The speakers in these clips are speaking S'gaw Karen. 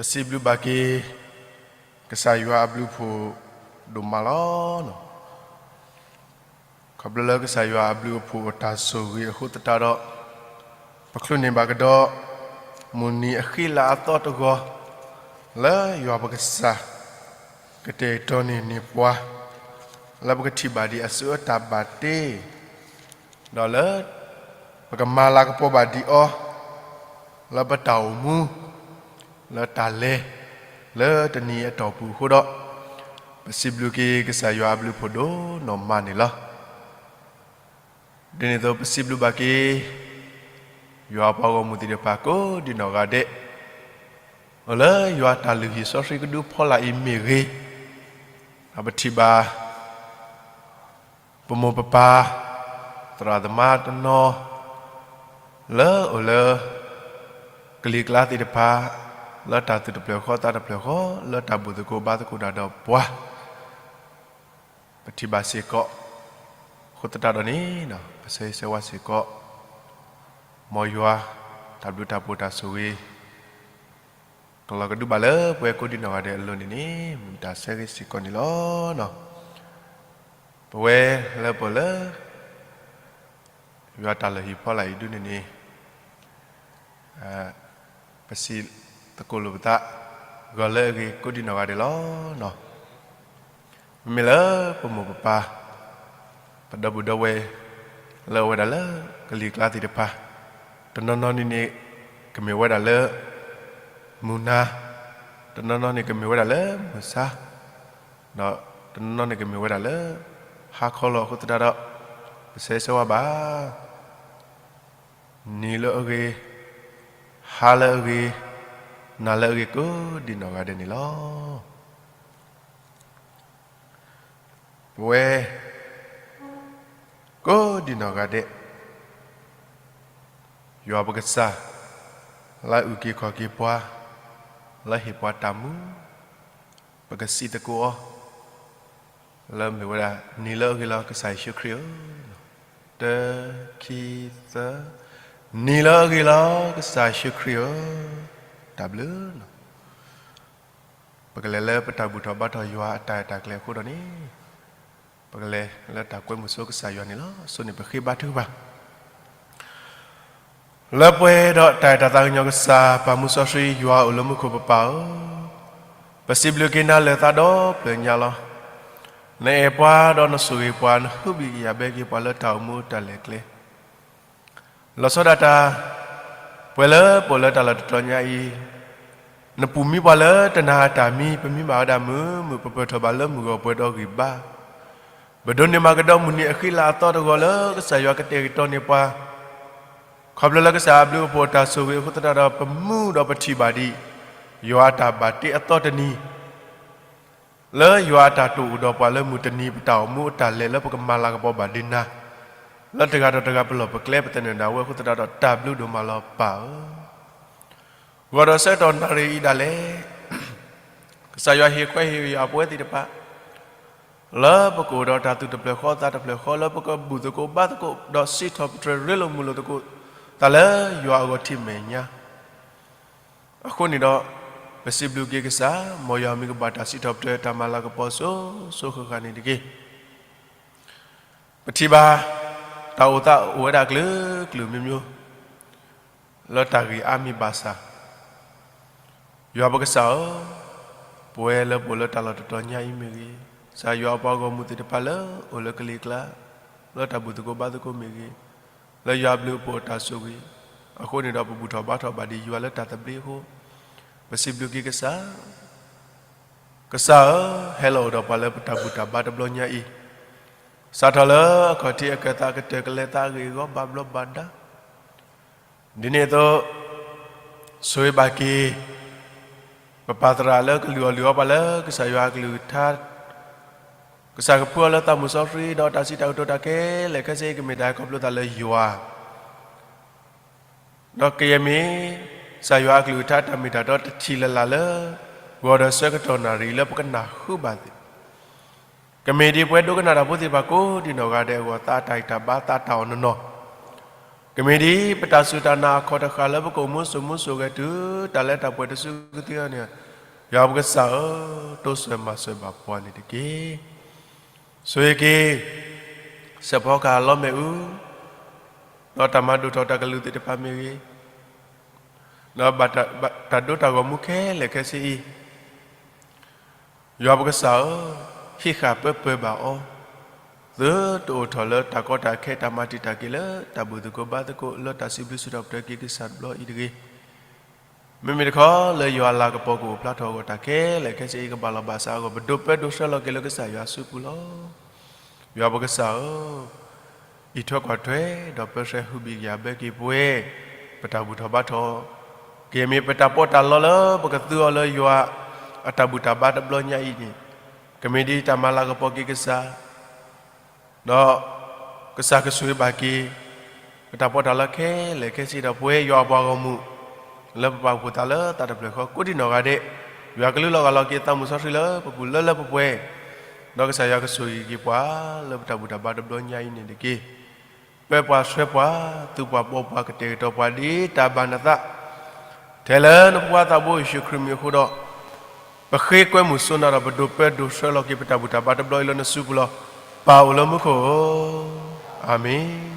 ပစံးဘျုးဘၣ်က့ၤ ကစၢ်ယွၤအဘျုးအဖှိၣ်ဒိၣ်မးလီၤ. ခီဖျိလၢကစၢ်ယွၤအဘျုးအဖှိၣ်အတၢ်ဆိၣ်ဂ့ၤအဃိသတးဒီး, ပချုးန့ၢ်ဘၣ်ကဒီး မုၢ်နံၤအဃံလၤအသီတဂီၤ, လၢယွၤပကစၢ် ကတဲာ်ကတီၤန့ၢ်န့ၢ်ပှၤ, လၢပကထံၣ်ဘၣ်ဒံးအစုအတၢ်ဘၣ်တ့ ဒီးလၢ ပကမၤလၤကပီၤဘၣ်ဒံးအီၤ လၢပတၢ်အိၣ်မူ လၢတၢ်လဲၤ လၢတနံၤအတီၢ်ပူၤအဃိဒီး, ပစံးဘျုးက့ၤကစၢ်ယွၤအဘျုးအဖှိၣ်ဒိၣ်နီၢ်မးန့ၣ်လီၤ. ဒ်န့ၣ်အသိးပစံးဘျုးဘၣ်က့ၤ ယွၤအပှၤဂီၢ်မုၢ်သ့ၣ်တဖၣ်ကိးဒံးနီၢ်ဂၤဒဲး, အိၣ်လၢယွၤတၢ်လုၢ်ဟံၣ်စီဆှံကဒုဖီလာ်အံၤမ့ၢ်ဂ့ၤ, ဒီးပထံၣ်ဘၣ် ပမိၢ်ပပၢ် သရၣ်သမါတနီၤ လၢအိၣ်လၢ ကလံၤကျါသ့ၣ်တဖၣ် လၢတၢ်သူၣ်တဖျၢၣ်ဃီသးတဖျၢၣ်ဃီ လၢတၢ်ဘူၣ်သကိးဘါသကိးတၢ်ဒီးပှၤ ပထံၣ်ဘၣ်စ့ၢ်ကီး, အဃိသတးဒီးန့ၣ် ပဆၢဂ့ၤဆၢဝါစ့ၢ်ကီး, မ်ယွၤ တၢ်ဘျုးတၢ်ဖှိၣ်တၢ်ဆိၣ်ဂ့ၤ ကလီၤကဒုဘၣ်လၢပဝဲကိးဒံးနီၢ်ဂၤဒဲးအလိၤန့ၣ်န့ၣ် မ့ၢ်တၢ်ဆၢဂ့ၤစ့ၢ်ကီးန့ၣ်လီၤ. ပဝဲလၢပအိၣ်လၢ ယွၤတၢ်လုၢ်ဟံၣ်ဖီလာ်အံၤဒ်န့ၣ်န့ၣ် ပစံးသကိးလိာ်ပသး ဂီၤလၢအဂ့ၤကိးဒံးနီၢ်ဂၤဒဲးလီၤ. မ့မ့ၢ်လၢပမိၢ်ပပၢ် ပဒီပုၢ်ဒီဝဲၢ် လၢအဝဲဒၣ်လၢကလံၤကျါသ့ၣ်တဖၣ် တနီၤနီၤန့ၣ်န့ၣ် ကမ့ၢ်ဝဲဒၣ်လၢ မုၢ်နၤ, တနီၤနီၤန့ၣ်ကမ့ၢ်ဝဲဒၣ်လၢမုၢ်ဆါ, ဒီးတနီၤနီၤန့ၣ်ကမ့ၢ်ဝဲဒၣ်လၢ ဟါခီလီၤအဃိသတးဒီး ပဆၢဂ့ၤဆၢဝါဘၣ် နံၤလၢအဂ့ၤ, ဟါလၢအဂ့ၤ, နၤလၢအဂ့ၤကိးဒံးနီၢ်ဂၤဒဲးန့ၣ်လီၤ. ပဝဲ ကိးဒံးနီၢ်ဂၤဒဲး ယွၤပကစၢ် လၢအအုၣ်က့ၤခီၣ်က့ၤပှၤ, လၢဟ့ၣ်ပှၤတၢ်မူ, ပကစံးသကိးအီၤ လၢမ့ၢ်ဝဲဒၣ် နံၤလၢအဂ့ၤလီၤ ကစၢ်ယ့ၣ်ၡူးခရံာ်ဧၢ, တၢ, ခံ, သၢ, နံၤလၢအဂ့ၤလီၤ ကစၢ်ယ့ၣ်ၡူးခရံာ်ဧၢ, တၢ်ဘျုးလီၤ. ပကလဲၤလၢပတၢ်ဘူၣ်ထီၣ်ဘါထီၣ်ယွၤအတၢ်အဲၣ်တၢ်ကျဲၤအဃိဒီးန့ၣ်, ပကလဲၤလၢတၢ်ကွဲမုာ်ဆိကစၢ်ယွၤန့ၣ်လီၤ. အဆိန့ၣ်ပဃ့ဘါထုကဖၣ် လၢပှဲၤဒီးတၢ်အဲၣ်တၢ်သးကညီၤကစၢ် ပၢ်မူစီဆှံယွၤအိၣ်လၢမူခိၣ်ပပၢ်ဧၢ, ပစံးဘျုးက့ၤနၤလၢာ်သးဒီဖျၢၣ်ညါလီၤ. နအဲၣ်ပှၤဒီးနဆိၣ်ဂ့ၤပှၤ, နဟုဘံၣ်ကယာ်ဘၢက့ၤပှၤလၢတၢ်အိၣ်မူတၢ်လဲၤကျဲ လီၤဆီဒၣ်တၢ်, ပှဲၤလၢပအိၣ်လၢတၢ်လီၢ်တတီၤညါအံၤ, နပူၢ်မံပှၤလၢတနၤအတၢ်မံ, ပမံဘၣ်ဝဲဒၣ်မုာ်မုာ်, ပပၢၢ်ထီၣ်ဘၣ်လၢမုၢ်ဂီၤပှဲၤဒီးဂံၢ်ဘါ, ပဒိးန့ၢ်မၤကဒီးမုၢ်နံၤအဃံလၤအသီတဂီၤလၢကစၢ်ယွၤကတဲာ်ကတီၤန့ၢ်ပှၤ, ခီဖျိလၢကစၢ်အဘျုးအဖှိၣ်အတၢ်ဆိၣ်ဂ့ၤအဃိသတးဒီး ပမူဒီးပထံၣ်ဘၣ်ဒံး ယွၤအတၢ်ဘၣ်တ့အသီတနံၤ လၢယွၤအတၢ်တိာ်အိၣ်ဒီးပှၤလၢမုၢ်တနံၤ ပတၢ်အိၣ်မူအတၢ်လဲၤလၢပကမၤလၤကပီၤဘၣ်ဒံးနၤ, လၢတဂၤဒီးတဂၤပလီၢ်ပကျဲပသနၢၣ်ဒၣ်ဝဲအဃိသတးဒီး တၢ်ဘျုးဒိၣ်မးလီၤပၢ်ဧၢ. ဂီၤဒီးဆၢကတီၢ်နၣ်ရံၣ်အံၤဒၣ်လဲာ် ကစၢ်ယွၤဟ့ၣ်ခွဲးဟ့ၣ်ယာ်ပဝဲသ့ၣ်တဖၣ် လၢပကအိၣ်ဒီးတၢ်သူၣ်တဖျၢၣ်ဃီသးတဖျၢၣ်ဃီ လၢပကဘူၣ်သကိးဘါသကိး ဒီးစံးထီၣ်ပတြၢၤရ့လိာ်မုာ်လိာ်သကိး သးလၢယွၤအဂီၢ်ထံၣ်မဲာ်ညါ အဃိန့ၣ်ဒီး ပစံးဘျုးက့ၤကစၢ် မ်ယွၤမံၤကဘၣ်တၢ်စံးထီၣ်ပတြၢၤတၢ်မၤလၤကပီၤစိၤစိၤဃၣ်ဃၣ်န့ၣ်တက့ၢ်. ပထံၣ်ဘၣ် တၢ်အိၣ်သးအိၣ်ဝဲဒၣ်ကလုာ်ကလုာ်မျိုးမျိုး လၢတၢ်ဂ့ၢ်အါမံၤဘၣ်ဆၣ် ယွၤပကစၢ်ဧၢ, ပဝဲလၢပအိၣ်လၢတၢ်လီၢ်တတီၤညါအံၤမ့ၢ်ဂ့ၤ, ကစၢ်ယွၤအပှၤဂီၢ်မုၢ်သ့ၣ်တဖၣ်လၢအိၣ်လၢကလံၤကျါ လၢတၢ်ဘူၣ်သကိးဘါသကိးမ့ၢ်ဂ့ၤ, လၢယွၤအဘျုးအဖှိၣ်အတၢ်ဆိၣ်ဂ့ၤ အဃိန့ၣ်ဒီးပဘူၣ်ထီၣ်ဘါထီၣ်ဘၣ်ဒံးယွၤလၢတၢ်သဘျ့အဃိ, ပစံးဘျုးက့ၤကစၢ် ကစၢ်ဧၢ, ဟဲလီၤအိၣ်ဒီးပှၤလၢပတၢ်ဘူၣ်တၢ်ဘါတဘျီညါအံၤ, စးထီၣ်လၢအခီၣ်ထံးအခၢၣ်သးကတၢၢ်ကလဲၤသးအဂ့ၢ်အဂီၢ်ဘၣ်ဘျီးဘၣ်ဒါ ဒ်န့ၣ်အသိး ဆိၣ်ဂ့ၤဘၣ်က့ၤ ပပၢ်သရၣ်လၢကလုၢ်အီၣ်လုၢ်အီပှၤလၢကစၢ်ယွၤအကလုၢ်ကထါ, ကစၢ်ကဖှူအီၤလၢသးမုၢ်စီဆှံ ဒီးတၢ်စံးတၢ်ကတိၤတၢ်ခဲလၢာ်ခဲဆ့အံၤ ကမ့ၢ်တၢ်ခီဖျိသးလၢယွၤ ဒီးကယဲၢ်မ့ၢ် ကစၢ်ယွၤအကလုၢ်ကထါတၢ်မ့ၢ်တၢ်တီတထံၣ်လၢ်လၢ်လၢ ဂီၤဒီးဆၢကတီၢ်နၣ်ရံၣ်လၢပကနၢ်ဟူဘၣ်သ့ၣ်, ကမ့ၢ်ဒ်ပဝဲဒိကနၣ်တၢ်ဖိသ့ၣ်တဖၣ်ကိးဒံးနီၢ်ဂၤဒဲးအဂီၢ် သးတၢ်ဂံၢ်တၢ်ဘါ သးတၢ်အီၣ်နီၢ်နီၢ် ကမ့ၢ်ဒ်ပတၢ်စူၢ်တၢ်နာ်အခီၣ်တဃၣ်လၢပကအိၣ်မူစိာ်မူစိာ်ဂဲၤတုၤတၢ်လၢတၢ်ပှဲၤတစုကသ့အီၤန့ၣ်, ယွၤပကစၢ်ဧၢ, တိစၢၤမၤစၢၤဘၣ်ပှၤန့ၣ်တက့ၢ်. ဆိၣ်ဂ့ၤက့ၤ စဲးဖီကဟၣ်လီၤမ့ၣ်အူ, ဒီးတၢ်မၤဒိၣ်ထီၣ်တၢ်ကလုၢ်သ့ၣ်တဖၣ်မ့ၢ်ဂ့ၤ, ဒီးဘၣ်တၢ်ဒိတၢ်ဂီၤမူခဲလၢာ်ခဲဆ့အံၤ ယွၤပကစၢ်ဧၢ, ဟံးဃာ်ပၢပၢၤဘၣ်အီၤ, သုတအိၣ်ထီၣ်လၢတၢ်ကီတၢ်ခဲ တၢ်မၤတံာ်တာ်က့ၤလၢတၢ်ဘူၣ်သကိးဘါသကိး လၢတၢ်စံးဘျုးစံးထီၣ်ပတြၢၤက့ၤကစၢ်တဘျီအံၤတဂ့ၤ. မ့မ့ၢ်တခီလၢယွၤအလၤကပီၤကအိၣ်ဖျါထီၣ်အဂီၢ် တၢ်ခဲလၢာ်ခဲဆ့အံၤကဘၣ်လီၤဘၣ်စးအဂီၢ် ပဒိးပၢဒိးဆှၢလီၤက့ၤလၢကစၢ်ယွၤအစုပူၤလီၤ. ယွၤပကစၢ်ဧၢ, အံးထွဲကွၢ်ထွဲ ဒီးပၢဆှၢဟူးဘံၣ်ကယၤဘၢက့ၤပှၤ, ပတၢ်ဘူၣ်ထီၣ်ဘါထီၣ် ကမ့ၢ်ပတၢ်ပီးတၢ်လီလၢပကသူအီၤလၢယွၤအတၢ်ဘူၣ်တၢ်ဘါတဘျီညါအံၤန့ၣ်, ကမ့ၢ်ဒ်တၢ်မၤလၤကပီၤက့ၤကစၢ် ဒီးကစၢ်ကဆိၣ်ဂ့ၤဘၣ်က့ၤ ပတၢ်ပီးတၢ်လီခဲလၢာ်ခဲဆ့ဒီးပဝဲယွၤအပှၤဂီၢ်မုၢ် လၢပပာ်ဖှိၣ်သးလၢသးတဖျၢၣ်ဃီကိးဒံနီၢ်ဂၤဒဲး, ယွၤကလူလီၤဂာ်လီၤက့ၤသးမုၢ်စီဆှံလၢပပူၤလၢလၢပှဲၤပှဲၤ, ဒီးကစၢ်ယွၤကဆိၣ်ဂ့ၤက့ၤပှၤလၢပတၢ်ဘူၣ်တၢ်ဘါတဘျီညါအံၤန့ၣ်တက့ၢ်. ပၢပှၤဆှၢပှၤ, သူပှၤဘီပှၤ, ကတဲာ်ကတီၤပှၤဒ်တၢ်ဘၣ်နသး ထဲလၢနဖိခွါသးဘိယ့ၣ်ၡူးခရံာ်မံၤအဃိဒီး, ပဃ့ကွဲမုာ်စိနၤဒီးပဒိးပၢဒိးဆှၢလီၤက့ၤပတၢ်ဘူၣ်တၢ်ဘါတဘျီအံၤလၢနစုပူၤလီၤ. ပၢ်အိၣ်လၢမူခိၣ်ဧၢ, အၤမ့ၣ်.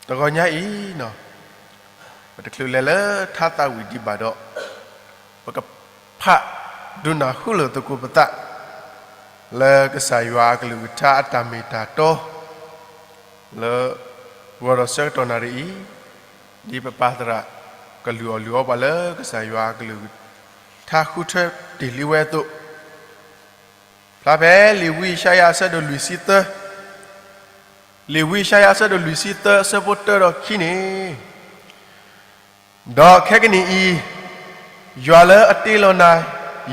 တဂီၤညါအံၤ, ပတချုးလဲၤလၢထါသးဝံၣ်ဒံးဘၣ်ဒီး, ပကဖးဒုးနၢ်ဟူလိာ်သကိးပသး လၢကစၢ်ယွၤအကလုၢ်ကထါအတၢ်မ့ၢ်တၢ်တီ လၢ ဂီၤဒီးဆၢကတီၢ်နၣ်ရံၣ်အံၤ, ဒ်ပပၢ်သရၣ်ကလုၢ်အီၣ်လုၢ်အီပှၤလၢကစၢ်ယွၤအကလုၢ်ကထါဃုထၢတ့ၢ်လံဝဲအသိး, ဖျါဖဲလံာ်ဝံယၡါယၤအဆၢဒိၣ်လွံၢ်ဆံသၢ, လံာ်ဝံယၡါယၤအဆၢဒိၣ်လွံၢ်ဆံသၢအဆၢဖိတၢဒီးခံန့ၣ်, ဒီးခဲကနံၣ်အံၤ, ယွၤလၢအတ့လီၤနၤ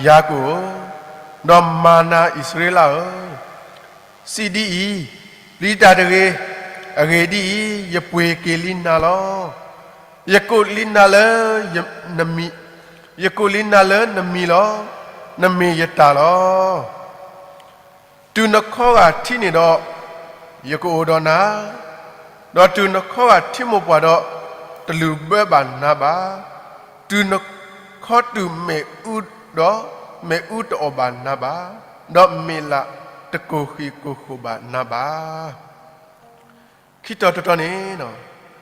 ယၤကိာ်ဧၢ, ဒီးမၤနၤအံၣ်စရ့လးဧၢ, စံးဒ်အံၤ, ပျံၤတၢ်တဂ့ၤ, အဂ့ၢ်ဒ်အံၤ, ယပှ့ၤက့ၤလံနၤလီၤ. ယကိးလံနၤလၢနမံၤ, ယကိးလံနၤလၢနမံၤလီၤ. နမ့ၢ်ယတၢ်လီၤ. တုၤနခီဂာ်ထံးန့ၣ်ဒီး, ယကအိၣ်ဒီးနၤ, ဒီးတုၤနခီဂာ်ထံးမိၢ်ပှၢ်ဒီး, တလုၢ်ဘၢဘၣ်နၤဘၣ်. တုၤနခီတုၤမ့ၣ်အူဒီး, မ့ၣ်အူတအီၣ်ဘၣ်နၤဘၣ်, ဒီးမ့ၣ်လးတကိၢ်ဃံးကိၢ်ဃိးဘၣ်နၤဘၣ်. ခံတီၤတတီၤန့ၣ်,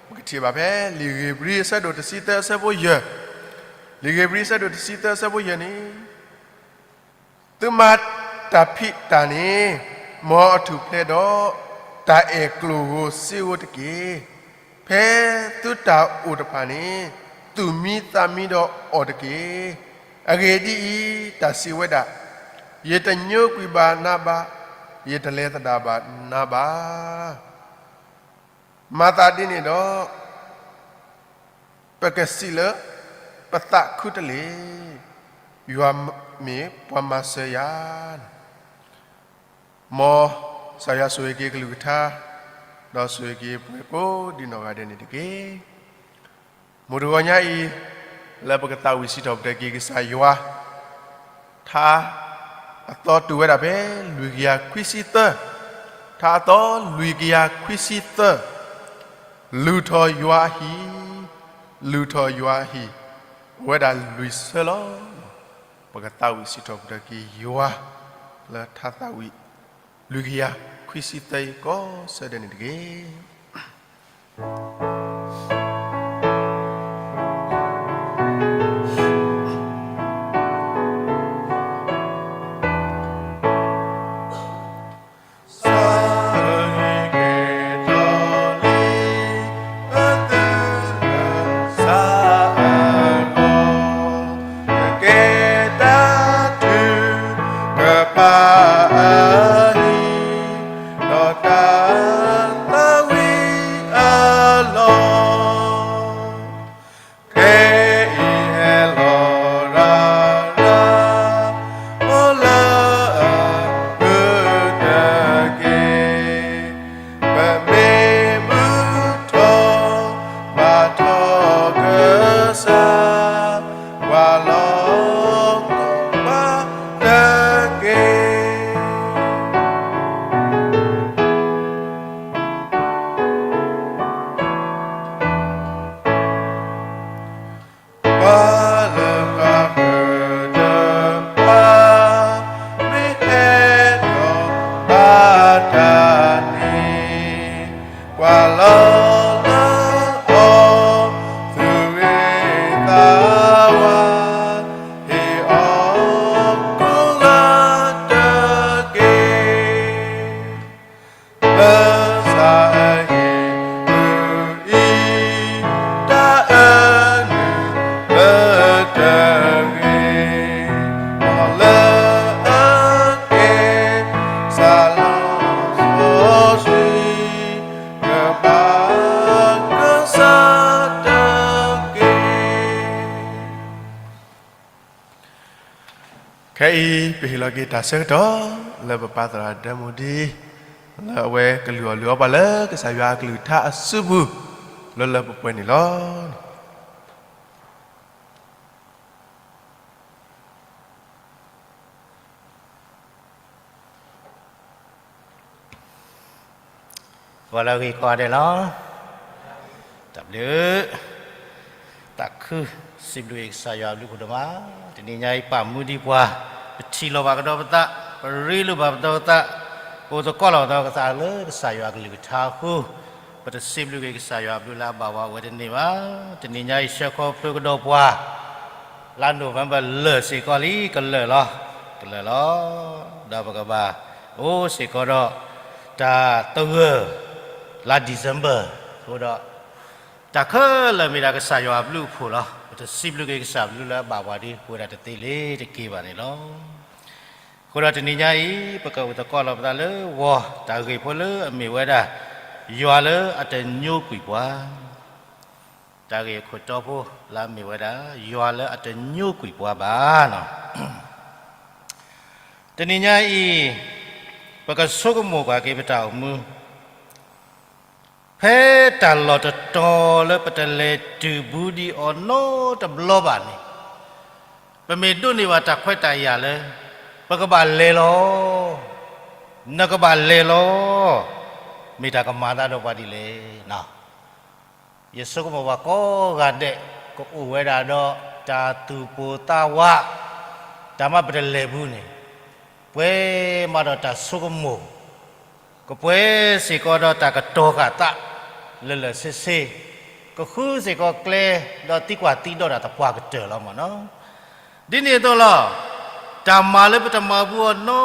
ပကထံၣ်ဘၣ်ဖဲ လံာ်ဧ့ၤဘြံၤအဆၢဒိၣ်တဆံသၢအဆၢဖိယဲၢ်, လံာ်ဧ့ၤဘြံၤအဆၢဒိၣ်တဆံသၢအဆၢဖိယဲၢ်န့ၣ်, သုမၤတၢ်ဖံးတၢ်န့ၣ်, မ်အထူၣ်ဖျဲးဒီးတၢ်အဲၣ်ကျိၣ်ဧိၤစ့ဧိၤတက့ၢ်. ဖဲသုတၢ်အိၣ်တဖၣ်န့ၣ်, သူၣ်မံသးမံဒီးအီၣ်တက့ၢ်. အဂ့ၢ်ဒ်အံၤ, တၢ်စံးဝဲဒၣ်, ယတညိကွံာ်ဘၣ်နၤဘၣ်, ယတလဲၤသဒၣ်ဘၣ်နၤဘၣ်. မၤသးဒ်န့ၣ်ဒီး, ပကစံးလၢပသးခုတလ့ၢ်, ယွၤမ့ၢ်ပှၤမၤစၢၤယၤ. မ်ကစၢ်ယွၤဆိၣ်ဂ့ၤက့ၤကလုၢ်ကထါ, ဒီးဆိၣ်ဂ့ၤက့ၤပှၤကိးဒံနီၢ်ဂၤဒဲးန့ၣ်တက့ၢ်. မုၢ်တဂီၤညါအံၤ, လၢပကသးဝံၣ်စံးထီၣ်ပတြၢၤက့ၤကစၢ်ယွၤ, ထါအသီတုၤဝဲဒၣ်ဖဲလွံၢ်ကယၤခွံဆံသၢ, ထါအသီလွံၢ်ကယၤခွံဆံသၢ, လုၢ်ထီၣ်ယွၤအဟံၣ်, လုၢ်ထီၣ်ယွၤအဟံၣ်, အိၣ်ဝဲဒၣ်လွံၢ်ဆၢလီၤ. ပကသးဝံၣ်စံးထီၣ်ပတြၢၤက့ၤယွၤ, လၢထါသးဝံၣ်လွံၢ်ကယၤခွံဆံသၢအံၤ ကိးဆၢဒဲးန့ၣ်တက့ၢ်. ခဲအံၤ ပဟ့ၣ်လီၤက့ၤတၢ်ဆၢကတီၢ် လၢပပၢ်သရၣ်ဒဲမူဒံ လၢအဝဲကလုၢ်အီၣ်လုၢ်အီပှၤလၢကစၢ်ယွၤအကလုၢ်ကထါအစုပူၤ လၢလၢပှဲၤပှဲၤန့ၣ်လီၤ. ဂီၤလၢအဂ့ၤကိးဂၤဒဲးလီၤ. တၢ်ဘျုး, သးခုစံးဘျုးက့ၤကစၢ်ယွၤအဘျုးဖးဒိၣ်မး, တနံၤညါအံၤပာ်မူဒံးပှၤ, ပထံၣ်လိာ်ဘၣ်ကဒီးပသး, ပရ့လိာ်ဘၣ်ပသး, ပအိၣ်သကိးလိာ်ပသးလၢကစၢ်ယွၤအကလုၢ်ကထါအဃိ, ပတစံးဘျုးက့ၤကစၢ်ယွၤအဘျုးလၢအဘၣ်ပှၤအိၣ်ဝဲတန့ၢ်ဘၣ်. တနံၤညါအံၤ ဆှၢခီဖျိကဒီးပှၤ လါ November လၢာ်စ့ၢ်ကီးလံ, ကလၢာ်လီၤ, ကလၢာ်လီၤ. ဒီးပကဘၣ်အိၣ်စ့ၢ်ကီးဒီး တၢ်သဂၢၢ် လါ December အဃိဒီး တၢ်ခဲလၢာ်မ့ၢ်ဒၣ်ကစၢ်ယွၤအဘျုးအဖှိၣ်လီၤ. ပတစံးဘျုးက့ၤကစၢ်အဘျုးလၢအဘၣ်ပှၤဒ်ပဝဲဒၣ်တသ့လၢၤတက့ၢ်ဘၣ်န့ၣ်လီၤ. အဃိဒီးတနံၤညါအံၤ ပကအိၣ်သကိးလိာ်ပသးလၢဂီၤ တၢ်ဂ့ၢ်ဖိလၢအမ့ၢ်ဝဲဒၣ် ယွၤလၢအတညိကွံာ်ပှၤ တၢ်ဂ့ၢ်အခိၣ်တီဖိလၢအမ့ၢ်ဝဲဒၣ် ယွၤလၢအတညိကွံာ်ပှၤဘၣ်န့ၣ်. တနံၤညါအံၤ ပကဆိကမိၣ်ကွၢ်က့ၤပတၢ်အိၣ်မူ ဖဲတၢ်လီၢ်တတီၤလၢပတလဲၤတုၤဘူးဒံးအီၤနီတဘျီဘၣ်န့ၣ်, ပမ့ၢ်ဒိးန့ၢ်ဘၣ်တၢ်ခွဲးတၢ်ယာ်လၢ ပကဘၣ်လဲၤလီၤ, နကဘၣ်လဲၤလီၤ, မ့ၢ်တၢ်ကမၤသးဒီးပှၤဒ်လဲၣ်. ယဆိကမိၣ်ပှၤကိးဂၤဒဲး ကအိၣ်ဝဲဒၣ်ဒီးတၢ်သူၣ်ပိၢ်သးဝး, တၢ်မ့ၢ်ပတလဲၤဘူးန့ၣ်, ပှဲၤမးဒီးတၢ်ဆိကမိၣ်, ကပှဲၤစ့ၢ်ကီးဒီးတၢ်ကတီၤဃာ်သး လၢာ်လၢာ်ဆ့ဆ့, ကဃုစ့ၢ်ကီးကျဲ ဒီးသံကွၢ်သံဒိးတၢ်သပှၢ်ကတၢၢ်လီၤမ့ၢ်နီၤ. ဒ်န့ၣ်အသိးလီၤ, တၢ်မၤလၢပတမၤဘူးအီၤနီ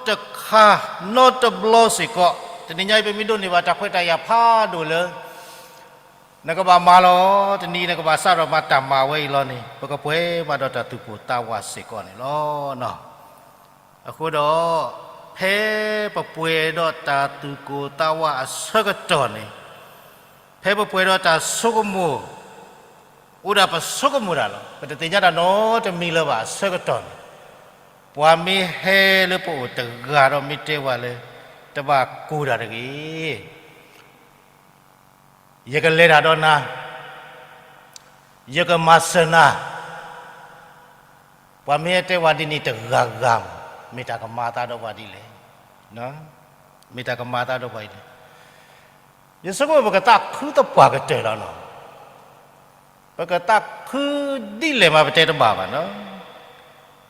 တခါ နီတဘျီစ့ၢ်ကီး, တနံၤညါအံၤပမ့ၢ်ဒိးန့ၢ်ဘၣ်တၢ်ခွဲးတၢ်ယာ်ဖးဒိၣ်လၢ နကဘၣ်မၤလီၤ, တနံၤနကဘၣ်စးထီၣ်မၤတၢ်မၤဝဲအံၤလီၤန့ၣ်, ပကပှဲၤမးဒီးတၢ်သူၣ်ပိၢ်သးဝးစ့ၢ်ကီးန့ၣ်လီၤ. အဃိဒီး ဖဲပပှဲၤဒီးတၢ်သူၣ်ကိၢ်သးဝးအဆၢကတီၢ်န့ၣ်, ဖဲပပှဲၤဒီးတၢ်ဆိကမိၣ်, အိၣ်ဒၣ်ပဆိကမိၣ်တၢ်လီၤ. ပတသ့ၣ်ညါတၢ်နီတမံၤလၢၤဘၣ်အဆၢကတီၢ်န့ၣ်, ပှၤမ့ၢ်ဟဲလၢပအိၣ်တဂၤဒီးမ့ၢ်တဲပှၤလၢ တဘၣ်ကိၢ်တၢ်တဂ့ၤ ယကလဲၤတၢ်ဒီးနၤ, ယကမၤစၢၤနၤ, ပှၤမ့ၢ်ဟဲတဲပှၤဒ်န့ၣ်တဂၤဂၤမး, မ့ၢ်တၢ်ကမၤသးဒီးပှၤဒ်လဲၣ်. မ့ၢ်တၢ်ကမၤသးဒီးပှၤဒ်လဲၣ်. ယဆိကမိၣ်ပကသးခုသပှၢ်ကတၢၢ်လီၤနီၤ. ပကသးခုဒ်လဲၣ်မးပတဲတဘၣ်ဘၣ်နီၤ.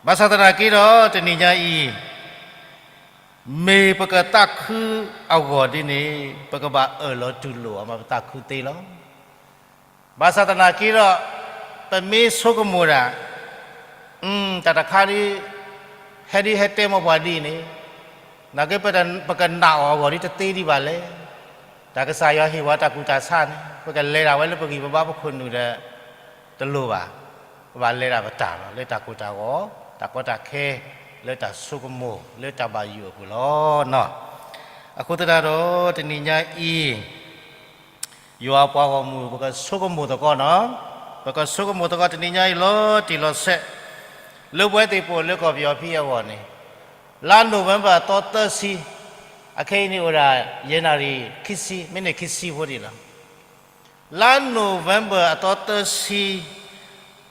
ဘၣ်ဆၣ်သနာ်က့ဒီး တနံၤညါအံၤ မ့ၢ်ပကသးခုအဂီၢ်ဒ်န့ၣ် ပကဘၣ်အၢၣ်လီၤတူၢ်လိာ်အီၤမး ပသးခုသ့လီၤ. ဘၣ်ဆၣ်သနာ်က့ဒီး ပမ့ၢ်ဆိကမိၣ်ဒၣ် တၢ်တခါဒ် ဟဲဒ်ဟဲတဲမီၢ်ပှၤဒ်န့ၣ်, နာ်က့ ပကနာ်အီၤအဂီၢ်ဒ်တသ့ဒံးဘၣ်လဲၣ်. တၢ်ကစၢ်ယွၤဟ့ၣ်ဝဲတၢ်ကူၣ်တၢ်ဆးန့ၣ် ပကလဲၤဒၣ်ဝဲလၢပဂံၢ်ပဘါပခိၣ်နူာ်ဒီး တလိၣ်ဘၣ်. ပဘၣ်လဲၤဒၣ်ပတၢ်လီၤ လၢတၢ်ကိၢ်တၢ်ဂီၤ, တၢ်ကီတၢ်ခဲ, လၢတၢ်ဆိကမိၣ် လၢတၢ်ဘၣ်ယိၣ်အပူၤလီၤနီၤ. အဃိသတးဒီး တနံၤညါအံၤ ယွၤအပှၤဂီၢ်မုၢ် ပကဆိကမိၣ်သကိးနီၤ, ပကဆိကမိၣ်သကိးတနံၤညါအံၤလီၤတံၢ်လီၤဆဲး, လၢပဝဲသ့ၣ်ပအိၣ်လၢကီၢ်ပယီၤဖဲအံၤအဂီၢ်န့ၣ်, လါ November အသီသၢဆံ, အခဲအံၤန့ၣ်အိၣ်ဒၣ် ယဲၢ်နၣ်ရံၣ်ခံဆံ, မံးနံးခံဆံဖိဒံးလီၤ. လါ November အသီသၢဆံ,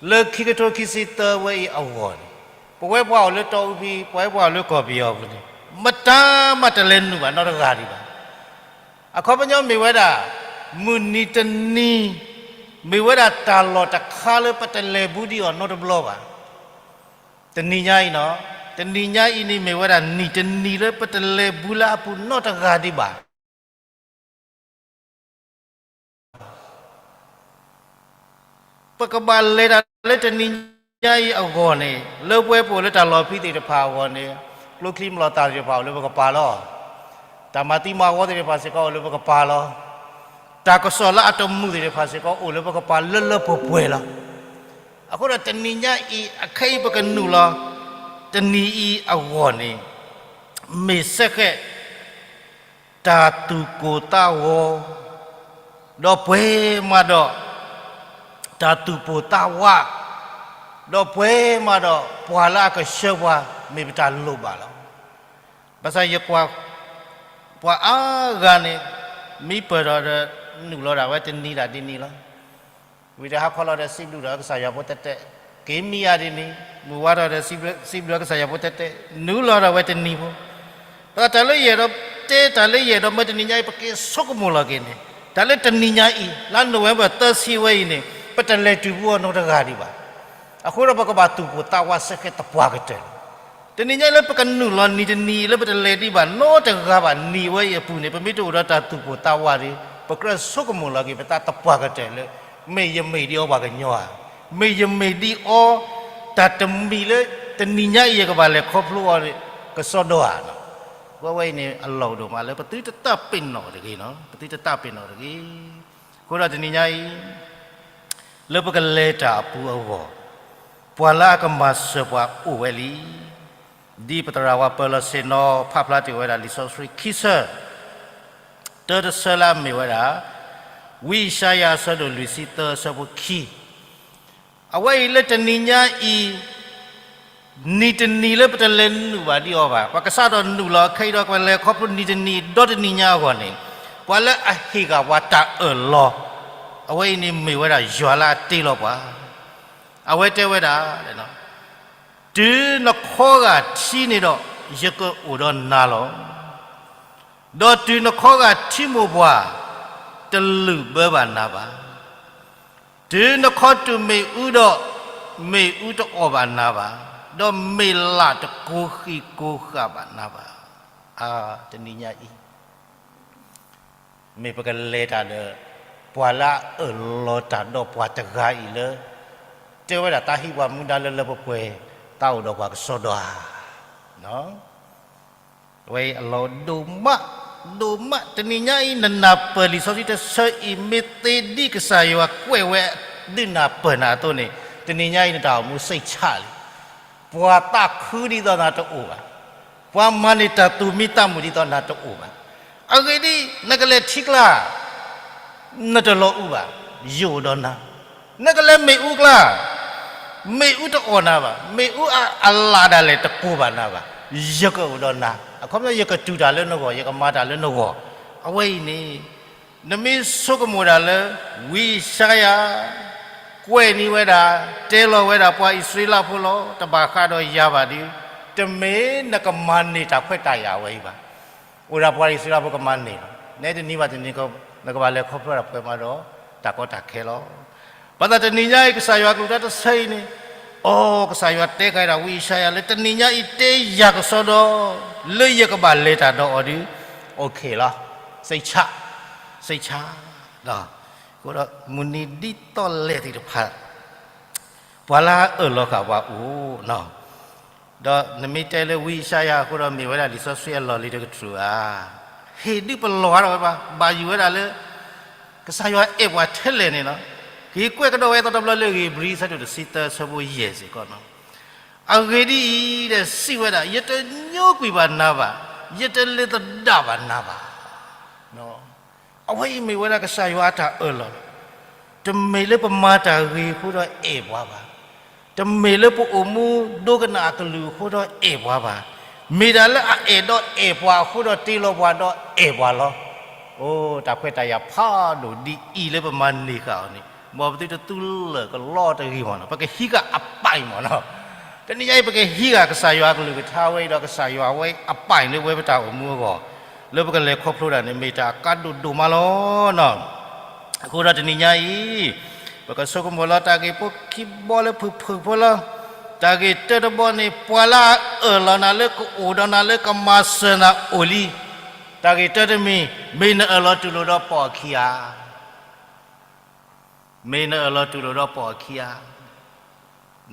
လၢခံကထိခံဆံသၢဝဲအံၤအဂီၢ်န့ၣ်, ပဝဲပှၤအိၣ်လၢတီအူဖံ, ပဝဲပှၤအိၣ်လၢကီၢ်ပယီၤပူၤန့ၣ်, မတၤမးတလဲၤနုာ်ဘၣ်နီတဂၤဒံးဘၣ်. အခီပညီမ့ၢ်ဝဲဒၣ် မုၢ်နံၤတနံၤ, မ့ၢ်ဝဲဒၣ်တၢ်လီၢ်တခါလၢပတလဲၤဘူးဒံးအီၤနီတဘျီဘၣ်. တနံၤညါအံၤနီၤ, တနံၤညါအံၤန့ၣ်မ့ၢ်ဝဲဒၣ်နံၤတနံၤလၢပတလဲၤဘူးလၢအပူၤနီတဂၤဒံးဘၣ်. ပကဘၣ်လဲၤတၢ်လၢတနံၤညါအံၤအဂီၢ်န့ၣ်, လၢပဝဲပအိၣ်လၢတၢ်လီၢ်ဖံးသ့ၣ်တဖၣ်အဂီၢ်န့ၣ်, ကျိချံမျိာ်သၣ်သ့ၣ်တဖၣ်အိၣ်လၢပကပၤလီၤ. တၢ်မၤသံမၤဝီသ့ၣ်တဖၣ်စ့ၢ်ကီးအိၣ်လၢပကပၤလီၤ. တၢ်ကစီၣ်လၢအတမုာ်သ့ၣ်တဖၣ်စ့ၢ်ကီးအိၣ်လၢပကပၤလၢလၢပှဲၤပှဲၤလီၤ. အဃိဒီးတနံၤညါအံၤ အခဲအံၤပကနုာ်လီၤ တနံၤအံၤအဂီၢ်န့ၣ် မ့ၢ်စ့ၢ်ကီး တၢ်သူၣ်ကိၢ်သးဂီၤ, ဒီးပှဲၤမးဒီး တၢ်သူၣ်ပိၢ်သးဝး, ဒီးပှဲၤမးဒီးပှၤလၢအကဆှၢပှၤ မ့ၢ်ပတၢ်လိၣ်ဘၣ်လီၤ. ဘၣ်ဆၣ်ယကွၢ် ပှၤအါဂၤန့ၣ် မံပၢၢ်ထီၣ်ဒီး နုာ်လီၤဒၣ်ဝဲတနံၤဒၣ်ဒ်န့ၣ်လီၤ. ဝံၤဒီးဟါခီလီၤဒီးစံးဘျုးဒီးကစၢ်ယွၤဖိတဲတဲ, က့ၤမံယၤဒ်န့ၣ်, မုၢ်ဝါထီၣ်ဒီးစံးဘျုးကစၢ်ယွၤဖိတဲတဲ, နုာ်လီၤဒၣ်ဝဲတနံၤဖိ ပသးတၢ်လၢယအဲၣ်ဒိးတဲ တၢ်လၢယအဲၣ်ဒိးမၢတနံၤညါအံၤ ပက့ၤဆိကမိၣ်လီၤက့ၤန့ၣ်, တၢ်လၢတနံၤညါအံၤ လါနိၣ်ဝ့ဘၢၣ်သၢဆံဝဲအံၤန့ၣ် ပတလဲၤတုၤပူၤအီၤနီတဂၤဒံးဘၣ်. အဃိဒီးပကဘၣ်သူၣ်ပိၢ်သးဝးစ့ၢ်ကီးသပှၢ်ကတၢၢ်လီၤ. တနံၤညါအံၤလၢပကနုာ်လီၤနံၤတနံၤအံၤလၢပတလဲၤဒံးဘၣ်နီတဂၤဘၣ် နံၤဝဲအံၤအပူၤန့ၣ် ပမ့ၢ်တအိၣ်ဒီးတၢ်သူၣ်ပိၢ်သးဝးဒီး ပကြၢးဆိကမိၣ်လီၤက့ၤပသးသပှၢ်ကတၢၢ်လၢ မ့ၢ်ယမ့ၢ်ဒ်အီၤပှၤကညီဧါ, မ့ၢ်ယမ့ၢ်ဒ်အီၤ တၢ်တမံၤလၢ တနံၤညါအံၤယကဘၣ်လဲၤခီဖျိအီၤ ကစီဒီဧါ. ဝဲဝဲအံၤန့ၣ် အလီၢ်အိၣ်ဒိၣ်မးလၢ ပသုတသးပ့ၤနီၣ်တဂ့ၤ, ပသုတသးပ့ၤနီၣ်တဂ့ၤ. အဃိဒီးတနံၤညါအံၤ လၢပကလဲၤတၢ်အပူၤအဂီၢ်, ပှၤလၢအကမၤစၢၤပှၤအိၣ်ဝဲလံ. ဒ်ပသရၣ်ဝၤပၢၤလီၢ်ဆ့ၣ်နီၤ ဖးဖျါတ့ၢ်ဝဲဒၣ်လံာ်စီဆှံခံဆၢ, တၢတဆၢလၢအမ့ၢ်ဝဲဒၣ် ဝံယၡါယၤအဆၢဒိၣ်လွံၢ်ဆံသၢအဆၢဖိခံ, အဝဲအံၤလၢတနံၤညါအံၤ နံၤတနံၤလၢပတလဲၤနုာ်ဘၣ်ဒံးအီၤဘၣ်, ပကစးထီၣ်နုာ်လီၤခဲအံၤဒီး ပလဲၤခီဖျိနံၤတနံၤ ဒီတနံၤညါအဂီၢ်န့ၣ်, ပှၤလၢအဟ့ၣ်ဂၢၢ်ပှၤတၢ်အၢၣ်လီၤ, အဝဲအံၤန့ၣ်မ့ၢ်ဝဲဒၣ်ယွၤလၢအတ့လီၤပှၤ, အဝဲတဲဝဲဒၣ်, တုၤနခီဂာ်ထံန့ၣ်ဒီး ယကအိၣ်ဒီးနၤလီၤ. ဒီးတုၤနခီဂာ်ထံမိၢ်ပှၢ် တလုၢ်ဘၢဘၣ်နၤဘၣ်. တုၤနခီတုၤမ့ၣ်အူဒီး မ့ၣ်အူတအီၣ်ဘၣ်နၤဘၣ်, ဒီးမ့ၢ်လၢ်တကိၤဃံၤကိၤဃာ်ဘၣ်နၤဘၣ်. အါ, တနံၤညါအံၤ မ့ၢ်ပကလဲၤတၢ်ဒီး ပှၤလၢအအၢၣ်လီၤတၢ်ဒီးပှၤတဂၤအံၤလၢ တဲဝဲဒၣ်တၢ်ဟံးပှၤမူဒါလၢလၢပှဲၤပှဲၤ တၢ်အိၣ်ဒီးပှၤကစီဒီဧါ. အဝဲအံၤအလီၢ်ဒိၣ်မး, ဒိၣ်မး, တနံၤညါအံၤ နနၢ်ပၢၢ်လံာ်စီဆှံတဆၢအံၤ မ့ၢ်သ့ဒ်ကစၢ်ယွၤကွဲးဝဲ ဒုးနၢ်ပၢၢ်နၤအသိးန့ၣ်, တနံၤညါအံၤနတၢ်အိၣ်မူစိတ်ချလံ. ပှၤသးခုဒ်သိးနၤတအိၣ်ဘၣ်. ပှၤမၤန့ၢ်တၢ်သူၣ်မံသးမုာ်ဒ်သိးနၤတအိၣ်ဘၣ်. အဂ့ၢ်ဒ်အံၤ, နကလဲၤထံကျါ နတလီၤအူဘၣ်, ယအိၣ်ဒီးနၤ. နကလဲၤမ့ၣ်အူကျါ, မ့ၣ်အူတအီၣ်နၤဘၣ်, မ့ၣ်အူအလၣ်ဒၣ်လဲာ်တကိၤဘၣ်နၤဘၣ်, ယကအိၣ်ဒီးနၤ. အခီပညီ ယကတူၢ်တၢ်လၢနဂီၢ်, ယကမၤတၢ်လၢနဂီၢ်. အဝဲအံၤန့ၣ် နမ့ၢ်ဆိကမိၣ်ဒၣ်လၢ ဝံယၡါယၤ ကွဲးန့ၢ်ဝဲဒၣ်, တဲလီၤဝဲဒၣ်ပှၤအံၣ်စရ့လးဖိလီၤ, တဘၣ်ဃးဒီးယၤဘၣ်ဒီး, တမ့ၢ်နကမၤန့ၢ်တၢ်ခွဲးတၢ်ယာ်ဝဲအံၤဘၣ်. အိၣ်ဒၣ်ပှၤအံၣ်စရ့လးဖိကမၤန့ၢ်လီၤ. နဲတနံၤဘၣ်တနံၤ နကဘၣ်လဲၤခီဖျိဒၣ်ပှဲၤမးဒီး တၢ်ကီတၢ်ခဲလီၤ. ဘၣ်ဆၣ်တနံၤညါအံၤ ကစၢ်ယွၤကလုၢ်ကထါတဆၢအံၤန့ၣ်, အိ ကစၢ်ယွၤတဲကဒါဝံယၡါယၤလၢ တနံၤညါအံၤတဲယၤကစီဒီ လၢယကဘၣ်လဲၤတၢ်ဒီးအီၤဒီး, အိၣ်ခ့လီၤ, စိတ်ချ, စိတ်ချ, အဃိဒီး မုၢ်နံၤဒ်သိးလဲၣ်သ့ၣ်တဖၣ် ပှၤလၢအအၢၣ်လီၤဃာ်ပှၤအိၣ် ဒီးနမ့ၢ်တဲလၢဝံယၡါယၤအဃိဒီး မ့ၢ်ဝဲဒၣ်လံာ်စီဆှံအလီၢ်လံၤတကတြူၢ်ဧါ. ဟ့ၣ်ဒုးပလီၢ်ဒီးဝဲဘၣ်, ဘၣ်ယိၣ်ဝဲဒၣ်လၢ ကစၢ်ယွၤအဲၣ်ပှၤထဲလဲၣ်န့ၣ်လီၤ. က့ၤကွဲးကဒီးဝဲသီတဘျီလၢ ဧ့ၤဘြံၤ အဆၢဒိၣ်တဆံသၢအဆၢဖိယဲၢ်စ့ၢ်ကီးန့ၣ်, အဂ့ၢ်ဒ်အံၤ, ဒီးစံးဝဲဒၣ်, ယတညိကွံာ်ဘၣ်နၤဘၣ်, ယတလဲၤသဒၣ်ဘၣ်နၤဘၣ်. အဝဲအံၤမ့ၢ်ဝဲဒၣ်ကစၢ်ယွၤအတၢ်အၢၣ်လီၤလီၤ. တမ့ၢ်လၢပမၤတၢ်ဂ့ၤအဃိဒီးအဲၣ်ပှၤဘၣ်. တမ့ၢ်လၢပအိၣ်မူဒိကနၣ်အကလုၢ်အဃိဒီးအဲၣ်ပှၤဘၣ်. မ့ၢ်ဒၣ်လၢအအဲၣ်ဒီးအဲၣ်ပှၤအဃိဒီးတ့လီၤပှၤဒီးအဲၣ်ပှၤလီၤ. အိ တၢ်ခွဲးတၢ်ယာ်ဖးဒိၣ်ဒ်အံၤလၢပမၤန့ၢ်ဃာ်အီၤန့ၣ် မ်ပသုတသူလၢာ်ကလီတဂ့ၤမးနီၤ. ပကဟံးဃာ်အပၢ်မးနီၤ. တနံၤညါအံၤ ပကဟံးဃာ်ကစၢ်ယွၤအကလုၢ်ကထါဝဲအံၤဒီး ကစၢ်ယွၤဝဲအပၢ်လၢပဝဲပတၢ်အိၣ်မူအဂီၢ် လၢပကလဲၤခီဖျိဒၣ်န့ၣ် မ့ၢ်တၢ်အကါဒိၣ်ဒိၣ်မးလီၤ. အဃိဒီးတနံၤညါအံၤ ပကဆိကမိၣ်လီၤတၢ်ဂ့ၢ်ဖိခံဘီလၢဖုၣ်ဖုၣ်ဖိလီၤ. တၢ်ဂ့ၢ်တၢတဘီန့ၣ် ပှၤလၢအအၢၣ်လီၤနၤလၢကအိၣ်ဒီးနၤလၢကမၤစၢၤနၤအိၣ်လံ. တၢ်ဂ့ၢ်တၢတမံၤ, မ့ၢ်နအၢၣ်လီၤတူၢ်လိာ်ဒီးပိာ်အခံဧါ. မ့ၢ်နအၢၣ်လီၤတူၢ်လိာ်ဒီးပိာ်အခံ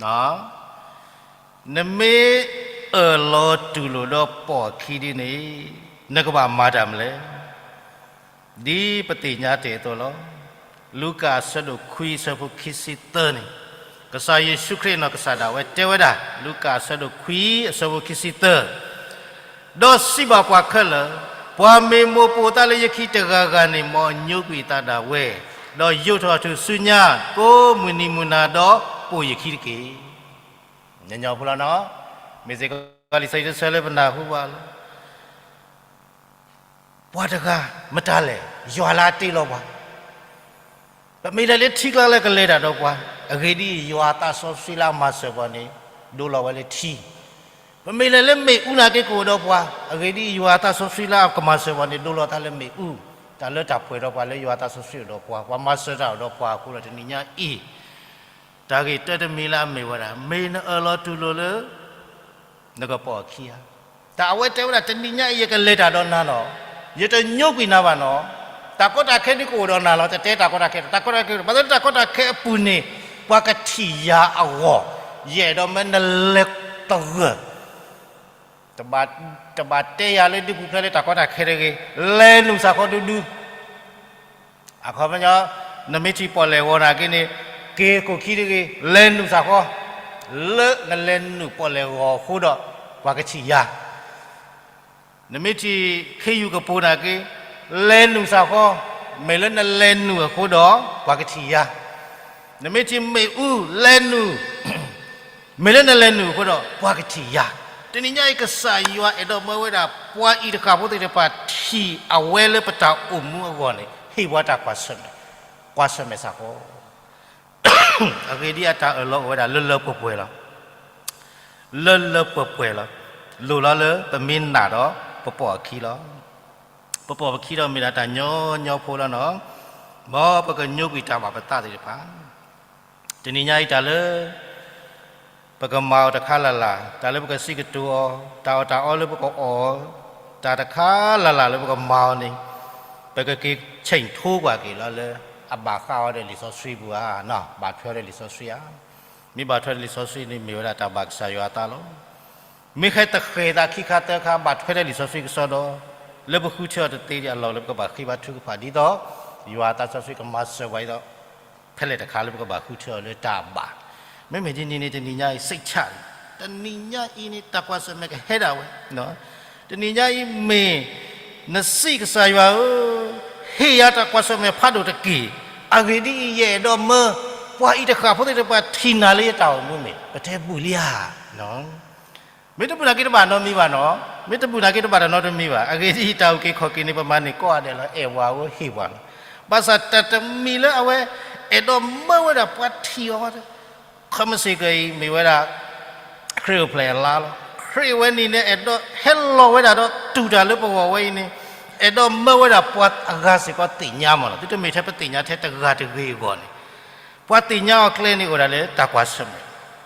ဧါ. နမ့ၢ်အၢၣ်လီၤတူၢ်လိာ်ဒီးပိာ်အခံဒ်န့ၣ် နကဘၣ်မၤတၢ်မနုၤလဲၣ်. ဒ်ပသ့ၣ်ညါတ့ၢ်အသိးလီၤ. လူၤကၣ်အဆၢဒိၣ်ခွံအဆၢဖိခံဆံသၢန့ၣ် ကစၢ်ယ့ၣ်ၡူးခရံာ်နီၢ်ကစၢ်ဒၣ်ဝဲတဲဝဲဒၣ်, လူၤကၣ်အဆၢဒိၣ်ခွံအဆၢဖိခံဆံသၢ ဒီးစံးဘၣ်ပှၤခဲလၢာ်, ပှၤမ့ၢ်မိၣ်ပိာ်အသးလၢယခံတဂၤဂၤန့ၣ် မ်အညိကွံာ်အသးဒၣ်ဝဲ, ဒီးယိးထီၣ်အထူၣ်ဆူညါ ကိးမုၢ်နံၤမုၢ်နၤဒီးပိာ်ယခံတက့ၢ်. ညီညီဖိလီၤနီၤ, မ့ၢ်စ့ၢ်ကီးလံာ်စီဆှံတဆၢလၢပနၢ်ဟူဘၣ်လီၤ. ပှၤတဂၤမတၤလဲၣ်, ယွၤလၢအတ့လီၤပှၤ ပမ့ၢ်လဲၤလၢထံကျါလၢကလဲၤတၢ်ဒီးပှၤ, အဂ့ၢ်ဒ်အံၤ, ယွၤအသးစီဆှံလၢအမၤစၢၤပှၤန့ၣ် ဒိလီၤဝဲလၢထံ. ပမ့ၢ်လဲၤလၢမ့ၣ်အူနာ်က့ကအိၣ်ဒီးပှၤ, အဂ့ၢ်ဒ်အံၤ, ယွၤအသးစီဆှံလၢအကမၤစၢၤပှၤန့ၣ် ဒိလီၤတၢ်လၢမ့ၣ်အူ, တၢ်လၢတၢ်ပှဲၤဒီးပှၤလၢယွၤအသးစီဆှံအိၣ်ဒီးပှၤ, ပှၤမၤစၢၤတၢ်အိၣ်ဒီးပှၤအဃိဒီး တနံၤညါအံၤ တၢ်ဂ့ၢ်တၢတမံၤလၢအမ့ၢ်ဝဲဒၣ်, မ့ၢ်နအၢၣ်လီၤတူၢ်လိာ်လၢ နကပိာ်အခံဧါ. တၢ်အဝဲတဲဝဲဒၣ် တနံၤညါအံၤ ယကလဲၤတၢ်ဒီးနၤနီၤ, ယတညိကွံာ်နၤဘၣ်နီၤ. တၢ်ကီတၢ်ခဲဒုးကအိၣ်ဒီးနၤလီၤ, တတဲတၢ်ကီတၢ်ခဲ, တၢ်ကီတၢ်ခဲ, ဘၣ်ဆၣ်တၢ်ကီတၢ်ခဲအပူၤန့ၣ် ပှၤကထံၣ်ယၤအဂီၢ်, ယအဲၣ်ဒိးမၢနလဲၤသဂၢၢ် တဘၣ်တဲယၤလၢဒုးပူၤဖျဲးလၢတၢ်ကီတၢ်ခဲတဂ့ၤ, လဲၤနုာ်စၢ်ဃီဒူဒူ. အခီပညီ, နမ့ၢ်ထံၣ်ပီၣ်လဲၣ်ဂီၤနာ်က့န့ၣ်, က့ၤကိၣ်ခံတဂ့ၤ, လဲၤနုာ်စၢ်ဃီ, လၢနလဲၤနုာ်ပီၣ်လဲၣ်ဂီၤအဃိဒီး ပှၤကထံၣ်ယၤ နမ့ၢ်ထံၣ်ခ့ယုၢ်ကပိၤနာ်က့, လဲၤနုာ်စၢ်ဃီ, မ့ၢ်လၢနလဲၤနုာ်အဃိဒီး ပှၤကထံၣ်ယၤ. နမ့ၢ်ထံၣ်မ့ၣ်အူလဲၤနုာ်, မ့ၢ်လၢနလဲၤနုာ်အဃိဒီး ပှၤကထံၣ်ယၤ. တနံၤညါအံၤ ကစၢ်ယွၤအဲၣ်ဒိးမၢဝဲဒၣ် ပှၤအံၤတဃၣ်ဖိသ့ၣ်တဖၣ်ထံၣ်အဝဲလၢပတၢ်အိၣ်မူအဂီၢ်န့ၣ် ဟ့ၣ်ပှၤတၢ်ကွၢ်ဆၢၣ်မဲာ်, ကွၢ်ဆၢၣ်မဲာ်စၢ်ဃီ အဂ့ၢ်ဒ်အံၤ အတၢ်အၢၣ်လီၤအိၣ်ဝဲဒၣ်လၢလၢပှဲၤပှဲၤလီၤ. လၢလၢပှဲၤပှဲၤလီၤ. လိၣ်လီၤလၢပမ့ၢ်နာ်ဒီး ပပိာ်အခံလီၤ. ပပိာ်ပခံဒီးမ့ၢ်ဒၣ်တၢ်ညီညီဖိလီၤနီၤ. မ်ပကညိကွံာ်တၢ်ဘၣ်ပသးသ့ၣ်တဖၣ် တနံၤညါအံၤတၢ်လၢ ပကမၤအီၤတခါလၢ်လၢ်, တၢ်လၢပကစံးကတိၤအီၤ, တၢ်အီၣ်တၢ်အီလၢပကအီၣ်အီၤ, တၢ်တခါလၢ်လၢ်လၢပကမၤအီၤန့ၣ်, ပကက့ၤဆဲးထိကွၢ်က့ၤလီၤလၢ အဘၣ်ဃးအီၤဒီးလံာ်စီဆှံပူၤဧါ, ဘၣ်ထွဲဒီးလံာ်စီဆှံဧါ. မ့ၢ်ဘၣ်ထွဲဒီးလံာ်စီဆှံန့ၣ် မ့ၢ်ဝဲဒၣ်တၢ်ဘၣ်ကစၢ်ယွၤအသးလီၤ. မ့ၢ်ဃဲတဃဲၤသးခံခါသၢခါ ဘၣ်ထွဲဒီးလံာ်စီဆှံကစီဒီ, လၢပဃုထၢအီၤတသ့ဒံးအလီၢ်လၢပကဘၣ်ဃ့ဘါထုကဖၣ်ဒ်သိး ယွၤအသးစီဆှံကမၤစၢၤပှၤဒ်သိး ဖဲလဲၣ်တခါလၢပကဘၣ်ဃုထၢအီၤလၢတၢ်ဘၣ်. မ့မ့ၢ်ဒ်န့ၣ်န့ၣ် တနံၤညါအံၤ စိတ်ချ တနံၤညါအံၤန့ၣ် တၢ်ကွၢ်ဆၢၣ်မဲာ်ကဟဲဒၣ်ဝဲ. တနံၤညါအံၤမ့ၢ် နစံးကစၢ်ယွၤဧၢ, ဟ့ၣ်ယၤတၢ်ကွၢ်ဆၢၣ်မဲာ်ဖးဒိၣ်တက့ၢ်. အဂ့ၢ်ဒ်အံၤ ယအဲၣ်ဒိးမၢ ပှၤအံၤတဃၣ်ဖိသ့ၣ်တဖၣ်ထံၣ်နၤလၢယတၢ်အိၣ်မူန့ၣ် ပတဲဘူၣ်လံဧါ. မ့ၢ်တဘူၣ်နာ်က့တဘၣ်နီတမံၤဘၣ်နီၤ, မ့ၢ်တဘူၣ်နာ်က့တဘၣ်တၢ်နီတမံၤဘၣ်. အဂ့ၢ်ဒ်အံၤ တၢ်အုၣ်က့ၤခီၣ်က့ၤန့ၣ် ပမၤန့ၢ်ကိးဂၤဒဲးလီၤ, အဲၣ်ပှၤဧိၤ ဟ့ၣ်ပှၤလီၤ. ဘၣ်ဆၣ်တၢ်တမံၤလၢအဝဲ အဲၣ်ဒိးမၢဝဲဒၣ်ပှၤထံၣ်အီၤ ခီမ့ၢ်စ့ၢ်ကီးအံၤ မ့ၢ်ဝဲဒၣ် ခရံာ်အိၣ်ဖျဲၣ်အလါလီၤ. ခရံာ်ဝဲန့ၣ်န့ၣ် အဲၣ်ဒိးဟဲလီၤဝဲဒၣ်ဒီးတူၢ်တၢ်လၢပဂီၢ်ဝဲအံၤန့ၣ်, အဲၣ်ဒိးမၢဝဲဒၣ်ပှၤအဂၤစ့ၢ်ကီးသ့ၣ်ညါမးလီၤ. သုတမ့ၢ်ထဲပသ့ၣ်ညါထဲတဂၤတဂ့ၤအဂီၢ်န့ၣ်, ပှၤသ့ၣ်ညါအီၤကျဲန့ၣ်အိၣ်ဒၣ်လၢတၢ်ကွၢ်ဆၢၣ်မဲာ်,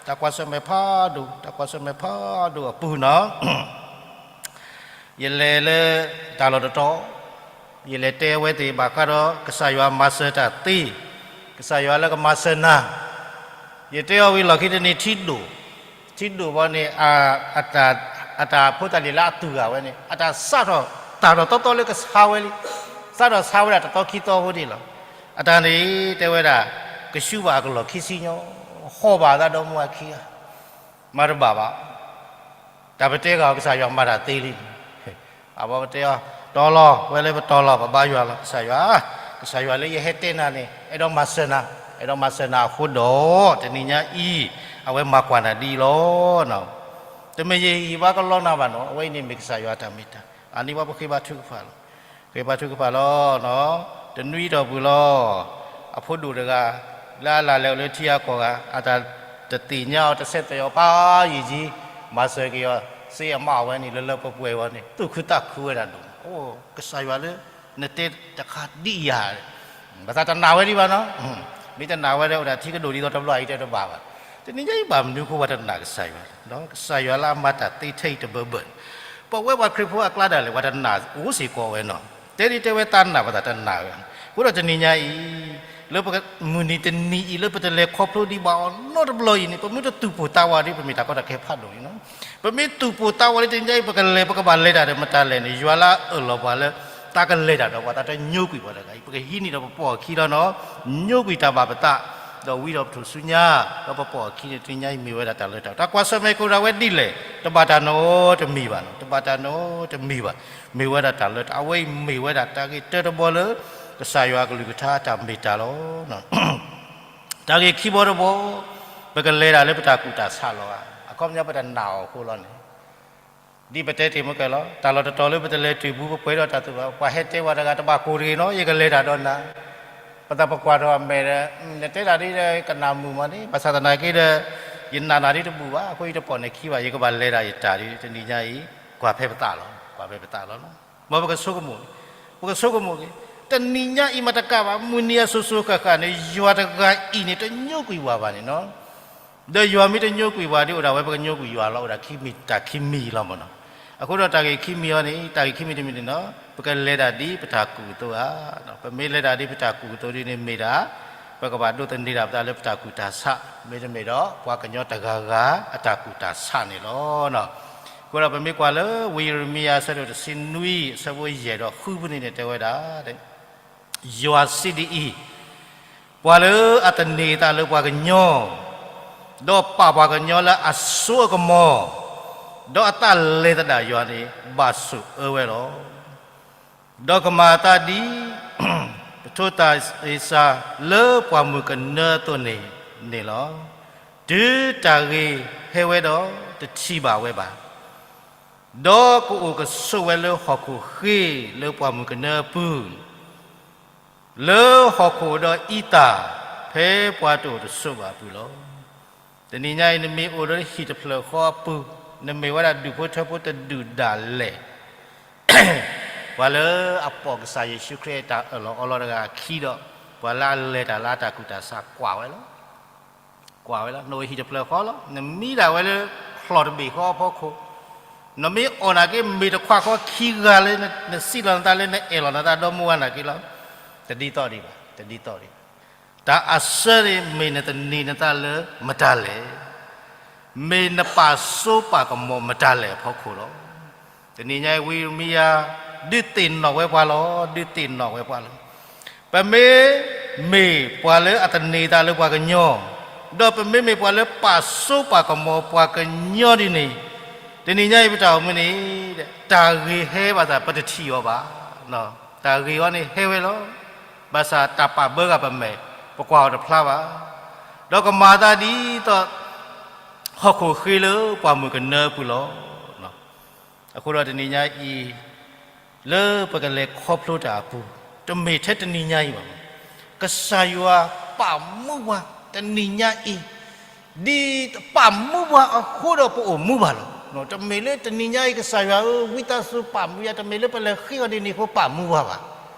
တၢ်ကွၢ်ဆၢၣ်မဲာ်ဖးဒိၣ်, တၢ်ကွၢ်ဆၢၣ်မဲာ်ဖးဒိၣ်အပူၤနီၤ ယလဲၤလၢတၢ်လီၢ်တတီၤ, ယလဲၤတဲအဝဲသ့ၣ်ဘၣ်ဃးဒီး ကစၢ်ယွၤမၤစၢၤတၢ်သ့, ကစၢ်ယွၤလၢကမၤစၢၤနၤ. ယတဲအီၤဝံၤလီၢ်ခံတနံၤထံဒိၣ်, ထံဒိၣ်ဘီန့ၣ် အတၢ်ဖိတၢ်လံၤလၢအသူၣ်ဂၤဝဲန့ၣ် အတၢ်စးထီၣ်တၢ်ထီၣ်သီသီလၢကဆါဝဲလံ, စးထီၣ်ဆါဝဲဒၣ်တသီခံသီဖိဒံးလီၤ. အတၢ်န့ၣ် တဲဝဲဒၣ် ကဆူဘၣ်အကလီၢ်ခံဆံညီ, ဟီၣ်ဘၣ်အသးဒီမါဝၤခံဂၤ မၤတဘၣ်ဘၣ်. တၢ်ပတဲဂၤအီၤ ကစၢ်ယွၤမၤတၢ်သ့လံန့ၣ်, အဘီပတဲအီၤ တီလီၤ, ဝဲလၢပတီလီၤ ပဘါယွၤလီၤ ကစၢ်ယွၤ, ကစၢ်ယွၤလၢယဟဲတဲနၤန့ၣ် အဲၣ်ဒိးမၤစၢၤနၤ, အဲၣ်ဒိးမၤစၢၤနၤအဃိဒီး တနံၤညါအံၤ အဝဲမၤကွၢ်နၤဒ်အံၤလီၤ. တမ့ၢ်ယဟ့ၣ်ဘါကလီနၤဘၣ်နီၤ, အဝဲအံၤန့ၣ်မ့ၢ်ကစၢ်ယွၤအတၢ်မ့ၢ်တၢ်, အန့ၣ်ပှၤပဃ့ဘါထုကဖၣ်လီၤ. ဃ့ဘါထုကဖၣ်လီၤ. တနွံအတီၢ်ပူၤလီၤ. အဖိဒိၣ်တဂၤ လၢအလၢ်လဲၤအိၣ်လၢထံဂၤကီၢ်ဂၤ အတၢ်တသ့ၣ်ညါအီၤ တဆဲးသွဲၣ်အီၤဖးယံာ်ကံ, မၤစၢၤက့ၤအီၤ စ့အမးဝဲန့ၣ် လၢလၢပှဲၤပှဲၤဝဲန့ၣ် သူၣ်ခုသးခုဝဲဒၣ်ဒိၣ်မး. အိၣ် ကစၢ်ယွၤလၢ နတဲတခါဒ်အံၤဧါ, ဘၣ်သးတနာ်ဝဲဒံးဘၣ်နီၤ. မ့ၢ်တနာ်ဝဲဒီး အိၣ်ဒၣ်ထံကဒိၣ်ဒ်သိးတဘျီအံၤတဲတဘၣ်ဘၣ်. တနံၤညါအံၤဘၣ်မနုၤအဃိပှၤတနာ်ကစၢ်ယွၤ, ကစၢ်ယွၤလၢအမၤတၢ်သ့ထဲအံၤတဘၢဘၢန့ၣ် ပဝဲပှၤခရံာ်ဖိအကျါဒၣ်လဲာ် ပှၤတနာ်အိၣ်စ့ၢ်ကီးဝဲနီၤ. တဲဒ်တဲဝဲသးနာ်ပသးတနာ်ဝဲ, အဃိဒီးတနံၤညါအံၤ လၢပမုၢ်နံၤတနံၤအံၤ လၢပတလဲၤခီဖျိဒံးဘၣ်အီၤနီတဘျီအံၤန့ၣ် ပမ့ၢ်တသူၣ်ပိၢ်သးဝးဒီး ပမ့ၢ်တၢ်ကီတၢ်ခဲဖးဒိၣ်လံနီၤ. ပမ့ၢ်သူၣ်ပိၢ်သးဝးလၢတနံၤညါအံၤ ပကလဲၤ ပကဘၣ်လဲၤတၢ်ဒီးမတၤလဲၣ်န့ၣ် ယွၤလၢအအၢၣ်လီၤပှၤလၢ သးကလဲၤတၢ်ဒီးပှၤ သးတညိကွံာ်ပှၤတဂၤအံၤ ပကဟံးန့ၢ်ဒီးပပိာ်အခံလီၤနီၤ. ညိကွံာ်တၢ်ဘၣ်ပသး ဒီးဝံဒီးပထူၣ်စုညါ ဒီးပပိာ်အခံန့ၣ် တနံၤညါအံၤမ့ၢ်ဝဲဒၣ်တၢ်လၢတၢ် တၢ်ကွၢ်ဆၢၣ်မဲာ်ကအိၣ်ဒၣ်ဝဲဒ်လဲၣ် တဘၣ်တၢ်နီတမံၤဘၣ်နီၤ, တဘၣ်တၢ်နီတမံၤဘၣ်. မ့ၢ်ဝဲဒၣ်တၢ်လၢတၢ် အဝဲအံၤမ့ၢ်ဝဲဒၣ်တၢ်ဂ့ၢ်တၢတဘီလၢ ကစၢ်ယွၤအကလုၢ်ကထါတၢ်မ့ၢ်တၢ်လီၤ. တၢ်ဂ့ၢ်ခံဘီတဘီ ပကလဲၤဒၣ်လၢပတၢ်ကူၣ်တၢ်ဆးလီၤဧါ. အခီပညီပတနာ်အီၤအဃိလီၤန့ၣ်, ဒ်ပတဲတ့ၢ်မ့ၢ်ကဲလီၤ, တၢ်လီၢ်တတီၤလၢပတလဲၤတုၤဘူး ပပှဲၤဒီးတၢ်သူၣ်ဘၣ်, ပှၤဟဲတဲဝဲတဂၤ တဘၣ်ကိၢ်တဂ့ၤနီၤ, ယကလဲၤတၢ်ဒီးနၤ, ပသးပကွၢ်ထီၣ်အမဲာ်ဒီး, နတဲတၢ်ဒ်ဒီးကနၣ်မုာ်မးန့ၣ်, ဘၣ်ဆၣ်သနာ်က့ဒီး, ယနာ်နၤဒ်တဘူၣ်ဘၣ်, အဃိယတပိာ်နခံဘၣ်, ယကဘၣ်လဲၤတၢ်ယတၢ်ဒ်တနံၤညါအံၤ, ကွၢ်ဖဲပသးလီၤ, ကွၢ်ဖဲပသးလီၤနီၤ, မ်ပကဆိကမိၣ်, ပကဆိကမိၣ်က့ၤ, တနံၤညါအံၤမးတကးဘၣ်, မုၢ်နံၤအစိၤစိၤဃၣ်ဃၣ်န့ၣ် ယွၤတဂၤအံၤန့ၣ် တညိကွံာ်ပှၤဘၣ်န့ၣ်နီၤ ဒီးယွၤမ့ၢ်တညိကွံာ်ပှၤဒ်အိၣ်ဒၣ်ဝဲ ပကညိကွံာ်ယွၤလီၤ, အိၣ်ဒၣ်ခံမံၤတၢ်ခံမံၤလီၤမ့ၢ်နီၤ, အဃိဒီးတၢ်ဂ့ၢ်ခံမံၤအံၤန့ၣ်, တၢ်ဂ့ၢ်ခံမံၤတမံၤန့ၣ်နီၤ, ပကလဲၤဒၣ်ဒ်ပတၢ်ကူၣ်အသိးဧါ, ပမ့ၢ်လဲၤဒၣ်ဒ်ပတၢ်ကူၣ်အသိးဒ်န့ၣ် မ့ၢ်ဒၣ်, ပကဘၣ်ဒိးသန့ၤဒၣ်ပသးလၢပတၢ်ကူၣ်တၢ်ဆး, မ့တမ့ၢ်ဒီး ပှၤကညီတဂၤဂၤအတၢ်ကူၣ်တၢ်ဆးန့ၣ်လီၤ. အဃိဒီးပမ့ၢ်ကွၢ်လၢ ဝံယံးရမံယၤ အဆၢဒိၣ်တဆံနွံ အဆၢဖိယဲၢ်ဒီးဃုဖဲန့ၣ်န့ၣ် တဲဝဲဒၣ် ယွၤစံးဒ်အံၤ, ပှၤလၢအသန့ၤအသးလၢပှၤကညီ, ဒီးပာ်ပှၤကညီလၢအစိအကမီၤ, ဒီးအသးလဲၤသဒၣ်ယွၤန့ၣ် ဘၣ်ဆိၣ်အၢဝဲလီၤ. ဒီးကမၤအသးဒ် ပထိးသးအ့စၤလၢပှၢ်မုၢ်ကနၢအသိးန့ၣ်န့ၣ်လီၤ. တုၤတၢ်ဂ့ၤဟဲဝဲဒီးတထံၣ်ဘၣ်ဝဲဘၣ် ဒီးကအိၣ်ကဆိးဝဲလၢဟီၣ်ခိၣ်ဃ့လၢပှၢ်မုၢ်ကနၢအပူၤ, လၢဟီၣ်ခိၣ်ဒီးအံသၣ် ဖဲပှၤတအိၣ်တဆိးဘၣ်အပူၤလီၤ. တနံၤညါအံၤ နမ့ၢ်အိၣ်လၢဟံၣ်တဖျၢၣ်ဃီအပူၤ, နမ့ၢ်ဝဲဒၣ်ဒူၣ်ဖိထၢဖိတဒူၣ်ဒၣ်လဲာ် ပှၤလၢအပိာ်ကစၢ်ယ့ၣ်ၡူးခရံာ်အတၢ်အၢၣ်လီၤအီလီၤတဂၤအခံဒီး, ပှၤလၢအလဲၤတၢ်လၢအတၢ်ကူၣ်တၢ်ဆးကွၢ်ဝဲလီၤ. ကွၢ်ဝဲလီၤ, နအိၣ်ဟံၣ်တဖျၢၣ်ဃီလီၤ, နမံဒၣ်ဝဲလၢ ချီၣ်တဘ့ၣ်ဃီအဖီခိၣ်, နမ့ၢ်အီၣ်နာ်က့မ့ၤတခွးဃီခံဂၤလၢ နစံးလီၤနသးလၢနအဲၣ်လီၤနသးဒီမါဝၤနာ်က့လီၤ. တဒ်သိးဒံးဘၣ်, တဒ်သိးဒံးဘၣ်. တၢ်အဆၢန့ၣ် မ့ၢ်နသန့ၤနသးလၢမတၤလဲၣ် မ့ၢ်နပာ်စိပာ်ကမီၤမတၤလဲၣ်အဖီခိၣ်လီၤ. တနံၤညါအံၤ ဝံယံးရမံယၤ ဒုးသ့ၣ်နီၣ်ဝဲပှၤလီၤ, ဒုးသ့ၣ်နီၣ်ဝဲပှၤလီၤ. ပမ့ၢ်မ့ၢ်ပှၤလၢအသန့ၤသးလၢပှၤကညီ, ဒီးပမ့မ့ၢ်ပှၤလၢပာ်စိပာ်ကမီၤပှၤကညီဒ်န့ၣ်, တနံၤညါအံၤပတၢ်အိၣ်မူန့ၣ် တၢ်ဂ့ၤဟဲဘၣ်ဆၣ် ပတထံၣ်အီၤဘၣ်. တၢ်ဂ့ၤအံၤန့ၣ်ဟဲဝဲလီၤ. ဘၣ်ဆၣ်တၢ်ပာ်ဘၢဂၤပမဲာ် ပကွၢ်အီၤတဖျါဘၣ်. ဒီးကမၤအသးဒ်သိး ဟီၣ်ခိၣ်ဃ့လၢပှၢ်မုၢ်ကနၢအပူၤလီၤ. အဃိဒီးတနံၤညါအံၤ လၢပကလဲၤခီဖျိတၢ်အပူၤ, တမ့ၢ်ထဲတနံၤညါအံၤဘၣ်. ကစၢ်ယွၤပာ်မူပှၤတနံၤညါအံၤ, ဒ်ပာ်မူပှၤအဃိဒီးပအိၣ်မူဘၣ်လီၤ. တမ့ၢ်လၢတနံၤညါအံၤ ကစၢ်ယွၤဧၢ ဝံသးစူၤပာ်မူယၤ, တမ့ၢ်လၢပလဲၤဃ့အီၤဒ်န့ၣ်အဃိပာ်မူပှၤဘၣ်.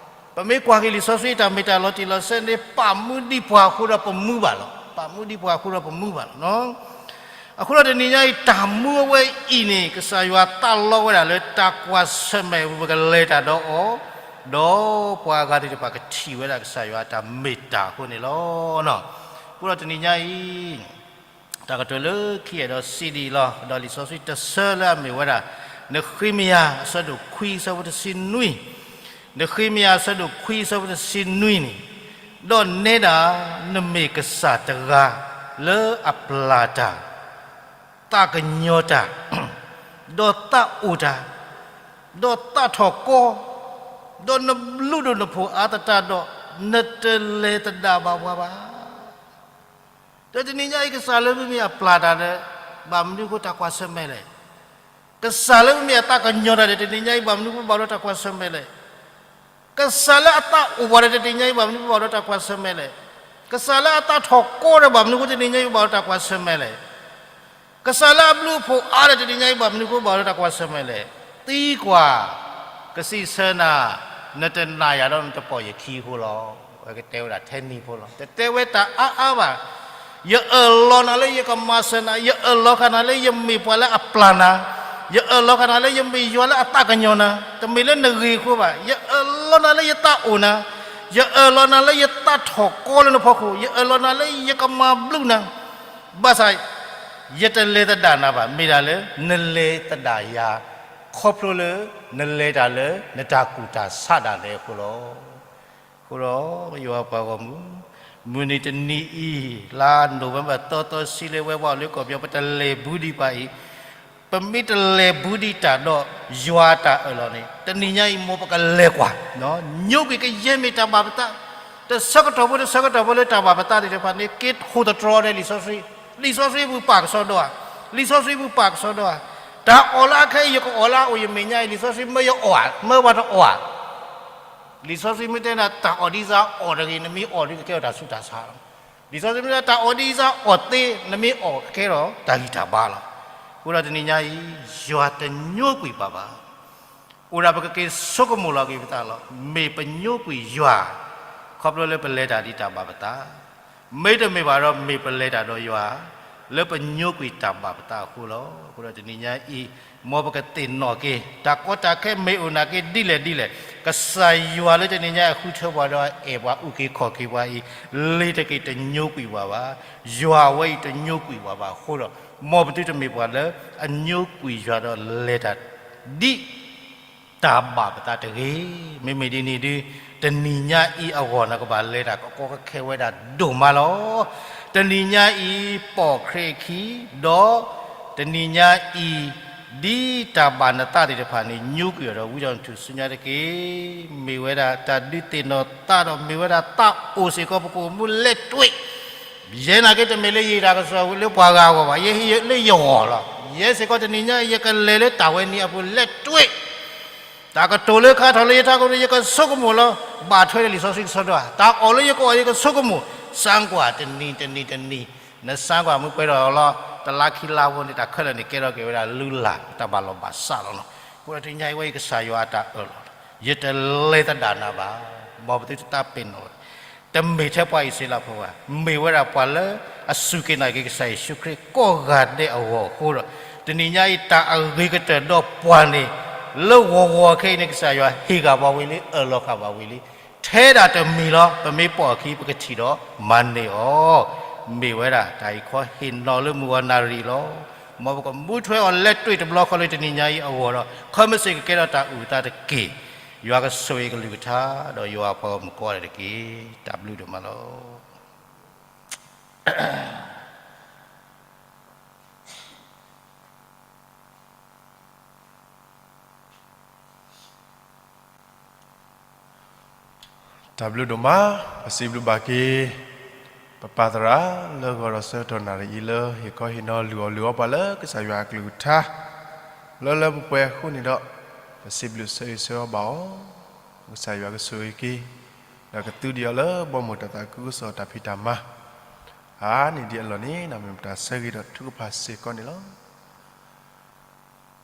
ပမ့ၢ်ကွၢ်က့ၤလံာ်စီဆှံတၢ်မ့ၢ်တၢ်လီၤတံၢ်လီၤဆဲးန့ၣ် ပာ်မူဒံးပှၤအဃိဒီးပမူဘၣ်လီၤ. ပာ်မူဒံးပှၤအဃိဒီးပမူဘၣ်လီၤ. အဃိဒီးတနံၤညါအံၤ တၢ်မူအဝဲအံၤန့ၣ် ကစၢ်ယွၤသးလီဝဲဒၣ်လၢတၢ်ကွၢ်ဆၢၣ်မဲာ် ပကလဲၤတၢ်ဒီးအီၤ, ဒီးပှၤအဂၤသ့ၣ်တဖၣ်ကထံၣ်ဝဲဒၣ်ကစၢ်ယွၤအတၢ်မ့ၢ်တၢ်အဃိန့ၣ်လီၤ. အဃိဒီးတနံၤညါအံၤ တၢ်ကတိၤလၢခံအဲၣ်ဒိးစံးဒ်အံၤလီၤ. ဒီးလံာ်စီဆှံတဆၢလၢအမ့ၢ်ဝဲဒၣ် နဃ့မယၤ အဆၢဒိၣ်ခွံ အဆၢဖိတဆံနွံ, နဃ့မယၤ အဆၢဒိၣ်ခွံ အဆၢဖိတဆံနွံန့ၣ်, ဒီးနဲဒၣ် နမ့ၢ်ကစၢ်တဂၤလၢအပျၢ်တၢ်, သးကညီၤတၢ်, ဒီးသးအိၣ်တၢ်, ဒီးသးထီၣ်ကီ, ဒီးနဘျုးဒိၣ်နဖှိၣ်အါသတးဒီး နတလဲၤသဒၣ်ဘၣ်ပှၤဘၣ်. ဒီးတနံၤညါအံၤ ကစၢ်လၢမ့မ့ၢ်အပျၢ်တၢ်ဒီး ဘၣ်မနုၤအဃိတၢ်ကွၢ်ဆၢၣ်မဲာ်လဲၣ်. ကစၢ်လၢမ့မ့ၢ်အသးကညီၤတၢ်ဒီး တနံၤညါအံၤ ဘၣ်မနုၤအဃိဘၣ်ဒီးတၢ်ကွၢ်ဆၢၣ်မဲာ်လဲၣ်. ကစၢ်လၢအသးအိၣ်ပှၤဒီး တနံၤညါအံၤ ဘၣ်မနုၤအဃိဘၣ်ဒီးတၢ်ကွၢ်ဆၢၣ်မဲာ်လဲၣ်. ကစၢ်လၢအသးထီၣ်ကီဒီး ဘၣ်မနုၤအဃိတနံၤညါအံၤ ဘၣ်ဒီးတၢ်ကွၢ်ဆၢၣ်မဲာ်လဲၣ်. ကစၢ်လၢအဘျုးအဖှိၣ်အါဒီး တနံၤညါအံၤ ဘၣ်မနုၤအဃိဘၣ်ဒီးတၢ်ကွၢ်ဆၢၣ်မဲာ်လဲၣ်. သံကွၢ်, ကစံးဆၢနၤ, နတနာ်ယၤဒီးနတပိာ်ယခံအဃိလီၤ. အဝဲကတဲဝဲဒၣ်ထဲနံၤဖိလီၤ. တတဲဝဲတၢ်အါအါဘၣ်. ယအၢၣ်လီၤနၤလၢယကမၤစၢၤနၤ, ယအၢၣ်လီၤဃာ်နၤလၢယမ့ၢ်ပှၤလၢအပျၢ်နၤ, ယအၢၣ်လီၤဃာ်နၤလၢယမ့ၢ်ယွၤလၢအသးကညီၤနၤ, တမ့ၢ်လၢနဂ့ၤအဃိဘၣ်. ယအၢၣ်လီၤနၤလၢယသးအိၣ်နၤ, ယအၢၣ်လီၤနၤလၢယသးထီၣ်ကီလၢနဖီခိၣ်, ယအၢၣ်လီၤနၤလၢယကမၤဘျုးနၤ ဘၣ်ဆၣ် ယတလဲၤသဒၣ်နၤဘၣ်, မ့ၢ်ဒၣ်လၢ နလဲၤသဒၣ်ယၤ, ခီဖျိလၢ နလဲၤတၢ်လၢ နတၢ်ကူၣ်တၢ်ဆးဒၣ်လဲာ်အဃိလီၤ. အဃိဒီး ယွၤပှၤဂီၢ်မုၢ်, မုၢ်နံၤတနံၤအံၤ လါနိၣ်ဝ့ဘၢၣ် သီသီဆံလၢဝဲပှၤအိၣ်လၢကီၢ်ပယီၤ ပတလဲၤဘူးဒံးပှၤအံၤ, ပမ့ၢ်တလဲၤဘူးဒံးတၢ်ဒီး ယွၤအတၢ်အၢၣ်လီၤန့ၣ် တနံၤညါအံၤ မ်ပကလဲၤကွၢ်, ညိကွံာ်ကယဲၢ်မ့ၢ်တၢ်ဘၣ်ပသး, တဆၢကတီၢ်ဖိ တဆၢကတီၢ်ဖိလၢတၢ်ဘၣ်ပသးသ့ၣ်တဖၣ်န့ၣ် က့ၤထိၣ်သတြီၤဒီးလံာ်စီဆှံ, လံာ်စီဆှံအပူၤပာ်ကစီဒီဧါ လံာ်စီဆှံပူၤပာ်ကစီဒီဧါ, တၢ်အီၣ်လၢအခဲအံၤ ယကအီၣ်လၢအအိၣ်ယမဲာ်ညါအံၤ လံာ်စီဆှံမၢယအီၣ်ဧါ, မၢပှၤတအီၣ်ဧါ. လံာ်စီဆှံမ့ၢ်တဲနၤ တၢ်အီၣ်ဒ်စးအီၣ်တဂ့ၤ, နမ့ၢ်အီၣ်ဒ်ကကဲထီၣ်တၢ်ဆူးတၢ်ဆါလီၤ. လံာ်စီဆှံမ့ၢ်တဲ တၢ်အီၣ်ဒ်စးအီၣ်သ့, နမ့ၢ်အီၣ်ကကဲထီၣ်တၢ်ဂံၢ်တၢ်ဘါလီၤ. အဃိဒီးတနံၤညါအံၤ ယွၤတညိကွံာ်ပှၤဘၣ်. အိၣ်ဒၣ်ပကက့ၤဆိကမိၣ်လီၤက့ၤပသးလီၤ. မ့ၢ်ပညိကွံာ်ယွၤ ခီဖျိလၢပလဲၤတၢ်ဒ်တၢ်ဘၣ်ပသး, မ့တမ့ၢ်ဘၣ်ဒီး မ့ၢ်ပလဲၤတၢ်ဒီးယွၤ လၢပညိကွံာ်တၢ်ဘၣ်ပသးအဃိလီၤ. အဃိဒီးတနံၤညါအံၤ မ်ပကသ့ၣ်နီၣ်က့ၤ တၢ်ကီတၢ်ခဲမ့ၢ်အိၣ်နာ်က့ဒ်လဲၣ်ဒ်လဲၣ်, ကစၢ်ယွၤလၢတနံၤညါအံၤ ဃုထၢပှၤဒီးအဲၣ်ပှၤ အုၣ်က့ၤခီၣ်က့ၤပှၤအံၤ လ့ၤတက့ၤတညိကွံာ်ပှၤဘၣ်. ယွၤဝဲအံၤတညိကွံာ်ပှၤဘၣ်အဃိဒီး မ်ပသုတမ့ၢ်ပှၤလၢအညိကွံာ်ယွၤဒီးလဲၤတၢ်ဒ် တၢ်ဘၣ်ပသးတဂ့ၤ. မ့မ့ၢ်ဒ်န့ၣ်ဒုး တနံၤညါအံၤအဂီၢ် နကဘၣ်လဲၤတၢ်ကကီကခဲဝဲဒၣ်ဒိၣ်မးလီၤ. တနံၤညါအံၤ ပိာ်ခရံာ်အခံ ဒီးတနံၤညါအံၤ ဒ်တၢ်ဘၣ်နသးသ့ၣ်တဖၣ်န့ၣ် ညိကွံာ်အီၤဒီး ဝံအီၤနထူၣ်ဆူညါတက့ၢ်. မ့ၢ်ဝဲဒၣ်တၢ်ဒုးသ့ၣ်နီၣ်သးဒီး မ့ၢ်ဝဲဒၣ်သးအိၣ်စ့ၢ်ကီး ပကအိၣ်မူလဲၤတွံၢ် ယဲနာ်က့တမ့ၢ်လၢယတၢ်ကစီၣ်လၢပှၤဂၤအဂီၢ်ဘၣ်, ယဲဟ့ၣ်လၢယဂီၢ်လီၤ. ယဲစ့ၢ်ကီးတနံၤညါအံၤ ယကလဲၤလၢတၢ်ဝဲနံၤအပူၤလဲၤတွံၢ် တၢ်ကတိၤလၢခါထီၣ်လၢယထးခိၣ်န့ၣ် ယကဆိကမိၣ်လီၤ. ဘၣ်ထွဲဒီးလံာ်စီဆှံကစီဒီဧါ, တၢ်အီၣ်လၢယကအီၣ် ယကဆိကမိၣ်, စၢကွၢ်တနံၤတနံၤတနံၤ, နစၢကွၢ်မ့ၢ်ပှဲၤထီၣ်လီၤ တလါခံလါဖိန့ၣ် တၢ်ခဲလၢာ်န့ၣ် ကဲထီၣ်က့ၤဝဲဒၣ်လုၢ်လၢ် တၢ်ဘၣ်လီၢ်ဘၣ်စးလီၤနီၤ. အဃိဒီးတနံၤညါအံၤဝဲအံၤ ကစၢ်ယွၤအတၢ်အၢၣ်လီၤ, ယတလဲၤသဒၣ်နၤဘၣ်, မ်ပသုတသးပ့ၤနီၣ်ဝဲ တမ့ၢ်ထဲပှၤအံၣ်စရ့လးဖိဘၣ်, မ့ၢ်ဝဲဒၣ်ပှၤလၢအစူၢ်က့ၤနာ်က့ၤကစၢ်ယ့ၣ်ၡူးခရံာ်ကိးဂၤဒဲးအဂီၢ်အဃိဒီး, တနံၤညါအံၤတၢ်အဂ့ၤကတၢၢ်ဒီးပှၤန့ၣ်, လၢဂီၤဂီၤခဲအံၤန့ၣ် ကစၢ်ယွၤဟ့ၣ်ဃာ်ပှၤဝံၤလံ အၢၣ်လီၤဃာ်ပှၤဝံၤလံ, ထဲဒၣ်တမံၤလီၤ ပမ့ၢ်ပိာ်အခံပကထံၣ်ဒီးမၤန့ၢ်အီၤ, မ့ၢ်ဝဲဒၣ်တၢ်အံၤခီဟ့ၣ်နီၤလၢမုၢ်ဂီၤနၣ်ရံၣ်လီၤ. မ်ပကမူထွဲအီၤလဲၤတွံၢ်တဘျီဃီလၢတနံၤညါအံၤအဂီၢ်ဒီး ခီမ့ၢ်စ့ၢ်ကကဲထီၣ်တၢ်အုၣ်အသးတက့ၢ်. ယွၤကဆိၣ်ဂ့ၤကလုၢ်ကထါ ဒီးယွၤအပှၤဂီၢ်မုၢ်ကိးဂၤဒဲးတက့ၢ်. တၢ်ဘျုးဒိၣ်မးလီၤ. တၢ်ဘျုးဒိၣ်မး, ပစံးဘျုးဘၣ်က့ၤ ပပၢ်သရၣ်လၢဂီၤဒီးဆၢကတီၢ်နၣ်ရံၣ်အံၤ လၢဟ့ၣ်ခီဟ့ၣ်နီၤလုၢ်အီၣ်လုၢ်အီပှၤလၢကစၢ်ယွၤအကလုၢ်ကထါ လၢလၢပှဲၤပှဲၤအဃိန့ၣ်ဒီး, ပစံးဘျုးဆၢဂ့ၤဆၢဝါဘၣ်အီၤ, ကစၢ်ယွၤကဆိၣ်ဂ့ၤက့ၤ ဒီးကသူဒံးအီၤလၢဘီမုၢ်တၢ်သးခုကစီၣ်တၢ်ဖံးတၢ်မၤ အါန့ၢ်ဒံးအလီၢ်န့ၣ် မ့ၢ်ပတၢ်ဆၢဂ့ၤဒီးထုကဖၣ်စ့ၢ်ကီးန့ၣ်လီၤ.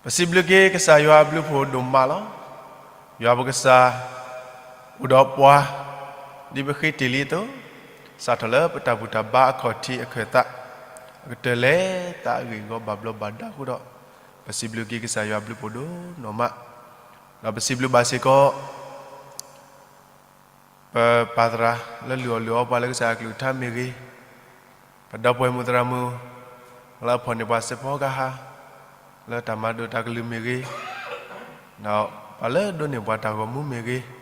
ပစံးဘျုးက့ၤကစၢ်ယွၤအဘျုးဖှိၣ်ဒိၣ်မးလီၤ. ယွၤပကစၢ် အိၣ်ဒီးပှၤ ဒ်ပဃ့တ့ၢ်လံအသိး, စးထီၣ်လၢပတၢ်ဘူၣ်တၢ်ဘါအခီၣ်ထံးအခၢၣ်သး အကတၢၢ်လၢသးအဂ့ၢ်အဂီၢ်ဘၣ်ဘျီးဘၣ်ဒါအဃိဒီး, ပစံးဘျုးက့ၤကစၢ်ယွၤအဘျုးဖှိၣ်ဒိၣ်နီၢ်မး, ဒီးပစံးဘျုးဘၣ်စ့ၢ်ကီး ပပၢ်သရၣ်လၢလုၢ်အီၣ်လုၢ်အီပှၤလၢကစၢ်အကလုၢ်ကထါမ့ၢ်ဂ့ၤ, ပဒီပုၢ်ဝဲၢ်မုၣ်သရၣ်မုၣ် လၢအဖီၣ်န့ၢ်ပှၤစဲးဖီကဟၣ် လၢတၢ်မၤဒိၣ်တၢ်ကလုၢ်မ့ၢ်ဂ့ၤ, ဒီးပှၤလၢဒိးန့ၢ်ပှၤတၢ်ဂီၤမူမ့ၢ်ဂ့ၤ,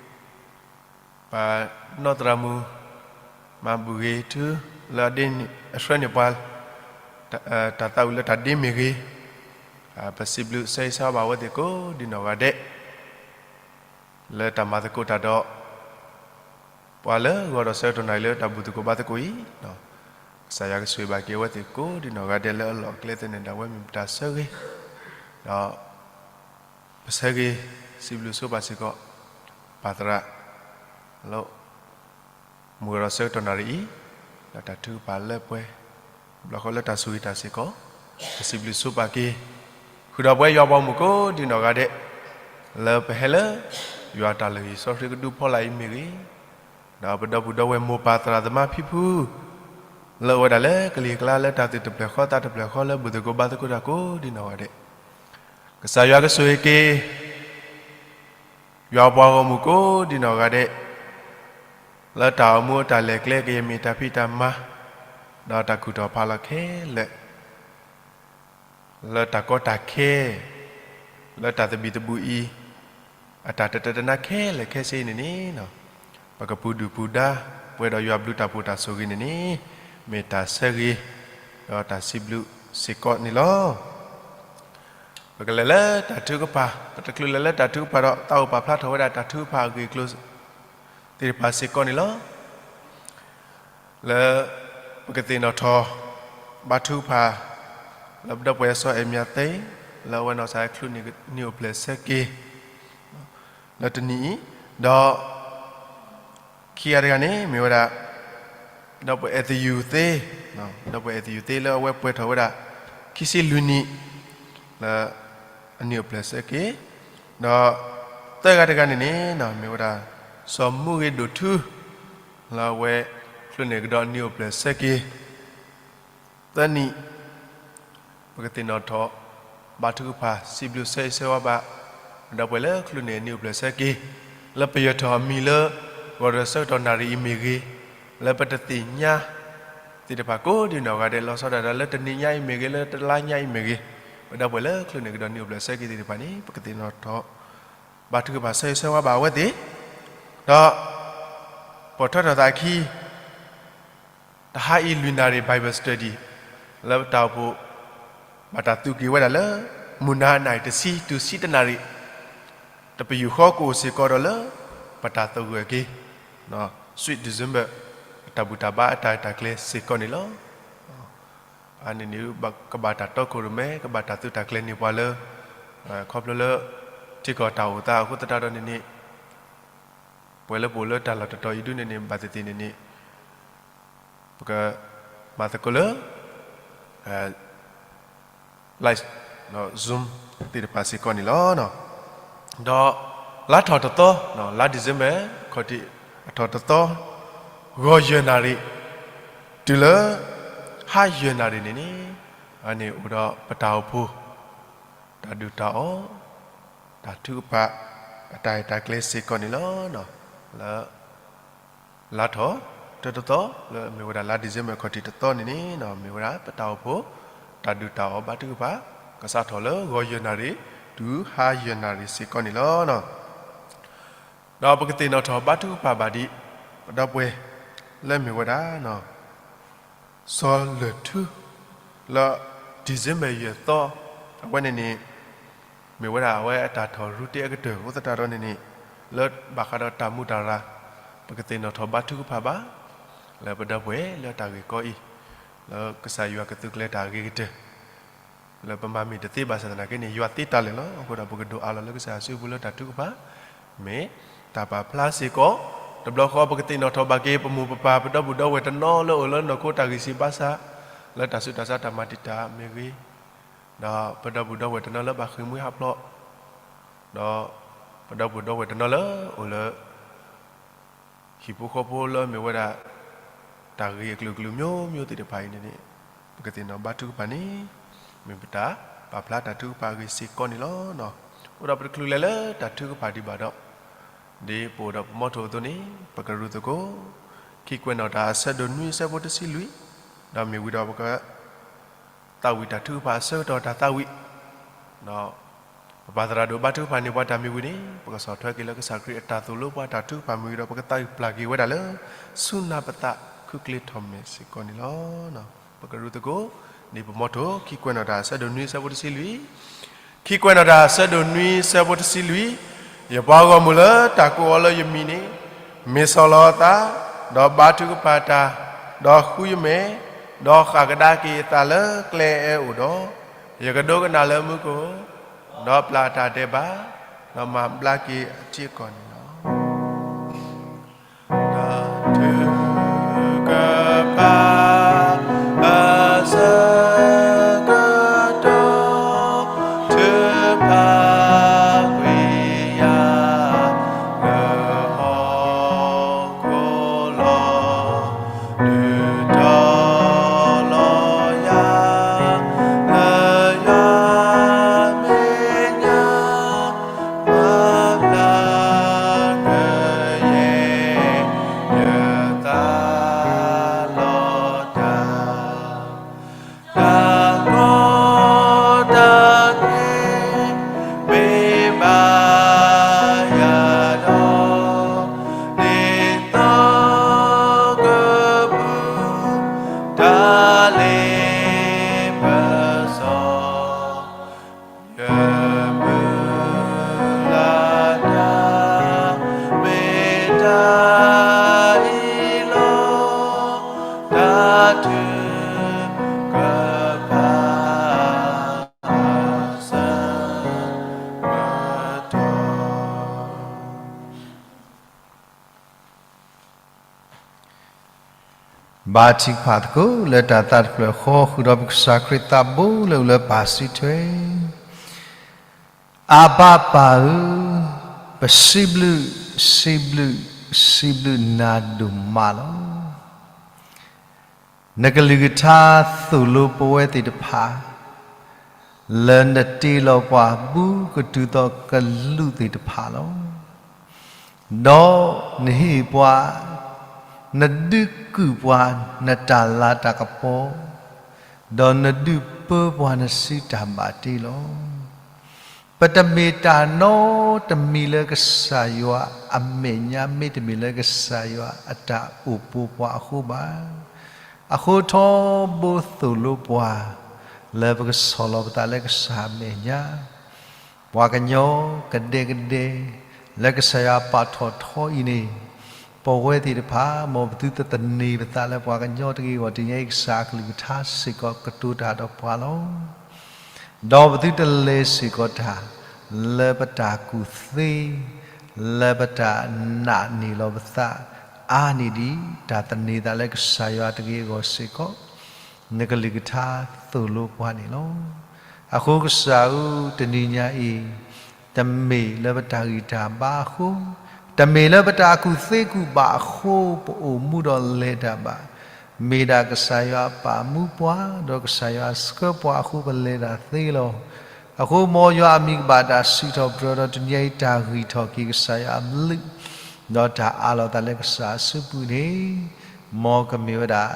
ပနီၢ်သရၣ်မုၣ် မၤဘူၣ်ဂ့ၤထူ လၢအဒ့န့ၣ် အဆှၢန့ၢ်ပှၤ တၢ်သးဝံၣ်လၢတၢ်ဒ့မ့ၢ်ဂ့ၤ, ပစံးဘျုးဆၢဂ့ၤဆၢဝါဘၣ်အဝဲသ့ၣ်ကိးဒံးနီၢ်ဂၤဒဲး လၢတၢ်မၤသကိးတၢ်ဒီး ပှၤလၢဂီၤဒီးဆၢကတီၢ်နၣ်ရံၣ်လၢတၢ်ဘူၣ်သကိးဘါသကိးအံၤ, ကစၢ်ယွၤကဆိၣ်ဂ့ၤဘၣ်က့ၤအဝဲသ့ၣ်ကိးဒံးနီၢ်ဂၤဒဲးလၢအလီၢ်အကျဲသ့ၣ်န့ၣ် ဒၣ်ဝဲမ့ၢ်ပတၢ်ဆၢဂ့ၤ, ဒီး ပဆၢဂ့ၤ စံးဘျုးဆိပာ်စ့ၢ်ကီး ပၢ်သရၣ် လၢ မုၢ်ဂီၤဒီးဆၢကတီၢ်နၣ်ရံၣ်အံၤ, ဒီးတၢ်ထုကဖၣ်လၢပှဲၤ ဘျီဃီလၢတၢ်ဆိၣ်ဂ့ၤတၢ်စ့ၢ်ကီး, ပစံးဘျုးဆိပာ်က့ၤ ဃုာ်ဒီးပဝဲယွၤပှၤဂီၢ်မုၢ်ကိးဒံးနီၢ်ဂၤဒဲး, လၢပဟဲလၢ ယွၤတၢ်လုၢ်ဟံၣ်စီဆှံကဒုဖီလာ်အံၤမ့ၢ်ဂ့ၤ, ဒီးပဒီပုၢ်ဒီဝဲၢ်မိၢ်ပၢ်သရၣ်သမါဖံဖု လၢအဝဲဒၣ်လၢကလံၤကျါလၢတၢ်သူၣ်တဖျၢၣ်ဃီသးတဖျၢၣ်ဃီလၢဘူၣ်သကိးဘါသကိးတၢ်ကိးဒံးနီၢ်ဂၤဒဲး, ကစၢ်ယွၤကဆိၣ်ဂ့ၤက့ၤ ယွၤပှၤဂီၢ်မုၢ်ကိးဒံးနီၢ်ဂၤဒဲး, လၢတၢ်အိၣ်မူအတၢ်လဲၤကျဲကယဲၢ်မ့ၢ်တၢ်ဖံးတၢ်မၤ, ဒီးတၢ်ခူၣ်ထီၣ်ဖးလီၤခဲလၢာ်, လၢတၢ်ကီတၢ်ခဲ, လၢတၢ်သဘံၣ်သဘုၣ်အံၤ, အတၢ်တတၢတနါခဲလၢာ်ခဲဆ့အံၤန့ၣ်န့ၣ်, ပကပူၤဒုၣ်ပူၤဒါ ပှဲၤဒီးယွၤဘျုးတၢ်ဖှိၣ်တၢ်ဆိၣ်ဂ့ၤန့ၣ်န့ၣ်, မ့ၢ်တၢ်ဆၢဂ့ၤ ဒီးတၢ်စံးဘျုးစ့ၢ်ကီးန့ၣ်လီၤ. ပကလဲၤလၢတၢ်ထုကဖၣ်, ပတချုးလဲၤလၢတၢ်ထုကဖၣ်ဒီး သးအိၣ်ပာ်ဖျါထီၣ်ဝဲဒၣ်တၢ်ထုကဖၣ်အဂ့ၢ်အကျိၤသ့ၣ်တဖၣ်စ့ၢ်ကီးန့ၣ်လီၤ. လၢပကသ့ၣ်နီၣ်ထီၣ် ဘါထုကဖၣ် လၢပဒီပုၢ်ဝဲၢ်စီၤအဲၣ်မၠၤသ့ လၢအဝဲနီၢ်ကစၢ်ချုးန့ၢ်နံၣ်အိၣ်ဖျဲၣ်ဆၢက့ၤ လၢတနံၤအံၤ, ဒီး ခံဂၤတဂၤန့ၣ် မ့ၢ်ဝဲဒၣ် ဒီပုၢ်ဝဲၢ်အဲၣ်သယူၣ်သ့, ဒီပုၢ်ဝဲၢ်အဲၣ်သယူၣ်သ့လၢအဝဲပှဲၤထီၣ်ဝဲဒၣ် ခံဆံလွံၢ်နံၣ် လၢ အနံၣ်အိၣ်ဖျဲၣ်ဆၢက့ၤ, ဒီး သၢဂၤတဂၤန့ၣ်န့ၣ် မ့ၢ်ဝဲဒၣ် စီၤမူဂ့ၤဒိၣ်ထူ လၢအဝဲ ချုးန့ၢ်ကဒီးနံၣ်အိၣ်ဖျဲၣ်ဆၢက့ၤ သၢနံၣ် ပကသ့ၣ်နီၣ်ထီၣ် ဘါထုကဖၣ် စံးဘျုးဆၢဂ့ၤဆၢဝါဘၣ် ပဒီပုၢ်ဝဲၢ်လၢချုးန့ၢ်နံၣ်အိၣ်ဖျဲၣ်ဆၢက့ၤ လၢပယၢၤထီၣ်အမံၤလၢ ဂီၤတဆၢကတီၢ်နၣ်ရံၣ်အံၤမ့ၢ်ဂ့ၤ, လၢပတသ့ၣ်ညါ သ့ၣ်တဖၣ်ကိးဒံးနီၢ်ဂၤဒဲး လီၤဆီဒၣ်တၢ်လၢတနံၤညါအံၤမ့ၢ်ဂ့ၤ လၢတလါညါအံၤမ့ၢ်ဂ့ၤ, ပဒီပုၢ်ဝဲၢ်လၢချုးန့ၢ်ကဒီးနံၣ်အိၣ်ဖျဲၣ်ဆၢက့ၤသ့ၣ်တဖၣ်န့ၣ် ပကသ့ၣ်နီၣ်ထီၣ် ဘါထုကဖၣ်ဆၢဂ့ၤဆၢဝါဘၣ်အဝဲသ့ၣ်, ဒီး ပိာ်ထွဲထီၣ်သးအခံ တဟါအံၤလွံၢ်နၣ်ရံၣ် Bible Study လၢပတၢ်အိၣ်ဖှိၣ် ဘၣ်တၢ်သူးက့ၤဝဲဒၣ်လၢ မုၢ်နၤနၣ်ရံၣ်တဆံတုၤဆံတနၣ်ရံၣ်, တပယူာ်ဃီကအိၣ်စ့ၢ်ကီးဒီးလၢ ပတၢ်သဂၢၢ်က့ၤ Sweet December အတၢ်ဘူၣ်တၢ်ဘါအတၢ်ရဲၣ်တၢ်ကျဲၤစ့ၢ်ကီးန့ၣ်လီၤ. အန့ၣ်န့ၣ် ကဘၣ်တၢ်တီခိၣ်ရိၣ်မဲ ကဘၣ်တၢ်သုးတၢ်ကျဲၤန့ၢ်ပှၤလၢ ခီဖျိလၢ ထံကီၢ်တၢ်အိၣ်သးအဃိသတးဒီးန့ၣ်န့ၣ် ပှၤလၢပအိၣ်လၢတၢ်လီၢ်တတီၤအံၤဒုန့ၣ်န့ၣ် ဘၣ်သ့ၣ်သ့ၣ်န့ၣ်န့ၣ် ပကမၤသကိးလၢ live Zoom သ့ၣ်တဖၣ်စ့ၢ်ကီးန့ၣ်လီၤ. ဒီးလါထီၣ်တသီ လါ December ခီၣ်ထံးအထီၣ်တသီ ဂီၤယဲၢ်နၣ်ရံၣ် တုၤလၢ ဟါယဲၢ်နၣ်ရံၣ်န့ၣ်န့ၣ် အန့ၣ်အိၣ်ဒီးပတၢ်အိၣ်ဖှိၣ် တၢ်ဒုၣ်တၢ်အီၣ် တၢ်ထုကဖၣ် အတၢ်ရဲၣ်တၢ်ကျဲၤစ့ၢ်ကီးန့ၣ်လီၤ. လၢ လါထီၣ် တၢတသီ လၢမ့ၢ်ဝဲဒၣ်လါ December ခီၣ်ထံးတသီန့ၣ်န့ၣ် မ့ၢ်ဝဲဒၣ်ပတၢ်အိၣ်ဖှိၣ် တၢ်ဒုၣ်တၢ်အီၣ်ဘါထုကဖၣ် ကစးထီၣ်လၢဂီၤယဲၢ်နၣ်ရံၣ် တုၤဟါယဲၢ်နၣ်ရံၣ်စ့ၢ်ကီးန့ၣ်လီၤ. ဒီးပကသ့ၣ်နီၣ်ထီၣ်ဘါထုကဖၣ်ဘၣ်ဒံး ပဒီပုၢ်ဝဲၢ် လၢမ့ၢ်ဝဲဒၣ် စီၤလၢၢ်ထူ လၢ December ယဲၢ်သီ အဝဲန့ၣ်န့ၣ် မ့ၢ်ဝဲဒၣ်အဝဲအတၢ်ထီၣ်ရူတ့အကတၢၢ် အဃိသတးဒီးန့ၣ်န့ၣ် လၢဘၣ်ဃးဒီးတၢ်မူးတၢ်ရၢ် ပကသ့ၣ်နီၣ်ထီၣ်ဘါထုကဖၣ်ဘၣ် လၢပဒီပုၢ်ဝဲၢ်လၢတၢ်ဂ့ၢ်ကီအံၤ လၢကစၢ်ယွၤကသုးကျဲၤတၢ်အဂ့ၤကတၢၢ် လၢပမၤမ့ၢ်တသ့ဘၣ်ဆၣ်သနာ်က့န့ၣ် ယွၤသ့တၢ်လၢာ်လီၤ. အဃိဒီးပကဒိးအးလီၤလၢကစၢ်ယွၤစုပူၤလၢတၢ်ထုကဖၣ် မ့ၢ်တၢ်ပာ်ဖျါစ့ၢ်ကီး တဘျီဃီပကသ့ၣ်နီၣ်ထီၣ်ဘၣ်က့ၤ ပမိၢ်ပပၢ် ပဒီပုၢ်ဒီဝဲၢ်တနီၤလၢအိၣ်လၢနီၢ်ခိတၢ်ဂံၢ်စၢ်ဘါစၢ် လၢတၢ်ဆူးတၢ်ဆါတၢ်မၤတံာ်တာ်မ့ၢ်ဂ့ၤ, ဒီးပဒီပုၢ်ဒီဝဲၢ်တနီၤလၢဘၣ်ဃ့ၢ်မှံဟးဖျိး, ဒီးပဒီပုၢ်ဒီဝဲၢ်တနီၤလၢအိၣ်လၢ ဟံၣ်ဖိဃီဖိလၢမ့ၢ်ဝဲဒၣ် တၢ်ဂ့ၢ်အကလုာ်ကလုာ် မျိုးမျိုး သ့ၣ်တဖၣ်အံၤန့ၣ်န့ၣ် ပကသ့ၣ်နီၣ်ဘါထုကဖၣ်န့ၣ် မ့ၢ်ပတၢ်ပာ်ဖျါတၢ်ထုကဖၣ်အဂ့ၢ်စ့ၢ်ကီးန့ၣ်လီၤ. အဃိဒီးပတချုးလဲၤလၢတၢ်ထုကဖၣ်ဒံးဘၣ်ဒီး ဒ်ပအိၣ်ဒီးပမီထိၣ်အသိးန့ၣ် ပကရူၢ်သကိး ခံကွဲးနီၣ်တၢ်အဆၢဒိၣ်နွံအဆၢဖိတဆံလွံၢ်, ဒီးမ့ၢ်ဝံၤဒီးပက သးဝံၣ်တၢ်ထုကဖၣ်အဆၢကတီၢ်တၢ်သးဝံၣ်, ဒီးပဘၣ်သရၣ်ဒိၣ်ဘါထုကဖၣ်န့ၢ်ပှၤတၢ်မ့ၢ်ဝံၤန့ၣ် ပကဆီၣ်ထွဲက့ၤလၢကစၢ်ခရံာ်အတၢ်သိၣ်လိပှၤတၢ်ထုကဖၣ်မ့ၢ်ဝံၤဒီး ပကသးဝံၣ်ပျၢ်က့ၤဝဲဒၣ်လၢ ဆူနၢ်ပသးခုကျ့ထီၣ်မဲာ်စ့ၢ်ကီးန့ၣ်လီၤ. ပကရူၢ်သကိး ဒ်ပမီထိၣ် ခံကွဲးနီၣ်တၢ်အဆၢဒိၣ်နွံအဆၢဖိတဆံလွံၢ်, ခံကွဲးနီၣ်တၢ်အဆၢဒိၣ်နွံအဆၢဖိတဆံလွံၢ်, ယပှၤဂီၢ်မုၢ်လၢတၢ်ကိးအီၤလၢယမံၤန့ၣ် မ့ၢ်ဆီၣ်လီၤအသး, ဒီးဘါထုကဖၣ်တၢ်, ဒီးဃုယမဲာ်, ဒီးဃၣ်ကဒါက့ၤအသးလၢကျဲအအိၣ်ဒီး, ယကဒိကနၣ်လၢမူခိၣ်, ဒီးပျၢ်တၢ်ဒဲးဘး, ဒီးမၤဘျါက့ၤအထံအကီၢ်န့ၣ်လီၤ. တၢ်ထုကဖၣ် အဆၢကတီၢ် ထုကဖၣ်ကွံာ်ယၤ လၢဟီၣ်ခိၣ်လီၤ. ဒုးတီၤလီၤယၤ လၢယွၤမဲာ်ညါ မၤဘျါကယဲၢ် ယသးလီၤတၢ် တၢ်ကီတၢ်ခဲ ဘါထုကဖၣ်သကိးလၢတၢ်သးတဖျၢၣ်ဃီ ဃုာ်ဒီးပကစၢ်ခရံာ်သးဘိလၢအိၣ်လၢပၢ်စုထွဲ, အဘၤပၢ်ဧၢ, ပစံးဘျုး, စံးဘျုး, စံးဘျုးနၤဒိၣ်မးလီၤ. နကလုၢ်ကထါသိၣ်လိပဝဲသ့ၣ်တဖၣ် လၢနတ့လီၤပှၤဘူးကတုၤသီးကလူးသ့ၣ်တဖၣ်လီၤ. ဒီးနဟ့ၣ်ပှၤ, နဒုးကုာ်ပှၤနတၢ်လၤတၢ်ကပီၤ, ဒီးနဒုးပၢပှၤနစုတၢ်ဘၣ်တ့လီၤ. ပတမ့ၢ်တၢ်နီတမံၤလၢကစၢ်ယွၤအမဲာ်ညါ မ့တမ့ၢ်လၢကစၢ်ယွၤအတၢ်အိၣ်ပိာ်ပှၤအဃိဘၣ်. အဃိထီဘိသိၣ်လိပှၤ လၢပကဆီၣ်လီၤပသးလၢကစၢ်အမဲာ်ညါ ပှၤကညီကဒဲကဒဲ လၢကစၢ်ယွၤပာ်ထီၣ်ထီအံၤန့ၣ်, ပဝဲသ့ၣ်တဖၣ် မ်ပသုတသန့ၤပသးလၢပှၤကညီတဂ့ၤအဂီၢ် တနံၤအံၤကစၢ်အကလုၢ်ကထါစ့ၢ်ကီးကတိၤတၢ်ဒီးပှၤလီၤ. ဒီးပသုတလဲၤစ့ၢ်ကီးတၢ် လၢပတၢ်ကူၣ်သ့, လၢပတၢ်နာ်န့ၢ်လီၤပသး အါန့ၢ်ဒံးတၢ်သန့ၤသးလၢကစၢ်ယွၤတဂ့ၤအဂီၢ်စ့ၢ်ကီး နကလုၢ်ကထါသိၣ်လိပှၤန့ၣ်လီၤ. အဃိကစၢ်ဧၢ, တနံၤညါအံၤ တမ့ၢ်လၢပတၢ်ဂံၢ်တၢ်ဘါအဃိ, တမ့ၢ်လၢပတၢ်ကူၣ်သ့ကူၣ်ဘၣ်အဃိ ပအိၣ်မူဒီးလဲၤတၢ်ဘၣ်, မ့ၢ်ဒၣ်ကစၢ်ယွၤအပာ်မူပှၤ ဒီးကစၢ်ယွၤဆှၢပှၤအဃိပလဲၤတၢ်သ့လီၤ. အဃိမ်ယွၤအမံၤကဘၣ်တၢ်စံးထီၣ်ပတြၢၤဒီး တနံၤညါအံၤတၢ်ဂံၢ်ထီၣ်က့ၤ ကစၢ်ယွၤအဘျုး ဒီးတၢ်အးလီၤသးလၢကစၢ်အစုပူၤန့ၣ်, မ်ကမ့ၢ်ဝဲဒၣ်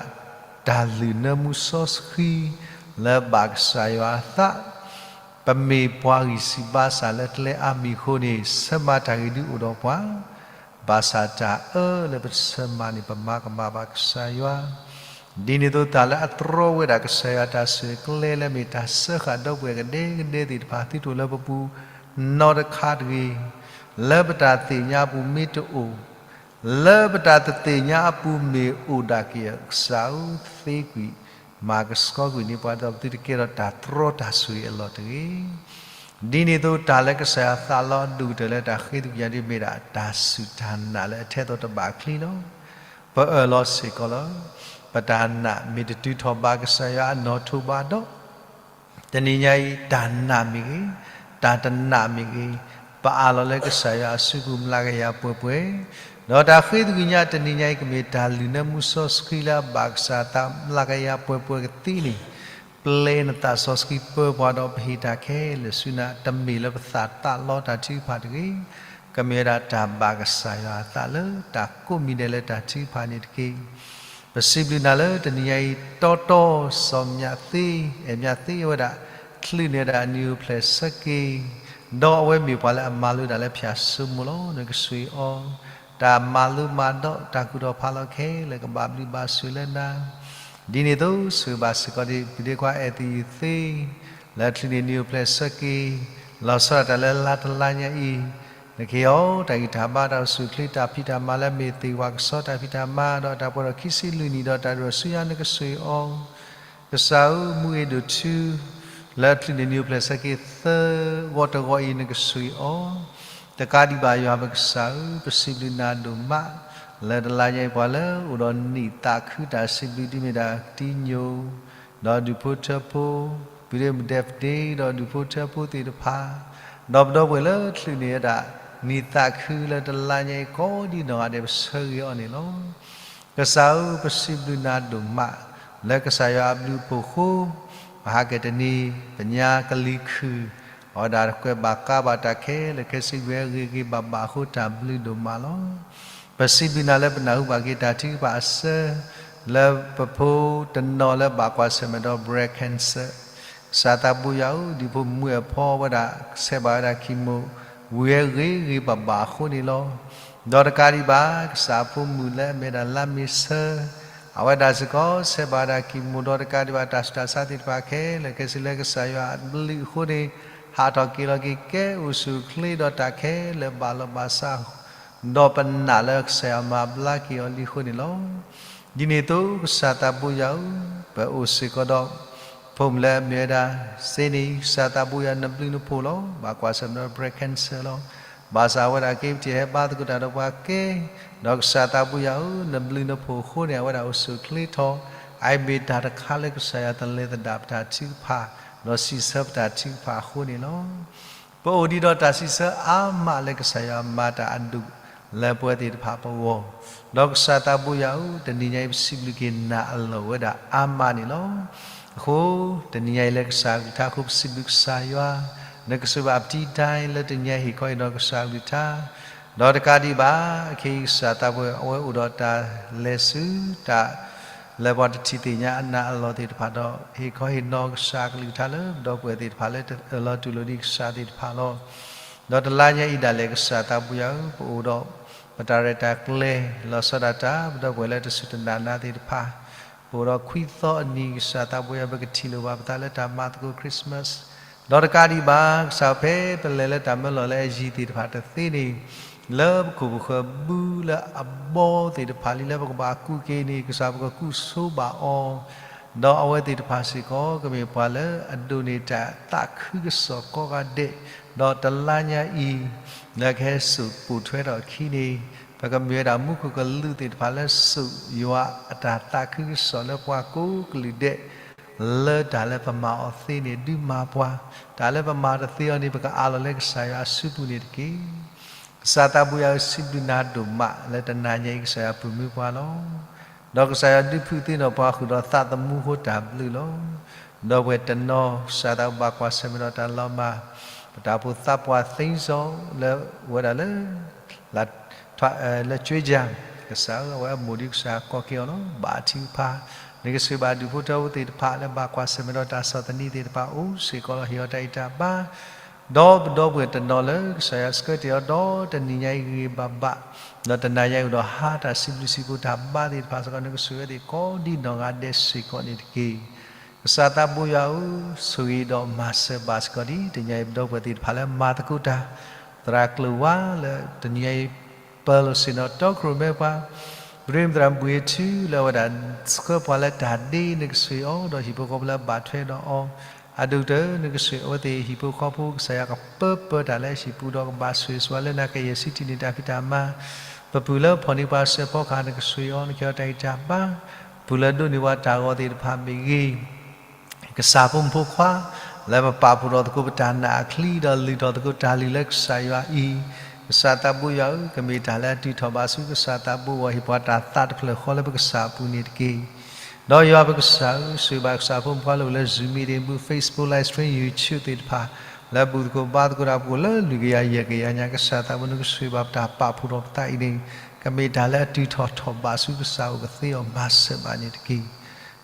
တၢ်လုၢ်နၢမူစီဆှံ လၢဘၣ်ကစၢ်ယွၤအသး, ပမ့ၢ်ပှၤဂံၢ်စၢ်ဘါစၢ်လၢကျဲအါမံၤအဃိန့ၣ်, ဆၢမၤတၢ်ဂ့ၤဒုးအိၣ်ဒီးပှၤ, ဘၣ်ဆၣ်တၢ်အၢလၢပဆၢမၤန့ၣ် ပမၤကမၣ်ဘၣ်ကစၢ်ယွၤ ဒ်န့ၣ်အသိးတၢ်လၢအတြီဝဲဒၣ်ကစၢ်ယွၤတၢ်ဆိၣ်ဂ့ၤကျဲလၢမ့ၢ်တၢ်စၢဃာ်ဒီပုၢ်ဝဲၢ်ကဒဲကဒဲသ့ၣ်တဖၣ် သုတအိၣ်လၢပပူၤနီတခါတဂ့ၤ, လၢပတၢ်သ့ၣ်ညါအပူၤမ့ၢ်တအိၣ်, လၢပတၢ်တသ့ၣ်ညါအပူၤမ့ၢ်အိၣ်ဒၣ်က့ၤ ကစၢ်ဧၢ, သ့ကွံာ်, မၤကဆှီကွံာ်န့ၢ်ပှၤ ဒီးပသုတကဲထီၣ်တၢ်တြီတၢ်ဆိၣ်ဂ့ၤအလီၢ်တဂ့ၤ ဒ်န့ၣ်အသိးတၢ်လၢကစၢ်ယွၤသးလီအဒိၣ်ကတၢၢ်လၢတၢ်ဃ့သကွံာ်ညါဒ်မ့ၢ်ဒၣ် တၢ်စူၢ်တၢ်နာ်လၢအထဲသိးတဘၣ်ချံလီၤ. ပအၢၣ်လီၤစ့ၢ်ကီးလီၤ. ပတၢ်နာ်မ့ၢ်တတုၤထီၣ်ဘၣ်ကစၢ်ယွၤအနီၣ်ထိးဘၣ်ဒီး, တနံၤညါအံၤ တၢ်နာ်မ့ၢ်ဂ့ၤ, တၢ်တနာ်မ့ၢ်ဂ့ၤ, ပအးလီၤလၢကစၢ်ယွၤအစုပူၤမျးကယၤပှဲၤပှဲၤ, ဒီးတၢ်ဃ့သကွံာ်ညါတနံၤညါအံၤ ကမ့ၢ်တၢ်လုၢ်နၢမူစီဆှံလၢအဘၣ်ကစၢ်အသးမျးကယၤပှဲၤပှဲၤကသ့န့ၣ်, ပျဲနသးစီဆှံပၢပှၤဒီးပဟ့ၣ်တၢ်ခဲလၢာ်ဆူနၤ တမ့ၢ်လၢပသးသးလီတၢ်ထုကဖၣ်တဂ့ၤ, ကမ့ၢ်ဝဲဒၣ်တၢ်ဘၣ်ကစၢ်ယွၤအသးလၢတၢ်ကိးမံၤဒဲးလၢတၢ်ထုကဖၣ်န့ၣ်တက့ၢ်. ပစံးဘျုးနၤလၢတနံၤညါအံၤ တီတီစီၤမျးသ့, အဲၣ်မျးသ့ဝဲဒၣ်, ချုးန့ၢ်ဝဲဒၣ်အနံၣ်အိၣ်ဖျဲၣ်ဆၢက့ၤ, ဒီးအဝဲမ့ၢ်ပှၤလၢအမၤလိတၢ်လၢဖၠၣ်စိမိၤလီၤ. နကဆိၣ်ဂ့ၤအီၤ, တၢ်မၤလိမၤဒိး တၢ်ကူၣ်ထီၣ်ဖးလီၤခဲလၢာ် ကဘၣ်ဘျုးဘၣ်ဆိၣ်လၢနၤ ဒ်န့ၣ်အသိး ဆိၣ်ဂ့ၤဘၣ်စ့ၢ်ကီးဒံး ပဒ့ခွါအဲၣ်သယုၢ်သ့ လၢချုးန့ၢ်နံၣ်အိၣ်ဖျဲၣ်ဆၢက့ၤ, လီၤဆီဒၣ်တၢ်လၢလါတလါညါအံၤ, နကဟ့ၣ်အီၤတၢ်ဂံၢ်တၢ်ဘါ တၢ်အိၣ်ဆူၣ်အိၣ်ချ့ တၢ်ဖံးတၢ်မၤလၢမ့ၢ်သ့ၣ်ဝၣ်ကဆီ တၢ်ဖံးတၢ်မၤ ဒီးတၢ်ပှဲၤဒီးခံဆံလွံၢ်နံၣ်ဒီးတၢ်ဒိၣ်ထီၣ်ဆူညါ နကဆိၣ်ဂ့ၤအီၤ ကစၢ်ဧၢ, မူအ့ဒိၣ်ထူ လၢချုးန့ၢ်နံၣ်အိၣ်ဖျဲၣ်ဆၢက့ၤသၢဂီၤတဂီၤအံၤ နကဆိၣ်ဂ့ၤအီၤ, တကးဒံးဘၣ်ယွၤပကစၢ်ဧၢ, ပစံးဘျုးနၤဒိၣ်မး လၢတလါညါအံၤ ပှၤလၢအိၣ်ဒီးနံၣ်သးခုတၢ်စံးဘျုးဒ်မ့ၢ်ဒၣ် တံညိၣ် ဒီးဒူၣ်ဖိထၢဖိ, ပုၢ်ဒ့မုၣ်ဒဲဖဒ့ ဒီးဒူၣ်ဖိထၢဖိသ့ၣ်တဖၣ်, ဒီးပဒီပုၢ်ဝဲၢ်လၢချုးန့ၢ်ဝဲဒၣ် နံၣ်သးခုလၢတလါညါအံၤ ကိးဒံနီၢ်ဂၤဒဲး ပဆၢဂ့ၤအီၤန့ၣ်လီၤ. ကစၢ်ဧၢ, ပစံးဘျုးနၤဒိၣ်မး လၢကစၢ်ယွၤအဘျုးအဖှိၣ်အဃိ, ပဟးက့ၤတနံၤ ပညါကလံၤခုၣ်, အဝဲဒၣ်ကွဲးဘၣ်ကါဘၣ်တၢ်ခဲလၢာ်ခဲဆ့ ဝံၤဝဲဂ့ၤဂ့ၤဘၣ်ဘၣ်အဃိ တၢ်ဘျုးဒိၣ်မးလီၤ. ပစံးဘျုးနၤလၢပနၢ်ဟူဘၣ်က့ၤတၢ်ထုကဖၣ်အဆၢ, လၢပဖိတနီၤလၢဘၣ်ကွၢ်ဆၢၣ်မဲာ်ဒီး breast cancer ကစၢ်သးဘိယွၤဧၢ, ဒ်ဖိမုၣ်အဖီဝဲဒၣ် ဆဲးဘၣ်ဝဲဒၣ် chemo ဝံၤဝဲဂ့ၤဂ့ၤဘၣ်ဘၣ်အဃိန့ၣ်လီၤ. ဒီးတကးဒံးဘၣ် ကစၢ်အဖိမုၣ်လၢအမ့ၢ်ဒၣ်လါမ့ၤဆၢ, အဝဲဒၣ်စ့ၢ်ကီး ဆဲးဘၣ်ဝဲဒၣ် chemo ဒီးတကးဒံးဘၣ် တၢ်ဆူးတၢ်ဆါသ့ၣ်တဖၣ်ခဲလၢာ်ခဲဆ့ လၢကစၢ်ယွၤအဘျုးအဃိန့ၣ် ဟးထီၣ်က့ၤလီၤက့ၤ ကဲအိၣ်ဆူၣ်အိၣ်ချ့ဒီးတၢ်ခဲလၢာ်ဘၣ်လီၤဘၣ်စး ဒီးပနာ်လၢကစၢ်ယွၤမၤဘျါက့ၤအီၤလံအဃိန့ၣ်လီၤ. ဒ်န့ၣ်အသိး ကစၢ်သးဘိယွၤဧၢ, ပအိၣ်စ့ၢ်ကီးဒီး ဖိမုၣ်လၢအမ့ၢ်ဝဲဒၣ် စ့န့ၣ် ကစၢ်သးဘိယွၤ နဘျုးနဖှိၣ်လီၤ. ဘၣ်ကွၢ်ဆၢၣ်မဲာ်ဒီး breast cancer လီၤ. ဘၣ်ဆၣ်အဝဲဒၣ်က့ၤပထံၣ်ဟဲဘါသကိးတၢ်ဒီးပှၤကဲ, ဒီးကစၢ်သးပူၤယွၤဧၢ, နဘျုးနဖှိၣ်အဃိန့ၣ် အဝဲဒၣ်အိၣ်ဆူၣ်အိၣ်ချ့ထီၣ်, အအံၤမ့ၢ်တၢ်တခါလၢကစၢ်ယွၤတလဲၤသဒၣ်ပတၢ်ထုကဖၣ်, ဒီးစံးဆၢပတၢ်ထုကဖၣ်အဃိန့ၣ်လီၤ. ပအိၣ်ဒံးဒီးတၢ်စံးဆၢအါမးလၢကစၢ်ယွၤမၤတၢ်အဒိၣ်လၢပဝဲသ့ၣ်တဖၣ်ပဂီၢ်, ဒီးကစၢ်သးပူၤယွၤဧၢ, တနံၤညါအံၤပစံးဘျုးက့ၤနၤအလီၢ်ဝဲဒၣ်အါမးန့ၣ်လီၤ. အဃိ တနံၤညါအံၤလၢကစၢ်အကလုၢ်ကထါအဃိ ပစံးဘျုးကစၢ်ယွၤ, နကစၢ်ယွၤအပတံတၢ်လၢတနံၤညါဟ့ၣ်ခီဟ့ၣ်နီၤကစၢ်အကလုၢ်ကထါ, ဒီးတကးဒံးဘၣ် ခဲအံၤကစၢ်သးပူၤအဝဲအိၣ်ဒီးတၢ်လဲၤဆူတၢ် လၢပှၤတထံၣ်သ့ၣ်ညါအနၢ်အလီၢ်သ့ၣ်တဖၣ်ဒီး ဟ့ၣ်ခီဟ့ၣ်နီၤကစၢ်အကလုၢ်ကထါလၢပဒီပုၢ်ဝဲၢ်သ့ၣ်တဖၣ်လၢတအၢၣ်လီၤတူၢ်လိာ်ဒံးကစၢ်သ့ၣ်တဖၣ်လီၤ. ဒီးတလါညါအံၤဒၣ်လဲာ်ကစၢ်သးပူၤယွၤဧၢ, ပအိၣ်ဒီးပတၢ်ရဲၣ်တၢ်ကျဲၤ လီၤဆီဒၣ်တၢ် ပဒီပုၢ်ဝဲၢ်လၢတစူၢ်တနာ်နၤသ့ၣ်တဖၣ်, ပအိၣ်ဒီးခွံသီအနံၤ ကစၢ်သးပူၤယွၤ ပကထံၣ်လိာ်ဘၣ်ပသးလၢတၢ်မၤသကိး Christmas ဒီးတကးဒံးဘၣ် ကစၢ်ဖဲပလဲၤလၢတၢ်မၢလီၤလၢအယံၤသ့ၣ်တဖၣ်တသ့န့ၣ်, လၢပခိၣ်ပဃၢၤဘုလၢအဘီသ့ၣ်တဖၣ်လံလၢပကဘၣ်ကူးက့ၤန့ၣ် ကစၢ်ပကကူးဆိဘၣ်အီၤ, ဒီးအဝဲသ့ၣ်တဖၣ်စ့ၢ်ကီး ကမ့ၢ်ပှၤလၢအဒိးန့ၢ်တၢ်သးခုကစီၣ်ကိးဂၤဒဲး, ဒီးတလါညါအံၤ လၢကဟဲစိာ်ပိာ်ထွဲထီၣ်အခံန့ၣ်, ပကမ့ၢ်ဝဲဒၣ်မူခိၣ်ကလူးသ့ၣ်တဖၣ်လၢစိာ်ယွၤအတၢ်သးခုကစီၣ်လၢပှၤကိးကလုာ်ဒဲး လၢတၢ်လၢပမၤအီၤသ့န့ၣ် ဒုးမၤပှၤ, တၢ်လၢပမၤတသ့အီၤန့ၣ် ပကအးလီၤလၢကစၢ်ယွၤအစုပူၤန့ၣ်တက့ၢ်. ကစၢ်သးပူၤယွၤဧၢ, စံးဘျုးနၤဒိၣ်မးလၢတနၤညါအံၤ ကစၢ်ယွၤပမူပှၤလီၤ. ဒီးကစၢ်ယွၤဒုးဖုးသ့ၣ်နီၣ်ပှၤဃုာ်ဒီးသးသမူအဃိတၢ်ဘျုးလီၤ. ဒီပုၢ်ဝဲၢ်တနီၤ ကစၢ်သးဘၣ်ကွၢ်ဆၢၣ်မဲာ်ဒီးတၢ်လီၤမၢ်, ပတၢ်အိၣ်ဖှိၣ်သးပှၢ်သ့စီလၢဝဲဒၣ်လၢ လၢကၠွ့ယၤ, ကစၢ်ဧၢ, အဝဲအမိၢ်ဒ်ကစၢ်ယွၤကိးက့ၤအီၤလီၤ. ဘါထုကဖၣ်, နကဆှၢဘၣ်ဒူၣ်ဖိထၢဖိသ့ၣ်တဖၣ်လၢဘၣ်ကွၢ်ဆၢၣ်မဲာ်ဒီးတၢ်ဆီၣ်သနံးသ့ၣ်တဖၣ်အိၣ်စ့ၢ်ကီးလီၤ. ဟ့ၣ်အီၤတၢ်ဂံၢ်တၢ်ဘါ, ဒီးပဒီပုၢ်ဝဲၢ်တနီၤလၢကစၢ်ယွၤဆှၢတ့ၢ်အီၤဒီးတနံၤညါအံၤဂ့ၤဂ့ၤဘၣ်ဘၣ်, ဒီးတနၤညါအံၤအိၣ်ဒီးဟါတၢ်စံးဘျုးစံးဖှိၣ်တၢ်ဘါသ့ၣ်တဖၣ်စ့ၢ်ကီး နကဆှၢဝဲသ့ၣ်ကိးဒ်နီၢ်ဂၤဒဲးစ့ၢ်ကီးန့ၣ်တက့ၢ်. ကစၢ်သးဘိယွၤဧၢ, ဆိၣ်ဂ့ၤဒီးမၤစၢၤဘၣ်စ့ၢ်ကီးဒ်တနံၤညါအံၤ ပဒီပုၢ်ဝဲၢ်သ့ၣ်တဖၣ်လၢမၤသကိးတၢ် သရၣ်ကျိာ်ဝါလၢတနံၤညါအံၤ ပၢၤလိာ်ဆ့ၣ်နီၤတီခိၣ်ရိၣ်မဲပှၤ, ရ့မသရၣ်ဘှ့ၣ်ထူလၢအဝဲဒၣ်ဆှၢပှၤလၢတၢ်ဒ့ နကဆိၣ်ဂ့ၤအီၤ ဒီးဟံၣ်ဖိဃီဖိလၢအဘၣ်ထွဲဒီးအီၤ, အဒိၣ်ကတၢၢ် နကဆိၣ်ဂ့ၤအဝဲသ့ၣ်ဟံၣ်ဖိဃီဖိ ကစၢ်ယွၤကပၢပၢတၢ်လၢဟံၣ်ပူၤဒီးကဘၣ်ဆိၣ်ဂ့ၤဆိၣ်ဝါလၢနကယဲၢ်ဆံးထံၣ်န့ၢ်တၢ်ဖံးတၢ်မၤ, ပပုၢ်လၢဖီၣ်န့ၢ်ပှၤစဲးဖီကဟၣ် နကဆိၣ်ဂ့ၤအီၤ နကဟ့ၣ်အီၤတၢ်ဂံၢ်တၢ်ဘါ, ပုၢ်လၢဒိးန့ၢ်ပှၤတၢ်ဂီၤသ့ၣ်တဖၣ်မ့ၢ်ဂ့ၤ ကစၢ်ဖိမုၣ်ဖိခွါ လၢပပာ်ဖှိၣ်ထီၣ်သကိးပတၢ်နာ်အချံ ဒီးလုၢ်ထီၣ်သကိးတၢ်လုၢ်လၢကစၢ်ယွၤအံၤ, ကစၢ်သးဘိယွၤဧၢ, ကမ့ၢ်တၢ်လၢအတုၤထီၣ်ဘၣ်ဆူကစၢ်သးဘိအဂီၢ် ဟ့ၣ်ပှၤတၢ်သးတဖျၢၣ်ဃီလၢပကစၢ်အပူၤန့ၣ်တက့ၢ်. ဒီးယွၤပကစၢ်ဧၢ, ဆိၣ်ဂ့ၤဘၣ်ကစၢ်ဖိမုၣ်ဖိခွါလၢအိၣ်လၢ Zoom meeting ပူၤ Facebook live stream YouTube သ့ၣ်တဖၣ် လၢဘူၣ်သကိးဘါသကိးတၢ် ပအိၣ်လၢလွံၢ်ကယၤယဲၢ်ကယၤညါ ကစၢ်သးဘိ နကဆိၣ်ဂ့ၤဘၣ်ပတၢ်ပာ်ဖှိၣ်ထီၣ်ပသးအံၤန့ၣ် ကမ့ၢ်တၢ်လၢအတုၤထီၣ်ထီၣ်ဘၣ်ဆူကစၢ်အအိၣ် ကသ့အီၤမၤစၢၤဘၣ်န့ၣ်တက့ၢ်.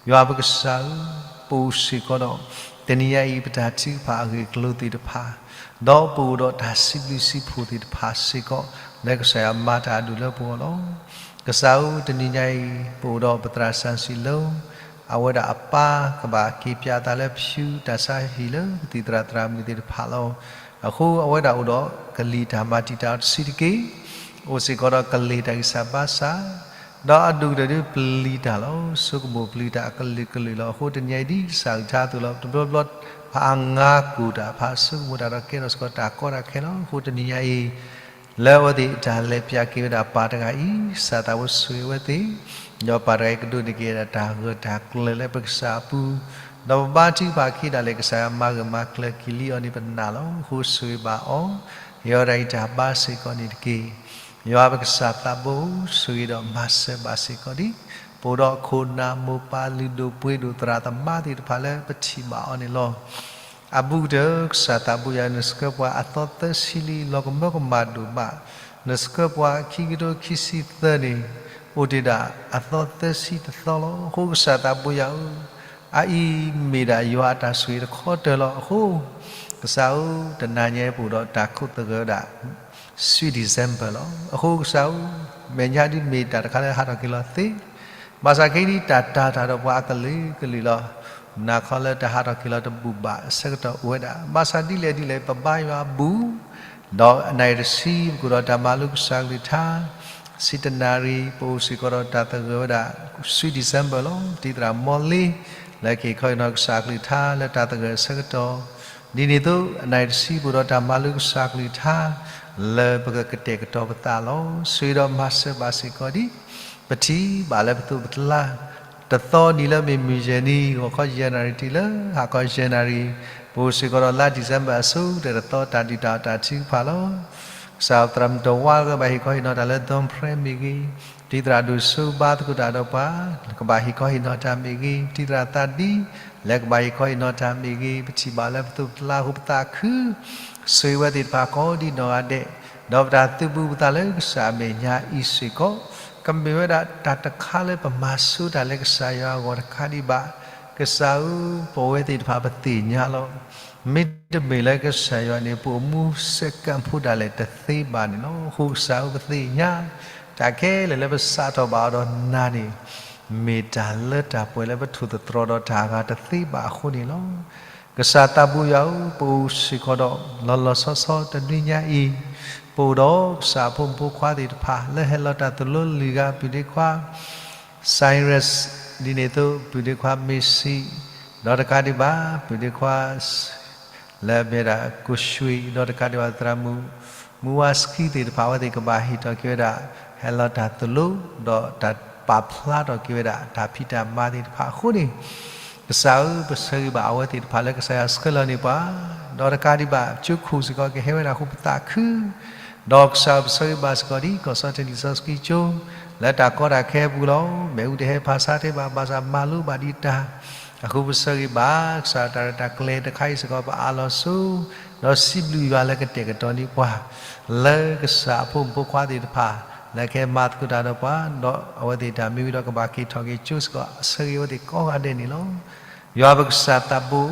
ယွၤပကစၢ်ဧၢ, ပအိၣ်စ့ၢ်ကီးဒီး တနံၤညါအံၤ ပတၢ်ထုကဖၣ်အဂ့ၢ်အကျိၤသ့ၣ်တဖၣ်, ဒီးပအိၣ်ဒီးတၢ်စံးဘျုးစံးဖှိၣ်သ့ၣ်တဖၣ်စ့ၢ်ကီး လၢကစၢ်ယွၤမၤတၢ်အဒိၣ်လၢပဂီၢ်လီၤ. ကစၢ်ဧၢ, တနံၤညါအံၤ ပအိၣ်ဒီးပသရၣ်စီဆှံလၢ အဝဲဒၣ်အပၢ်ကဘၣ်က့ၤပၠးအသးလၢဖၠူတၢ်ဆါဟံၣ်လၢကသံၣ်သရၣ်သရၣ်မုၣ်သ့ၣ်တဖၣ်လီၤ. အဃိအဝဲဒၣ်အိၣ်ဒီးကလံၤတၢ်မၤတံာ်တာ်အီၤတဆံးတက့ၢ်, အိၣ်စ့ၢ်ကီးဒီးကလ့ၢ်တၢ်ဂံၢ်စၢ်ဘါစၢ်, ဒီးအဒိၣ်ကတၢၢ်ဒုးပျံၤတၢ်လီၤ, ဆိကမိၣ်ပျံၤတၢ်အကလုာ်ကလုာ်လီၤ. အဃိတနံၤညါအံၤဒ်ကစၢ်အကလုၢ်ကထါအသိးလီၤ, တဘျီဘျီ ဖးအါငါကိၢ်တၢ် ဖးဆိကမိၣ်တၢ်ဒီးကဲထီၣ်စ့ၢ်ကီးတၢ်ကီတၢ်ခဲလီၤ. အဃိတနံၤညါအံၤ လၢအဝဲသ့ၣ်တၢ်လဲၤပၠးက့ၤဝဲဒၣ်ပၢ်တဂၤအံၤ, ကစၢ်သးဘိဆိၣ်ဂ့ၤအဝဲသ့ၣ်, ဒီးပၢ်တဂၤအံၤကဒိးန့ၢ်က့ၤဒၣ်တၢ်ဂၢၢ်တၢ်ကျၢၤလၢပကစၢ်အပူၤ, ဒီးပဘါထုကဖၣ်အခံဒၣ်လဲာ် ကစၢ်ယွၤမၤဂၢၢ်မၤကျၢၤက့ၤလံအီၤန့ၣ်ပနာ်လီၤ. အဃိဆိၣ်ဂ့ၤဘၣ်အီၤ, ဟ့ၣ်အီၤတၢ်ဂံၢ်တၢ်ဘါစ့ၢ်ကီးန့ၣ်တက့ၢ်. ယွၤပကစၢ်သးဘိ ဆိၣ်ဂ့ၤဒီးမၤစၢၤဘၣ်စ့ၢ်ကီးဒံး ပအိၣ်ဒီးခိၣ်နၢ်မိၢ်ပၢ်လုၢ်ဒိၣ်ပှ့ၤဒိၣ် သရၣ်သမါသ့ၣ်တဖၣ်လၢပထံၣ်ဘၣ်အီၤန့ၣ်လီၤ. အဘူးကတၢၢ် ကစၢ်သးဘိယွၤ နဆှၢပှၤအသီသၢဆံလံ လီၤကမၢကမၣ်ဒိၣ်မး, နဆှၢပှၤခံကထိခံဆံသၢန့ၣ် အိၣ်တ့ၢ်ဒၣ်အသီသၢဆံတသီလီၤ. အဃိကစၢ်သးဘိယွၤဧၢ, အအံၤမ့ၢ်ဒၣ်ယွၤအတၢ်ဆိၣ်ဂ့ၤတခီတၢၢ်လီၤ. အဃိ ကစၢ်ဧၢ, တနၤညါအံၤပအိၣ်ဒီးတၢ်ခိးသဂၢၢ်ဝဲဒၣ် Sweet December လီၤ. အဃိကစၢ်ဧၢ, မဲာ်ညါဒ်မ့ၢ်တၢ်တခါလၢဟးထီၣ်က့ၤလီၤသ့, ဘၣ်ဆၣ်ခဲအံၤဒ်တၢ်တာ်တၢ်ဒီးပှၤအကလုာ်ကလုာ်လီၤ. နၢ်ခီလၢတၢ်ဟးထီၣ်က့ၤလီၤတဘူၣ်ဘၣ်အဆၢကတီၢ်အိၣ်ဝဲဒၣ်, ဘၣ်ဆၣ်ဒ်လဲၣ်ဒ်လဲၣ် ပဘါယွၤအဘူၣ်, ဒီးနၣ်ရံၣ်တဆံ ပကအိၣ်ဒီးတၢ်မၤလိကစၢ်ကလုၢ်ကထါ, ဆံတနၣ်ရံၣ် ပအိၣ်စ့ၢ်ကီးဒီးတၢ်သဂၢၢ်ဝဲဒၣ် Sweet December လီၤ. ပတံၤသရၣ်မီလ့ လၢကဟ့ၣ်ခီဟ့ၣ်နီၤကစၢ်ကလုၢ်ကထါလၢတၢ်သဂၢၢ်အဆၢကတီၢ် ဒ်န့ၣ်အသိး အနၣ်ရံၣ်တဆံပူၤဒီးတၢ်မၤလိကစၢ်ကလုၢ်ကထါ လၢပကကတဲာ်ကတီၤပသးလီၤ. ဆိၣ်ဂ့ၤဒီးမၤစၢၤဘၣ်စ့ၢ်ကီးဒံး ပထံၣ်ဘၣ်လၢပသိးပကျါ တသီနံၤလၢမ့ၢ်မုၢ်ယဲၢ်နံၤ ဂီၤခီယဲၢ်နၣ်ရံၣ်တုၤလၢဟါခီယဲၢ်နၣ်ရံၣ်, ပအိၣ်စ့ၢ်ကီးဒီးလါ December အဆိကတၢၢ်တသီ တၢ်ဒုးတၢ်အီၣ်တၢ်ထုကဖၣ်လီၤ. ကစၢ်သရၣ်မုၣ်တဝါလၢကဘၣ်ဟ့ၣ်ခီဟ့ၣ်နီၤတၢ်လၢ Don Prayer မ့ၢ်ဂ့ၤ, ပထံၣ်သရၣ်ဒိၣ်စိဘါသကိးတၢ်ဒီးပှၤ ကဘၣ်ဟ့ၣ်ခီဟ့ၣ်နီၤတၢ်မ့ၢ်ဂ့ၤ, ပထံၣ်သရၣ်သးဒံ လၢကဘၣ်ဟ့ၣ်ခီဟ့ၣ်နီၤတၢ်မ့ၢ်ဂ့ၤ, ပထံၣ်ဘၣ်လၢပသိးပကျါအဃိ ပသးခု ဆိၣ်ဂ့ၤဝဲသ့ၣ်တဖၣ်ကိးဒံးနီၢ်ဂၤဒဲး, ဒီးပတၢ်သုးဘူးပသးလၢကစၢ်အမဲာ်ညါအံၤစ့ၢ်ကီး ကမ့ၢ်ဝဲဒၣ်တၢ်တခါလၢပမၤဆိတၢ်လၢကစၢ်ယွၤအဂီၢ်တခါဒံးဘၣ်. ကစၢ်ဧၢ, ပဝဲသ့ၣ်တဖၣ်ပသ့ၣ်ညါလီၤ. မ့တမ့ၢ်လၢကစၢ်ယွၤန့ၣ် ပအိၣ်မူစဲးကၣ်ဖိဒၣ်လဲာ်တသ့ဘၣ်န့ၣ်လီၤ. အဃိကစၢ်ဧၢ ပသ့ၣ်ညါ တၢ်ခဲလၢာ်လၢပစးထီၣ်ဘၣ်အီၤဒီးနၤန့ၣ် မ့ၢ်တၢ်လၢတၢ်ပှဲၤလၢပထိၣ်သတြီၤဒီးတၢ်အဂၤတသ့ဘၣ်အဃိန့ၣ်လီၤ. ကစၢ်သးဘူးယွၤဧၢ, ပအိၣ်စ့ၢ်ကီးဒီးလီၤလီၤဆီဆီတနွံညါအံၤ, ပအိၣ်ဒီးကစၢ်အဖိမုၣ်ဖိခွါသ့ၣ်တဖၣ် လၢဟဲလီၤတၢ်သိၣ်လိလုၢ်ဂၤ ပုၢ်ဒ့ခွါ Cyrus ဒ်န့ၣ်အသိး ပုၢ်ဒ့ခွါ Macy ဒီးတကးဒံးဘၣ် ပုၢ်ဒ့ခွါ လၢအမ့ၢ်ဒၣ်ကိၣ်ရွှ့ၣ် ဒီးတကးဒံးဘၣ်သရၣ်မုၣ် မူဝါစခံသ့ၣ်တဖၣ် အဝဲသ့ၣ်ကဘၣ်ဟ့ၣ်ထီၣ်က့ၤဝဲဒၣ် ဟဲလီၤတၢ်သိၣ်လိ ဒီးတၢ်ပာ်ဖျါထီၣ်က့ၤဝဲဒၣ် တၢ်ဖံးတၢ်မၤသ့ၣ်တဖၣ်အဃိန့ၣ်, ကစၢ်ဧၢ ပဆၢဂ့ၤဘၣ်အဝဲသ့ၣ်တဖၣ်လၢကစၢ်ယွၤဆှၢလီၤန့ၢ်ပှၤ, ဒီးတကးဒံးဘၣ် ကၠိခိၣ်စ့ၢ်ကီးကဟဲဝဲဒၣ်အဃိပသးခု ဒီးကစၢ်ဧၢ ပဆၢဂ့ၤဘၣ်စ့ၢ်ကီးဒ် ကီၢ်စီၤထံးလံာ်စီဆှံကၠိ လၢတၢ်ကီတၢ်ခဲအပူၤလီၤ. မ့ၣ်အူတဟဲဖးဆါတ့ၢ်ဘၣ် ဘၣ်ဆၣ်မၤလိဘၣ်ဒံးတၢ်, အဃိပဆၢဂ့ၤဘၣ် ကစၢ်တၢ်ရဲၣ်တၢ်ကျဲၤတခါအံၤစ့ၢ်ကီး ပအးလီၤဆိ ဒီးစံးဘျုးယွၤလၢကတဲာ်ကတီၤန့ၢ်ပှၤ လၢကစၢ်အဖိမုၣ်ဖိခွါသ့ၣ်တဖၣ် လၢကဟဲမၤသကိးတၢ်ဒီးပှၤ ဒီးအဝဲသ့ၣ်တၢ်မ့ၢ်ဝံၤဒီးကဘၣ်က့ၤထီၣ်က့ၤကၠိစ့ၢ်ကီး ဆၢဂ့ၤအဝဲသ့ၣ်ကိးဂၤဒဲးန့ၣ်လီၤ. ယွၤပကစၢ်သးဘိ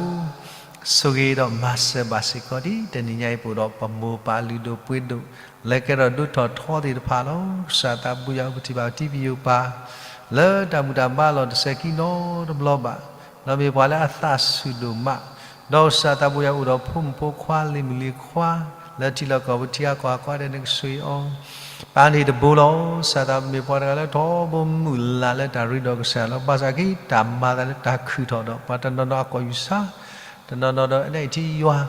ဆိၣ်ဂ့ၤဒီးမၤစၢၤဘၣ်စ့ၢ်ကီးဒ် တနံၤညါအံၤပအိၣ်ဒီးပမိၢ်ပၢ်လုၢ်ဒိၣ်ပှ့ၤဒိၣ် လၢကဲထီၣ်ဒိၣ်ထီၣ်ထီသ့ၣ်တဖၣ်လီၤ. ကစၢ်သးဘိယွၤပထံၣ်ဘၣ်ပတံၤပယိာ်ပၢ် လၢတၢ်မုၢ်တၢ်ဘါလီၤတစဲးခံနီတဘျီဘၣ်, ဒီးမ့ၢ်ပှၤလၢအသးဆူၣ်ဒိၣ်မး, ဒီးကစၢ်သးဘိယွၤအိၣ်ဒီးဖိမုၣ်ဖိခွါလံၤမုၣ်လံၤခွါ လၢထံလီၢ်ကီၢ်ပူၤထံဂၤကီၢ်ဂၤကိးဂၤဒဲး နကဆိၣ်ဂ့ၤအီၤ ပၢ်န့ၣ်တဘိလီၤ. ကစၢ်သးဘိမ့ၢ်ပှၤတဂၤလၢထီဘိမုၢ်လၢ်လၢတၢ်ရ့ဒီးကစၢ်လီၤ. ဘၣ်ဆၣ်က့ၤတၢ်မၤသးလၢတၢ်ခုၣ်ထီၣ်ဒီး ပှၤတနီၤနီၤအကီၢ်ယူၢ်ဆါ, တနီၤနီၤဒီးအနံၣ်ထံယွၤ,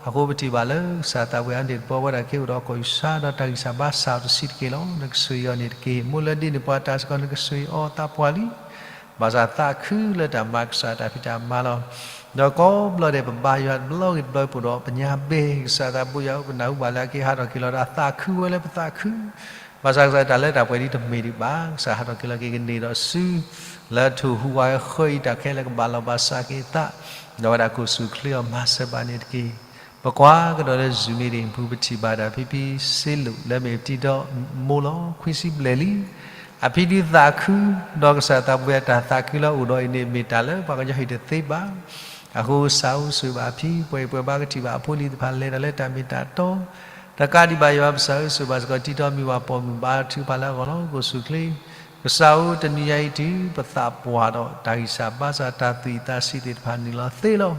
အဃိပထံၣ်ဘၣ်လၢကစၢ်သးဘိယွၤန့ၣ်တဘိဝဲဒၣ်က့ၤအိၣ်ဒီးအကီၢ်ယူၢ်ဆါ ဒီးတၢ်ဂံၢ်စၢ်ဘါစၢ်အီၤတဆံးတက့ၢ်လီၤ. နကဆိၣ်ဂ့ၤအီၤန့ၣ်တက့ၢ်. မိၢ်လၢဒ့န့ၢ်ပှၤတၢ်စ့ၢ်ကီး နကဆိၣ်ဂ့ၤအီၤသးပှၢ်လံ ဘၣ်ဆၣ်သးခုလၢတၢ်မၤကစၢ်တၢ်ဖံးတၢ်မၤလီၤ. ဒီးကိးဘျီဒဲး ပဘါယွၤတဘျီဂ့ၤတဘျီ ပအိၣ်ဒီးပညါဘဲ ကစၢ်သးဘိယွၤဧၢ ပနၢ်ဟူဘၣ်လၢအက့ၤဟးထီၣ်က့ၤလီၤဒီး အသးခုဝဲလၢပသးခု, ဘၣ်ဆၣ်ကစၢ်တၢ်လၢတၢ်ပှဲၤဒ်တမ့ၢ်ဒံးဘၣ်. ကစၢ်ဟးထီၣ်က့ၤလီၤက့ၤကန့ၢ်ဒီးစု လၢထိၣ်ဟူးဝးဃၢအံၤ တၢ်ခဲလၢာ်ကဘၣ်လီၤဘၣ်စးက့ၤအသး, ဒီးဝဲဒၣ်ကိၣ်ဆူၣ်ချ့အီၤမၤစၢၤဘၣ်န့ၣ်တက့ၢ်. ပကွၢ်ကဒီးလၢ Zoom မ့ၢ်ဒ်အံၤ ပူၤပထံၣ်ဘၣ်ဒၣ်ဖံဖံစ့လိာ် လၢမ့ၢ်ပတံၤဒီမိၢ်လီၤ ခွံဆံဘျဲၣ်လံ. အဖံဒုးသးခု, ဒီးကစၢ်သးဘိယွၤတၢ်သးခုလၢအအိၣ်ဒီးအံၤန့ၣ် မ့ၢ်တၢ်လၢပှၤကညီဟ့ၣ်တသ့ဘၣ်. အဃိကစၢ်ဧၢ ဆိၣ်ဂ့ၤဘၣ်အဖံ ပှဲၤပှဲၤဘါကထံၣ်ဘၣ်အဖိအလံၤသ့ၣ်တဖၣ်လဲၤတၢ်လၢတၢ်မ့ၢ်တၢ်တီ, တကးဒံးဘၣ်ယွၤပကစၢ်ဧၢ ဆိၣ်ဂ့ၤဘၣ်စ့ၢ်ကီးတံၤတီမုၢ်ဘၣ်ပိာ်မုၣ်ဘါထုကဖၣ်လၢအဂီၢ်လီၤ. ကိၣ်ဆူၣ်ချ့ ကစၢ်ဧၢ တနံၤညါအံၤတုၤ ပသးပှၢ်ဒီးတၢ်ဂံၢ်စၢ်ဘါစၢ်တၢ်သွံၣ်သးဆံးသ့ၣ်တဖၣ်နုာ်လီၤသ့လီၤ.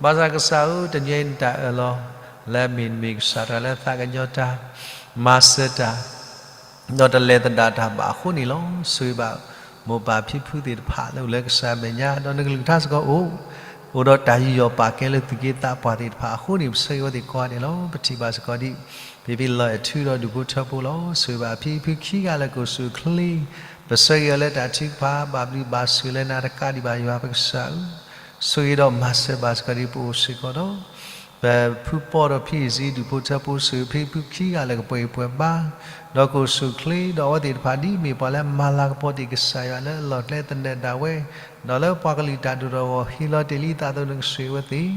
ဘၣ်ဆၣ်ကစၢ်ဧၢ တနံၤညါအံၤနတၢ်အၢၣ်လီၤ လၢအမ့ၢ်နမ့ၢ်ကစၢ်တဂၤလၢသးကညီၤတၢ် မၤစၢၤတၢ် ဒီးတလဲၤသဒၣ်တၢ်ဘၣ်အဃိန့ၣ်လီၤ. ဆိၣ်ဂ့ၤဘၣ်မိၢ်ပၢ်ဖံဖုသ့ၣ်တဖၣ်လၢအိၣ်လၢကစၢ်အမဲာ်ညါ ဒီးနကလုၢ်ကထါစ့ၢ်ကီးအိၣ် အိၣ်ဒီးတၢ်ယူးယီၣ်ပာ်ကဲလၢသူၣ်က့သးပှၢ်သ့ၣ်တဖၣ်အဃိန့ၣ် ပဆၢဂ့ၤဝဲသ့ၣ်ကိးဂၤဒဲးလီၤ. ပထံၣ်ဘၣ်စ့ၢ်ကီးဒ် ဖံဖံလီၤအဲၣ်ထုဒီးဒူၣ်ဖိထၢဖိလီၤ. ဆိၣ်ဂ့ၤဘၣ်ဖံဖုခံဂၤလၢကိၣ်ဆူၣ်ချ့ ပဆၢဂ့ၤအီၤလၢတၢ်ထုကဖၣ် ဘၣ်ဘျုးဘၣ်ဆိၣ်လၢနၤတကးဒံးဘၣ်ယွၤပကစၢ်ဧၢ ဆိၣ်ဂ့ၤဒီးမၤစၢၤဘၣ်စ့ၢ်ကီးဒ်ပအိၣ်စ့ၢ်ကီးဒီး ပဖုပီဒီးဖံအံၤစံး ဒူၣ်ဖိထၢဖိ ဆိၣ်ဂ့ၤဖံဖုခံဂၤလၢကပှဲၤဂံၢ်ပှဲၤဘါ ဒီးကိၣ်ဆူၣ်ချ့ ဒီးအဝဲသ့ၣ်တဖၣ်ဒ်မ့ၢ်ပှၤလၢမၤလၤကပီၤတ့ၢ်ကစၢ်ယွၤလၢအလီၢ်ကျဲ သနၢၣ်ဒၣ်ဝဲ ဒီးလၢပှၤကလုာ်တၢ်ဒိၣ်ထီၣ်အဂီၢ် ဟ့ၣ်လီၤတ့ၢ်လံသးအသိး နကဆိၣ်ဂ့ၤအဝဲသ့ၣ်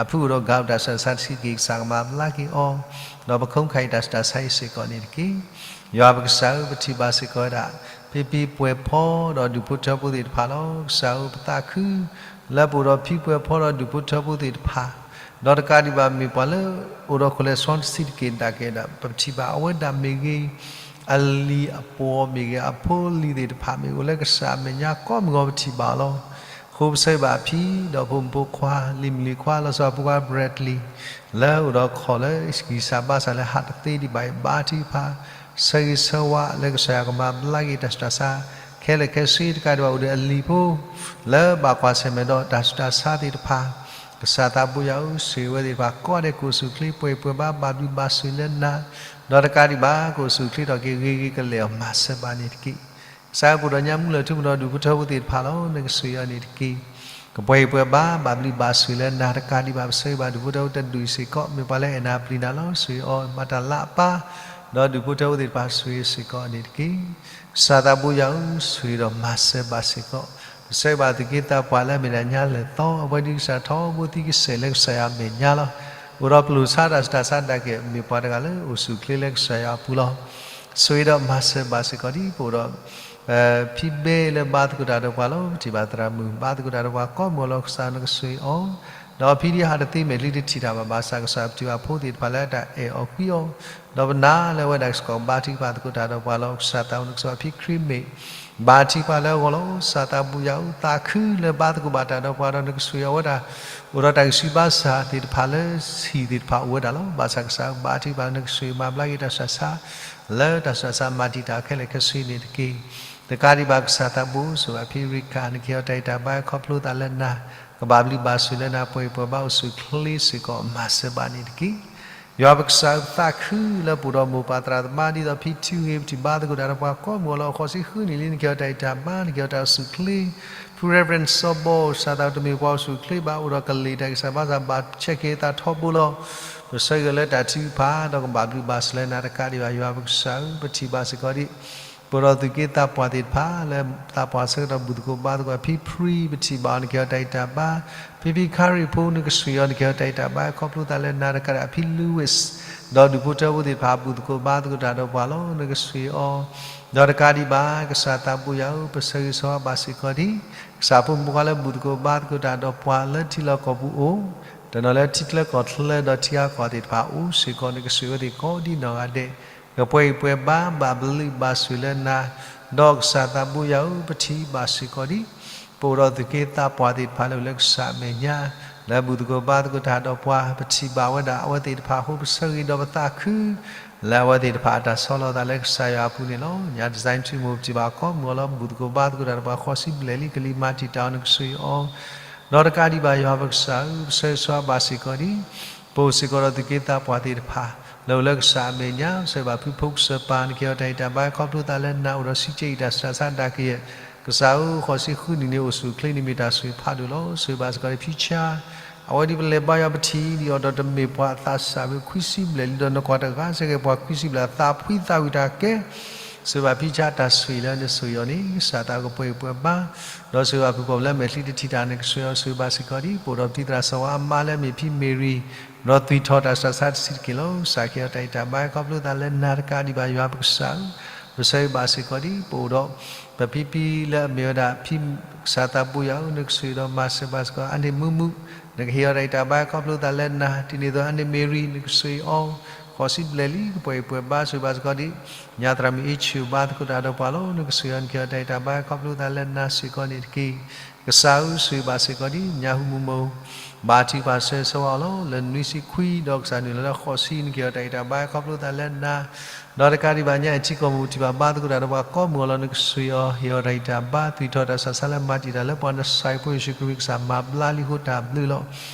အဖုအိၣ်ဒီးဂၤအိၣ်တၢ်ဆူးတၢ်ဆါတဆံးတက့ၢ် ကစၢ်ကမၤဘျါက့ၤအီၤ ဒီးပခိးခါအံၤတၢ်ဆူးတၢ်ဆါအံၤစ့ၢ်ကီးန့ၣ်တက့ၢ်. ယွၤပကစၢ်ဧၢ ပထံၣ်ဘၣ်စ့ၢ်ကီးဝဲဒၣ် ဖံဖံပှဲၤဖီဒီးဒူၣ်ဖိထၢဖိသ့ၣ်တဖၣ်လီၤ. ကစၢ်ဧၢ ပသးခု လၢပအိၣ်ဒီးဖံပှဲၤဖီဒီးဒူၣ်ဖိထၢဖိသ့ၣ်တဖၣ် ဒီးတကးဒံးဘၣ်မ့ၢ်ပှၤလၢအိၣ်ဒီးခိၣ်လဲၤဆှီတဆံးတက့ၢ်ဒၣ်ကဲဒၣ် ပထံၣ်ဘၣ်အဝဲဒၣ်မ့ၢ်ဂ့ၤ အလံၤအပှီၢ်မ့ၢ်ဂ့ၤ အဖိအလံၤသ့ၣ်တဖၣ်မ့ၢ်ဂ့ၤ အိၣ်လၢကစၢ်အမဲာ်ညါကိးမုၢ်ဂီၤ ပထံၣ်ဘၣ်အီၤလီၤ. အဃိပဆၢဂ့ၤဘၣ်ဖံဒီးဖိမုၣ်ဖိခွါ လံၤမုၣ်လံၤခွါ လီၤဆီဖိခွါ Bradley လၢအိၣ်ဒီးခီၣ်လၢဂံၢ်စၢ်ဘါစၢ်လၢဟးတသ့ဒံးဘၣ်အံၤ ဘါထုကဖၣ် ဆၢဂ့ၤဆၢဝါလၢကစၢ်ယွၤကမၤဘျါက့ၤတၢ်ဆူးတၢ်ဆါ ခဲလၢာ်ခဲဆ့ တကးဒံးဘၣ်အိၣ်ဒီးအလံၤဖိ လၢဘၣ်ကွၢ်ဆၢၣ်မဲာ်ဒီးတၢ်ဆူးတၢ်ဆါသ့ၣ်တဖၣ် ကစၢ်သးဘိယွၤဧၢ, ဆိၣ်ဂ့ၤဝဲသ့ၣ်တဖၣ်ကိးဂၤဒဲး ကအိၣ်ဆူၣ်အိၣ်ချ့ ပှဲၤပှဲၤဘါ ဘၣ်ဘျုးဘၣ်ဆိၣ်ဂ့ၤလၢနၤ, ဒီးတကးဒံးဘၣ် ကအိၣ်ဆူၣ်အိၣ်ချ့ထီၣ်က့ၤ ဂ့ၤဂ့ၤကလဲာ်အီၤ မၤစၢၤဘၣ်န့ၣ်တက့ၢ်. ကစၢ်ဧၢ, ပအိၣ်ဒီးညၣ်မုၢ်လၢၢ်ထူ ပအိၣ်ဒီးဒူၣ်ဖိထၢဖိသ့ၣ်တဖၣ်လီၤ, နကဆိၣ်ဂ့ၤအီၤန့ၣ်တက့ၢ်. ကပှဲၤပှဲၤဘါ ဘၣ်ဘျုးဘၣ်ဆိၣ်ဂ့ၤလၢနၤ, တကးဒံးဘၣ် ပဆၢဂ့ၤဘၣ်ဒူၣ်ဖိထၢဖိတဒူၣ်စ့ၢ်ကီး, မ့ၢ်ပှၤလၢအဲၣ်နၤပျံၤနၤလီၤ. ဆိၣ်ဂ့ၤအီၤ မၤတၢ်လၢအပၢ်, ဒီးဒူၣ်ဖိထၢဖိသ့ၣ်တဖၣ် ဆိၣ်ဂ့ၤစ့ၢ်ကီးန့ၣ်တက့ၢ်. ကစၢ်သးဘိယွၤဧၢ, ဆိၣ်ဂ့ၤဒီးမၤစၢၤဘၣ်စ့ၢ်ကီး, ပဆၢဂ့ၤဘၣ်သုးက့သးပှၢ်လၢအမ့ၢ်ဒၣ်ညါလၢာ်သီ, အဝဲဒၣ်ကစၢ်ထီဘိသံကစဲာ်လၢကစၢ်ယွၤအမဲာ်ညါလီၤ. အိၣ်ဒီးပလိၣ်ဆါတၢ်ဆူးတၢ်ဆါဒၣ်က့ၤ မ့ၢ်ပှၤတဂၤလၢအိၣ်ဆူၣ်အိၣ်ချ့လၢကစၢ်ယွၤအပူၤလီၤ. ဆိၣ်ဂ့ၤဒီးမၤစၢၤဘၣ်စ့ၢ်ကီးဒံး, ပအိၣ်ဒီး ဖံဘဲလၢဘါသကိးတၢ်ဒီးပှၤလီၤ, ပထံၣ်ဘၣ်သရၣ်မုၣ် ဘါသကိးတၢ်ဒီးပှၤကိးမုၢ်အလီၢ်, ကစၢ်နကဆိၣ်ဂ့ၤအီၤ, ဒီးဖံဒံးဟးတသ့ မဲာ်ချံတထံၣ်တၢ်ဘၣ်, ဘၣ်ဆၣ်ကစၢ်ပထံၣ်ဘၣ်ဖိသ့ၣ်တဖၣ်လၢတၢ်အဲၣ်အီၤကွံအီၤ, ဒီးပနာ်လၢအဝဲဒၣ်ကစ့ၢ်ကီး ဘါထုကဖၣ်သကိးတၢ်ဒီးပှၤလီၤ. ကစၢ်သးအိၣ်နကစၢ်ဖံခရံာ်မ့ၢ် ဘါထုကဖၣ်လၢအဂီၢ်လီၤ. ကစၢ်သးဘိယွၤဧၢ, သးခုလၢဘါသကိးဘၣ်တၢ်ဒီးပှၤဒီးနကဆိၣ်ဂ့ၤအီၤဝဲဒၣ်, အိၣ်ဒီးတၢ်ဂံၢ်ဆူၣ်ဘါစၢ်သ့ၣ်တဖၣ်လၢဟံၣ်သ့ၣ်တဖၣ်အိၣ်ဝဲဒၣ်လီၤ. ဘၣ်ဆၣ်ကစၢ်ဧၢ, ဘါထုကဖၣ်လၢနကဆိၣ်ဂ့ၤမၤဘျါက့ၤတၢ်ဆူးတၢ်ဆါ လၢတၢ်ဆူးတၢ်ဆါမၤတံာ်တာ်ခဲလၢာ်ခဲဆ့န့ၣ်တက့ၢ်. တကးဒံးဘၣ်ကစၢ်သးဘိ, ဆိၣ်ဂ့ၤဘၣ်ဖံရံခၣ်, နကဟ့ၣ်အီၤတၢ်ဂံၢ်တၢ်ဘါခီဖျိသးလၢနၤ, ကဘၣ်ဘျုးဘၣ်ဆိၣ်ဂ့ၤလၢနၤ, ပှဲၤပှဲၤဘါအိၣ်ဆူၣ်အိၣ်ချ့စ့ၢ်ကီး, မၤစၢၤဘၣ်န့ၣ်တက့ၢ်. ယွၤပကစၢ်ဧၢ, သးခုလၢပအိၣ်ဒီးမိၢ်ပၢ်သရၣ်သမါဒ်သိးဖံထူဂ့ၤ, ပထံၣ်ဘါသကိးတၢ်ဒီးပှၤကိးမုၢ်အလီၢ်, ဃိးဆံဃုနံၣ်လံ, နကဟ့ၣ်အီၤတၢ်ဂံၢ်တၢ်ဘါ, နကဟ့ၣ်အီၤတၢ်အိၣ်ဆူၣ်အိၣ်ချ့. ဖု Reverend စီၤဘီ ကစၢ်သးတမ့ၢ်ပှၤအိၣ်ဆူၣ်အိၣ်ချ့ဘၣ်, အိၣ်ဒီးကလံၤတၢ်ဂံၢ်စၢ်ဘါစၢ် ဘၣ်ဆၢက့ၤအသးထီဘိလီၤ. ပဆၢဂ့ၤလၢတၢ်ထုကဖၣ်, ဒီးကဘၣ်ဘျုးဘၣ်ဆိၣ်ဂ့ၤလၢနၤတကးဒံးဘၣ်, ယွၤပကစၢ်ဧၢ, ပထံၣ်ဘၣ်စ့ၢ်ကီးဒံး ပအိၣ်ဒီးသုးက့သးပှၢ်သ့ၣ်တဖၣ်လၢ သးပှၢ်ဆၢကတီၢ်ဘူၣ်သကိးဘါသကိး, ဖံဖရံ, ပထံၣ်ဘၣ်အီၤ, နကဟ့ၣ်အီၤတၢ်ဂံၢ်တၢ်ဘါ, ဖံဖံခါရံၣ်ဖိ, နကဆိၣ်ဂ့ၤအီၤ, နကဟ့ၣ်အီၤတၢ်ဂံၢ်တၢ်ဘါခီဖျိသးလၢနၤတကးဒံး, ဖံ Louis ဒီးဒူၣ်ဖိထၢဖိသ့ၣ်တဖၣ် ဘူၣ်သကိးဘါသကိးတၢ်ဒီးပှၤလီၤ, နကဆိၣ်ဂ့ၤအီၤ, ဒီးတကးဒံးဘၣ် ကစၢ်သးဘိယွၤဧၢ, ပဆၢဂ့ၤဆၢဝါဘၣ်စ့ၢ်ကီးဒံး ကစၢ်ဖိမုၣ်ဖိခွါလၢဘူၣ်သကိးဘါသကိးတၢ်ဒီးပှၤလၢထံလီၢ်ကီၢ်ပူၤအိၣ်, တနီၤလၢထံချၢကီၢ်ချၢဒီးထံဂၤကီၢ်သ့ၣ်တဖၣ်အိၣ်စ့ၢ်ကီး, နကဆိၣ်ဂ့ၤအဝဲသ့ၣ်ကိးဒ်နီၢ်ဂၤဒဲး, ကပှဲၤဂံၢ်ပှဲၤဘါ ဘၣ်ဘျုးဘၣ်ဆိၣ်ဂ့ၤလၢနၤ, ဒီးကစၢ်သးဘိယွၤဧၢ, ပထံၣ်ဘၣ်စ့ၢ်ကီးဒံး ပအိၣ်ဒီးသုးက့သးပှၢ်သ့ၣ်တဖၣ်လၢအိၣ်လၢကစၢ်အမဲာ်ညါ လၢဘူၣ်သကိးဘါသကိးတၢ်ဒီးပှၤ, ပထံၣ်ဘၣ်ဝဲဒၣ်အဝဲသ့ၣ်တဖၣ်အဃိ ပဆၢဂ့ၤဒီးပသးခု လၢအဝဲသ့ၣ်တဖၣ်အတၢ်ဆီလီၤသးလၢကစၢ်ယွၤအပူၤန့ၣ်လီၤ. ညါ design ထံမိၢ် ပထံၣ်ဘၣ်ကိးမုၢ်အလီၢ် ဘူၣ်သကိးဘါသကိးတၢ်ဒီးပှၤဃိးဆံဘျဲၣ်လံ, ကလံၤမၤတံာ်တာ်အီၤ, နကဆိၣ်ဂ့ၤအီၤ, ဒီးတကးဒံးဘၣ် ယွၤပကစၢ်ဧၢ, ပဆၢဂ့ၤဆၢဝါဘၣ်စ့ၢ်ကီးဒံး ပအိၣ်စ့ၢ်ကီးဒီးသုးက့သးပှၢ်သ့ၣ်တဖၣ် လၢအိၣ်လၢကစၢ်အမဲာ်ညါ, ပဆၢဂ့ၤဘၣ်ဖုဖိကစၢၢ်ပၢ်, နကဟ့ၣ်အီၤတၢ်ဂံၢ်တၢ်ဘါခီဖျိသးလၢနၤ, အိၣ်ဒီးဆံးကဲအံၤတၢ်ဆူးတၢ်ဆါဒၣ်ကယဲၢ်, ကစၢ်ဧၢ, ဃိးဆံဃုနံၣ်န့ၣ် အိၣ်ဆူၣ်အိၣ်ချ့န့ၣ်မ့ၢ်တၢ်ဆိၣ်ဂ့ၤဖးဒိၣ်လီၤ. ပဆၢဂ့ၤဘၣ်စ့ၢ်ကီးဒံး ဖံဆါ အဝဲဒ်ပလဲၤဘါယွၤ ပထံၣ်ဒံးအီၤဒီးတမ့ၢ်ပှၤအသးစၢ်ဘၣ်, ခွံဆံဘျဲၣ်လံ, ဒီးနကွၢ်တဂၤစ့ၢ်ကီး ပှၤခွံဆံဘျဲၣ်အသးဖှံသးဝံၣ်တၢ်ကဲ, ပဆၢဂ့ၤဘၣ်ဖံဆါတၢ်ဆိၣ်ဂ့ၤလၢနဆိၣ်ဂ့ၤအီၤန့ၣ် ကစၢ်သးကပှဲၤဂံၢ်ပှဲၤဘါ, ဒီးပဆၢဂ့ၤဘၣ်ဖုဖီၣ်လၢမဲာ်ချံတထံၣ်တၢ် နကဆိၣ်ဂ့ၤအီၤ, ပဆၢဂ့ၤဘၣ်စ့ၢ်ကီးဒံး ပအိၣ်ဒီးပတံၤသရၣ်စီၤဝါအမါလၢအမ့ၢ်ဖံမ့ၤရံ, ဒီးသွံၣ်ထီၣ်တၢ်ဆူးတၢ်ဆါတဆံးတက့ၢ်လီၤ. ကစၢ်ကဟ့ၣ်အီၤတၢ်ဂံၢ်တၢ်ဘါခီဖျိသးလၢနၤတကးဒံးဘၣ် ယွၤပကစၢ်ဧၢ, ပဆၢဂ့ၤဘၣ်စ့ၢ်ကီးဒံး ပအိၣ်ဒီး ပဖံဖံလၢအမ့ၢ်ဝဲဒၣ်ဖံ ကစၢ်သးဘိယွၤဧၢ, နကဆိၣ်ဂ့ၤဒီးမၤစၢၤဘၣ်စ့ၢ်ကီး, အန့ၣ်မုၢ်မုၢ်, နကဟ့ၣ်အီၤတၢ်ဂံၢ်တၢ်ဘါခီဖျိသးလၢနၤ, ဒ်န့ၣ်အသိး အန့ၣ်မ့ၤရံ, နကဆိၣ်ဂ့ၤအီၤ, ဃိးဆံဘျဲၣ်လံ, ကပှဲၤဂံၢ်ပှဲၤဘါ, ပဆၢဂ့ၤဘၣ်စ့ၢ်ကီးဒံး ညါသရၣ်မုၣ်အ့ဆူၣ် ဘါသကိးတၢ်ဒီးပှၤလီၤ, နကဆိၣ်ဂ့ၤအီၤ, နကဟ့ၣ်အီၤတၢ်ဂံၢ်တၢ်ဘါခီဖျိသးလၢနၤစ့ၢ်ကီးန့ၣ်တက့ၢ်. ကစၢ်ဧၢ, ပဆၢဂ့ၤဘၣ်စ့ၢ်ကီးဒံး ညါဟူမုၢ်မိၢ် ဘါထုကဖၣ်ဆၢဂ့ၤဆၢဝါအီၤလီၤ. လၢနွံဆံခွံ ဒီးကစၢ်နုာ်လီၤလၢဃိးဆံ, နကဟ့ၣ်အီၤတၢ်ဂံၢ်တၢ်ဘါခီဖျိသးလၢနၤ, ဒီးတကးဒံးဘၣ် ညါအံၤထံကီၢ်မုၢ်ထံၣ်ဘၣ် ဘါသကိးတၢ်ဒီးပှၤကိးမုၢ်အလီၢ်, နကဆိၣ်ဂ့ၤအီၤ, ဟ့ၣ်အီၤတၢ်ဂံၢ်တၢ်ဘါ, သွံၣ်ထီၣ်တၢ်ဆူးတၢ်ဆါလၢမၤတံာ်တာ်လၢပှၤ, နဆှၢဖိယ့ၣ်ၡူးခရံာ် ကစၢ်မၤဘျါလံအဃိ တၢ်ဘျုးလီၤ.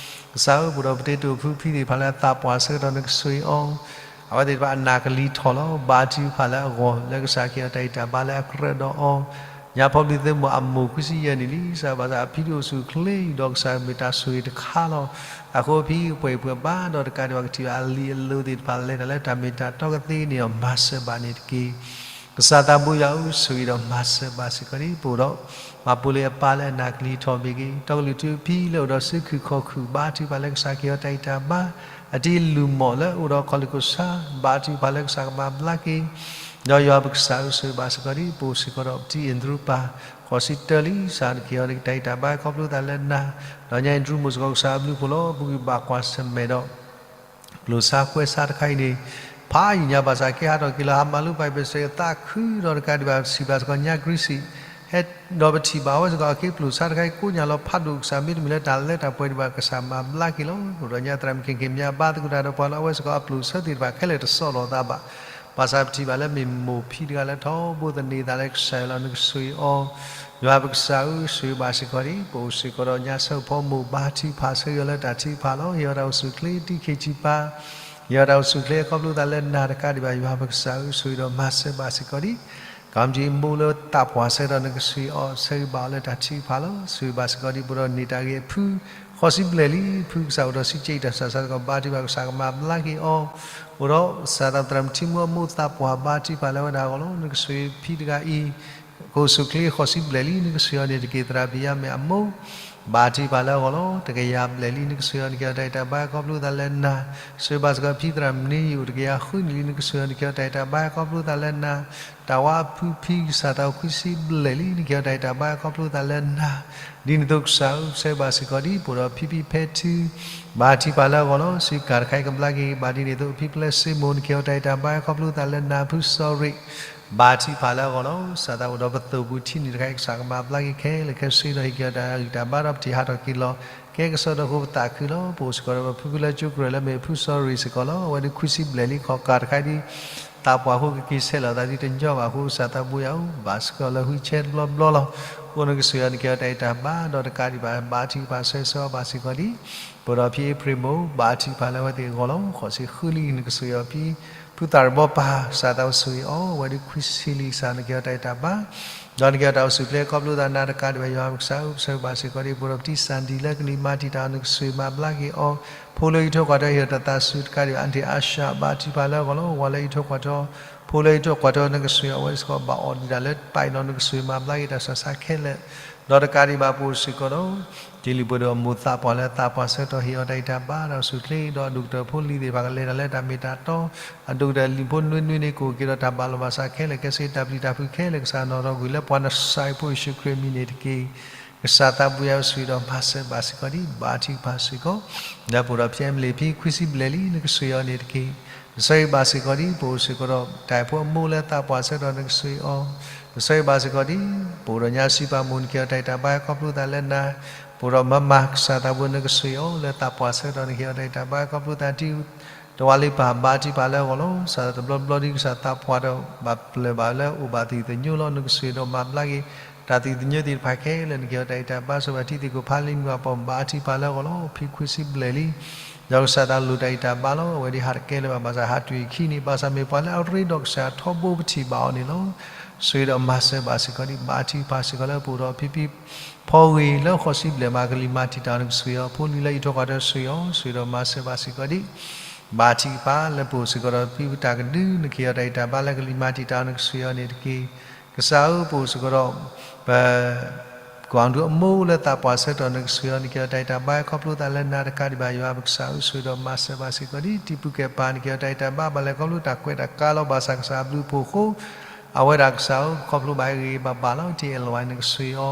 ကစၢ်ဧၢ, ပအိၣ်ဒီးပတံၤသကိးဖိဖံသ့ၣ်တဖၣ်လၢအသးပှၢ်ဆၢကတီၢ်, နကဆိၣ်ဂ့ၤအီၤ, အဝဲသ့ၣ်တဖၣ်အနၢ်ကလံၤထီၣ်လီၤ. ဘါထုကဖၣ်လၢအဂီၢ် လၢကစၢ်ကဟ့ၣ်အီၤတၢ်ဂံၢ်တၢ်ဘါလၢအကြၢးဒီးအီၤ, ညါဖီဘျံးသ့ၣ်မိၢ်အမိၢ်ခွံဆံယဲၢ်နံၣ်လံ, ကစၢ်ဘၣ်ဆၣ်အဖံဒုးအိၣ်ဆူၣ်အိၣ်ချ့, ဒီးကစၢ်မ့ၢ်တၢ်ဆိၣ်ဂ့ၤတခါလီၤ. အဃိဖံကပှဲၤဂံၢ်ပှဲၤဘါ, ဒီးတကးဒံးဘၣ် ကထံၣ်ဘၣ်အလံၤအလိၤသ့ၣ်တဖၣ် လဲၤတၢ်လၢတၢ်မ့ၢ်တၢ်တီကသ့န့ၣ်ဒီး မၤစၢၤဘၣ်န့ၣ်တက့ၢ်. ကစၢ်သးဘိယွၤဧၢ, ဆိၣ်ဂ့ၤဒီးမၤစၢၤဘၣ်စ့ၢ်ကီးဒံး ပအိၣ်ဒီး မၤပူၤလ့ၤအပၢ်လၢအနၢ်ကလံၤထီၣ်မ့ၢ်ဂ့ၤ, တီကလုာ်ထူဖံလၢအိၣ်ဒီးစုခုၣ်ခီၣ်ခုၣ်, ဘါထုကဖၣ်လၢကစၢ်ကဟ့ၣ်အီၤတၢ်ဂံၢ်တၢ်ဘါ, အတံၤလူၢ်မီၢ်လၢအိၣ်ဒီးခီၣ်လ့ၣ်ခိၣ်ဆါ, ဘါထုကဖၣ်လၢကစၢ်ကမၤဘျါက့ၤ, ဒီးယွၤပကစၢ်ဧၢ, ဆိၣ်ဂ့ၤဘၣ်စ့ၢ်ကီးဒံး ပအိၣ်စ့ၢ်ကီးဒီးပတံၤအ့ၣ်ဒြူးပၢ်, ဃိးဆံတၢလံ, ကစၢ်ကဟ့ၣ်အီၤတၢ်ဂံၢ်တၢ်ဘါခီဖျိသးလၢနၤ, ဒီးညါအ့ၣ်ဒြူးမိၢ်စ့ၢ်ကီး ကစၢ်အဘျုးအဖှိၣ်လီၤ. ပဂံၢ်ဘၣ်ကွၢ်ဆၢၣ်မဲာ်ဒီး ကျိၣ်စါကွဲစါတခါအံၤန့ၣ် ဖးယံာ်ညါဘၣ်ဆၣ် ကဲဟးထီၣ်က့ၤလီၤ, ဟးမၤလိဘၣ်အံၤ ပစံးသးခုဒီးတကးဒံးဘၣ် ပထံၣ်ဘၣ်စ့ၢ်ကီးညါ Gracie ဟဲ, ဒီးပထံၣ်ဘၣ်အဝဲစ့ၢ်ကီးအခ့အပျိၢ်ဆါတခါအံၤ ကိးညါလီၤဖးဒိၣ်ကစၢ် မ့တမ့ၢ်လၢတၢ်လၢတၢ်ပှဲၤဒံးဘၣ် ကစၢ်မၤဘျါက့ၤလီၤ. အိၣ်ဒီးညါသရၣ်မုၣ် ခ့ၣ်ခ့ၣ်မၠါ ဘါသကိးတၢ်ဒီးပှၤလီၤ. အဝဲစ့ၢ်ကီးအပျိၢ်ဆၢသ့ၣ်တဖၣ်ခဲလၢာ်တစိၢ်လိာ်သးဘၣ်. ဘၣ်ဆၣ်ပထံၣ်ဘၣ်လၢမ့ၢ်မိၢ်ဖံတဂၤလၢထီဘိသန့ၤသးလၢကစၢ်ယွၤလီၤ. နကဆိၣ်ဂ့ၤအီၤ ယွၤပကစၢ်ဧၢ, ဆိၣ်ဂ့ၤဘၣ်စ့ၢ်ကီးဒံး ပအိၣ်စ့ၢ်ကီးဒီးညါဆၢဖီမိၣ် ဘါထုကဖၣ်ဆၢဂ့ၤအီၤလၢတၢ်ထုကဖၣ်လီၤ. ဟ့ၣ်အီၤတၢ်အိၣ်ဆူၣ်အိၣ်ချ့ တံၢ်ခ့ဆံးပၢ, ဟ့ၣ်အီၤတၢ်အိၣ်ဆူၣ်အိၣ်ချ့အခီဖျိသးလၢနၤတကးဒံးဘၣ် ယွၤပကစၢ်ဧၢ, ဆိၣ်ဂ့ၤဒီးမၤစၢၤဘၣ်စ့ၢ်ကီးဒံး ကီမကၠံမိၢ်လၢသးပှၢ်ဆၢကတီၢ်နကဆှံအီၤ ဆၢဂ့ၤဘၣ်အီၤလၢတၢ်ထုကဖၣ်လီၤ. ဆိၣ်ဂ့ၤဘၣ်စ့ၢ်ကီးဒံး ပဒီးန့ၢ်တၢ်ဂ့ၤအဖု ဃိးဆံဘျဲၣ်လံ, ဖုကစၢ်အိၣ်ဒီးစံးကဲအံၤတၢ်ဆၢစးတကီၢ် ဘါထုကဖၣ်ကစၢ်ကမၤဘျါက့ၤအီၤ, အိၣ်ဒီးစၢ်သးပသရၣ်မုၣ်ထံမူအမိၢ်သးပှၢ် ဘါထုကဖၣ်လၢဝဲဒၣ်အဂီၢ်လီၤ. နကဆှံဖံတဂၤအံၤ ကအိၣ်ဆူၣ်အိၣ်ချ့ဃိးဆံဘျဲၣ်လံ နကဆှံအီၤန့ၣ်တက့ၢ် သရၣ်ပံၤယါမဲၣ်အမိၢ် ဘါထုကဖၣ်လၢအဂီၢ်လီၤ. တကယၤဘျဲၣ်လံ နကဆှံအီၤနက့ၤအီၤတၢ်ဂံၢ်တၢ်ဘါခီဖျိသးလၢနၤ, ဆိၣ်ဂ့ၤဘၣ်စ့ၢ်ကီးဖံသရၣ်မုၣ်န့ၣ် အိၣ်တကယၤဃုနံၣ်လံ နကဆှံအီၤနက့ၤအီၤတၢ်ဂံၢ်တၢ်ဘါခီဖျိသးလၢနၤ, တၢ်ဝါအဖုဖံကစၢ်သးအိၣ်ခွံဆံဘျဲၣ်လံ နက့ၤအီၤတၢ်ဂံၢ်တၢ်ဘါခီဖျိသးလၢနၤ, ဒ်န့ၣ်အသိးကစၢ်ဧၢ ဆိၣ်ဂ့ၤဘၣ်စ့ၢ်ကီးဒံး ပအိၣ်ဒီးဖံဖံဖဲထု ဘါထုကဖၣ်လၢအဂီၢ်လီၤ. စံးကၤတခါအံၤကဘျါက့ၤဘၣ်ဒ်န့ၣ်အသိး ဖံပျဲစ့မိၣ် နက့ၤအီၤတၢ်ဂံၢ်တၢ်ဘါခီဖျိသးလၢနၤ ဖုစီၤရ့ၣ် ဘါထုကဖၣ်လၢအဂီၢ်လီၤ. စၢ်သးအိၣ်ဒီးပသိၣ်ပူၤထံန့ၣ်တခါအံၤ ကစၢ်ကမၤဘျါက့ၤခဲလၢာ်ခဲဆ့ဒီးဟ့ၣ်က့ၤအီၤတၢ်ဂံၢ်တၢ်ဘါဒီးပထံၣ်ဟးထီၣ်က့ၤလီၤ ကဲကစီဒီးဃိပသးခုလီၤ. ပအိၣ်စ့ၢ်ကီးဒီးပဖုဖုလၢကၠိကရၢၢ်လၢမ့ၢ်ဖုစီၤရ့ၣ်စ့ၢ်ကီးလီၤ. အဝဲဒၣ်ခွံဆံဘျဲၣ်လံ ခီၣ်ကၤတခါဒ် သးပှၢ်ဃိကက့ၤဆဲးလီၤသးဒ်တညီဘၣ်အဃိ ကစၢ်သးဘိယွၤအိၣ်ဘၣ်စ့ၢ်ကီးလၢ wheelchair တဘျီဘျီလီၤ. အဃိနကဆှံအီၤနက့ၤအီၤတၢ်ဂံၢ်တၢ်ဘါ ဒီးတကးဒံးဘၣ် ဘါထုကဖၣ်ဆၢဂ့ၤဆၢဝါဘၣ်စ့ၢ်ကီးဒံး ပအိၣ်ဒီးဖံအ့ဖြ့ၣ်မိၢ် ဘါထုကဖၣ်လၢအဝဲသ့ၣ်အဂီၢ်လီၤ. ဃိးဆံဃုလံ နကဆှံအီၤဖံ ဖုသၣ်ရဘီပၢ် ကစၢ်သးအိၣ်ဆှံအီၤ အဝဲဒၣ်ခွံဆံလံ ကစၢ်နက့ၤအီၤတၢ်ဂံၢ်တၢ်ဘါ ဒီးနက့ၤအီၤတၢ်အိၣ်ဆူၣ်အိၣ်ချ့ခီဖျိသးနၤတကးဒံးဘၣ် ယွၤပကစၢ်ဧၢ ဆိၣ်ဂ့ၤဘၣ်စ့ၢ်ကီးဒံး ပအိၣ်ဒီးပတံၢ်စၢ်ဒံးလၢကလံၤမၤတံာ်တာ်အီၤ နကဆှံမၤဘျါက့ၤအီၤ ဖိလၢအံးထွဲကွၢ်ထွဲဟ့ၣ်အီၤတၢ်သးစူၤတကးဒံးဘၣ် အါတံၢ်အါရှၢ ဘါထုကဖၣ်လၢအဂီၢ်လီၤ. ဝၤလၢအံးထွဲကွၢ်ထွဲ ဖိလၢအံးထွဲကွၢ်ထွဲ နကဆှံအီၤ အဝဲစ့ၢ်ကီးဘၣ်အီၣ်ဒံးတၢ်လၢပာ်အံၤလီၤ နကဆှံမၤဘျါက့ၤတၢ်ဆူးတၢ်ဆါခဲလၢာ် ဒီးတကးဒံးဘၣ် ပအိၣ်စ့ၢ်ကီးဒီး တ့ၢ်လံၤပှဲၤဒီးအမိၢ်သးပှၢ်လၢသးပှၢ်ဆၢကတီၢ်ဟ့ၣ်အီၤတၢ်ဂံၢ်တၢ်ဘါဒီးဆူၣ်ချ့ဒီး အဒိၣ်ကတၢၢ်ဖိလံၤသ့ၣ်တဖၣ်ကလဲၤတၢ်လၢတၢ်မ့ၢ်တၢ်တီ အဒိၣ်ကတၢၢ်လံာ်ဖိနွံနွံန့ၣ် ကအိၣ်က့ၤဒီးတၢ်ဘၣ်လိာ်ဘၣ်စးခဲလၢာ် ကဲစ့တၢ်ပျံၤတၢ်ဖုးခဲလၢာ် ကစၢ်နီၣ်ထီၣ်ကွံာ်လၢပှၤနစဲးဖိယ့ၣ်ၡူးခရံာ်အမံၤန့ၣ်တက့ၢ်. ကစၢ်သးဘိယွၤဆိၣ်ဂ့ၤဒီးမၤစၢၤဘၣ်စ့ၢ်ကီးဒံး ဘါထုကဖၣ်စ့ၢ်ကီး လၢပအိၣ်ဒီးဖံအဲမလ့ၣ်ဖံခွံဆံဘျဲၣ်လံ နကဆှံအီၤန့ၣ်တက့ၢ်. ကဆှံဘၣ်စ့ၢ်ကီးဒံး ပအိၣ်စ့ၢ်ကီးဒီး တၢ်အဲၣ်ဖိအမိၢ်လၢသးပှၢ်ဆၢကတီၢ် နကဆှံအီၤ ကဆှံဘၣ်စ့ၢ်ကီးဒံး ပအိၣ်ဒီးညါစံးပာ်မိၢ် နက့ၤအီၤတၢ်ဂံၢ်တၢ်ဘါခီဖျိသးလၢနၤ ပအိၣ်ဒီးမၤမၤ ကစၢ်သးဘိ နကဆှံအီၤလၢသးပှၢ်ဆၢကတီၢ် နက့ၤအီၤတၢ်ဂံၢ်တၢ်ဘါခီဖျိသးဒံး တဝါလံပၢ် ဘါထုကဖၣ်လၢအဂီၢ်လီၤ. စးထီၣ်တဘျီဘျီဒံး ကစၢ်သးပှၢ်ဒီးဘၣ်ပျၢၤဘၣ်လၢအိၣ်ဘၣ်သံၣ်သညိလီၤ နကဆှံဒီးမၤဘျါက့ၤ တၢ်သံၣ်သညိသ့ၣ်တဖၣ်ခဲလၢာ် နက့ၤအီၤတၢ်ဂံၢ်တၢ်ဘါ ဆိၣ်ဂ့ၤဘၣ်ထံသ့ၣ်ကိၣ်ဖးလံမုၢ်အပီၢ် ဘါထုကဖၣ်လၢအဂီၢ်လီၤ. ဖံခွံဆံဘျဲၣ်လံ ဒီးကစၢ်သးလိၣ်တၢ်ဂံၢ်တၢ်ဘါလီၤ. အဝဲဒၣ်ဟးတကဲလၢၤဘၣ် ဘၣ်ဆၣ်ဟးတုၤအခံန့ၣ် ဘၣ်ဆၣ်မ့ၢ်ပှၤလၢအရ့ဒီးကစၢ်ထီဘိပထံၣ်ဘၣ်အီၤန့ၣ်လီၤ. ဆိၣ်ဂ့ၤဒီးမၤစၢၤဘၣ်စ့ၢ်ကီးဒံး ဘါထုကဖၣ်စ့ၢ်ကီးလၢပအိၣ်ဒီးဖံဖံ ဖီဂ့ၤလၢဃိးဆံဘျဲၣ်မး ကလံၤမၤတံာ်တာ်အီၤ နကဆှံအီၤ ဖိလံၤလၢအံးထွဲကွၢ်ထွဲဆှံအီၤ ဆိၣ်ဂ့ၤဒီးမၤစၢၤဘၣ်စ့ၢ်ကီးဒံး ဘါထုကဖၣ်လၢပအိၣ်စ့ၢ်ကီးဒီးဖံပတၢ်ကဒု နက့ၤအီၤတၢ်ဂံၢ်တၢ်ဘါလၢကလံၤမၤတံာ်တာ်အီၤ နကဆှံအီၤန့ၣ်တက့ၢ်. ကစၢ်ဧၢ ပအိၣ်စ့ၢ်ကီးဒီး ပ ကွၢ်ဒူအမိၢ်လၢသးပှၢ်ဆၢကတီၢ် နကဆှံအီၤ နက့ၤအီၤတၢ်ဂံၢ်တၢ်ဘါခီဖျိသးလၢနၤတကးဒံးဘၣ် ယွၤပကစၢ်ဧၢ ဆိၣ်ဂ့ၤဒီးမၤစၢၤဘၣ်စ့ၢ်ကီးဒံး တံၤပုၢ်ကဲပၢ် နက့ၤအီၤတၢ်ဂံၢ်တၢ်ဘါ ဘၣ်လဲၤခီဖျိတၢ်ကွဲးတၢ်ကါလီၤ ဘၣ်ဆၣ်ကစၢ်အဘျုးအဖှိၣ်အဃိ အဝဲဒၣ်ကစၢ်ဧၢ ခီဖျိဘၣ်ဂ့ၤဂ့ၤဘၣ်ဘၣ်လီၤ တံၤအဲၣ်လဝါ နကဆှံအီၤ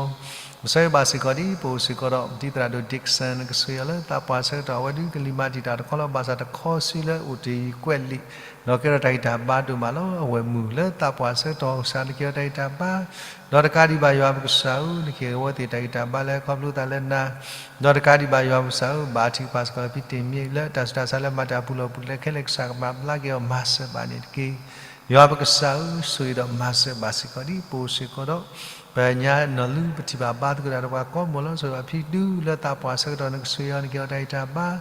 ကဆှံဘၣ်စ့ၢ်ကီးဒံး ပအိၣ်စ့ၢ်ကီးဒီး တံၤသရၣ်ဒိၣ် Dixon နကဆှံအီၤလၢသးပှၢ်ဆၢကတီၢ် အဝဲဒၣ်ကလံၤမၤတံာ်တာ်တခီလီၤ ဘၣ်ဆၣ်တခီဆံလၢအိၣ်တ့ၢ်ကွဲးလံာ် ဒီးကဲထီၣ်တၢ်ဂံၢ်တၢ်ဘါဒိၣ်မးလီၤ အဝဲၢ်မုၣ်လၢသးပှၢ်ဆၢကတီၢ် ကစၢ်နက့ၤအီၤတၢ်ဂံၢ်တၢ်ဘါ ဒီးတကးဒံးဘၣ်ယွၤပကစၢ်ဧၢ နက့ၤအဝဲသ့ၣ်တၢ်ဂံၢ်တၢ်ဘါလၢခီဖျိသးလၢနၤ ဒီးတကးဒံးဘၣ်ယွၤပကစၢ်ဧၢ ဘါထုကဖၣ်စ့ၢ်ကီးဖံတ့ၢ်မ့ၢ်လၢတၢ်ဆူးတၢ်ဆါလၢမၤတၢ်ပူၤလီၢ်ပူၤကျဲခဲလၢာ် ကစၢ်ကမၤဘျါက့ၤအီၤမၤစၢၤဘၣ်န့ၣ်တက့ၢ်. ယွၤပကစၢ်ဧၢ ဆိၣ်ဂ့ၤဒီးမၤစၢၤဘၣ်စ့ၢ်ကီးဒံး ပအိၣ်စ့ၢ်ကီးဒီး ပညါနီၢ်လူ ပထံၣ်ဘၣ်ဘါသကိးတၢ်ဒီးပှၤကိးမုၢ်လီၤ ဆိၣ်ဂ့ၤဘၣ်ဖံဒူလၢသးပှၢ်ဆၢကတီၢ် နကဆှံအီၤ နက့ၤအီၤတၢ်ဂံၢ်တၢ်ဘါ ဒီ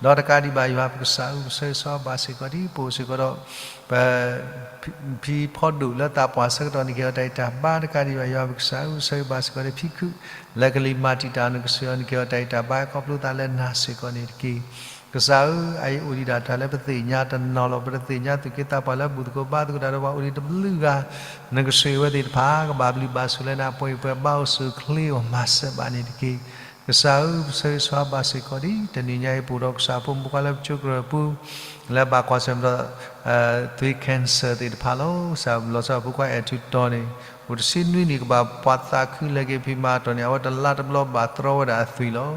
းတကးဒံးဘၣ်ယွၤပကစၢ်ဧၢ ပဆၢဂ့ၤဆၢဝါဘၣ်စ့ၢ်ကီးဒံး ပအိၣ်စ့ၢ်ကီးဒီး ပ ဖံဖီဒိၣ်လၢသးပှၢ်ဆၢကတီၢ် နက့ၤအီၤတၢ်ဂံၢ်တၢ်ဘါ တကးဒံးဘၣ်ယွၤပကစၢ်ဧၢ ပဆၢဂ့ၤဘၣ်စ့ၢ်ကီးဒီးဖံခုၣ် လၢကလံၤမၤတံာ်တာ်အီၤ နကဆှံအီၤ နက့ၤအီၤတၢ်ဂံၢ်တၢ်ဘါ ခီဖျိသးလၢနၤစ့ၢ်ကီးန့ၣ်တက့ၢ်. ကစၢ်ဧၢ အအံၤအိၣ်ဒံးဒၣ်တၢ်လၢပသ့ၣ်ညါတနီၤလီၤ ပတသ့ၣ်ညါသူၣ်က့သးပှၢ်လၢဘူၣ်သကိးဘါသကိးတၢ်ဒီးပှၤအိၣ်ဒံးတဘျုးဂၤ နကဆှံအဝဲသ့ၣ်တဖၣ် ကဘၣ်ဘျုးဘၣ်ဆိၣ်လၢနၤ ပှဲၤပှဲၤဘါအိၣ်ဆူၣ်အိၣ်ချ့အီၤ မၤစၢၤဘၣ်န့ၣ်တက့ၢ်. ကစၢ်ဧၢ ပဆၢဂ့ၤဆၢဝါဘၣ်စ့ၢ်ကီးဒံး တနံၤညါအံၤ ပအိၣ်ဒီးကစၢ်ဖိမုၣ်ဖိခွါလၢပကၠိကရၢၢ်ပူၤ လၢဘၣ်ကွၢ်ဆၢၣ်မဲာ်ဒီး သွံၣ် cancer သ့ၣ်တဖၣ်လီၤ. ကစၢ်လီၤဆီဖိခွါအဲၣ်ထူးတီၤန့ၣ် အိၣ်တဆံနွံနံၣ် ကဘၣ်ပှၤသးခုလဲၤက့ၤဖံးမၤအတီၢ်န့ၣ် အဝဲတလါတဘျီဘၣ်တြီဝဲဒၣ်အသွံၣ်လီၤ.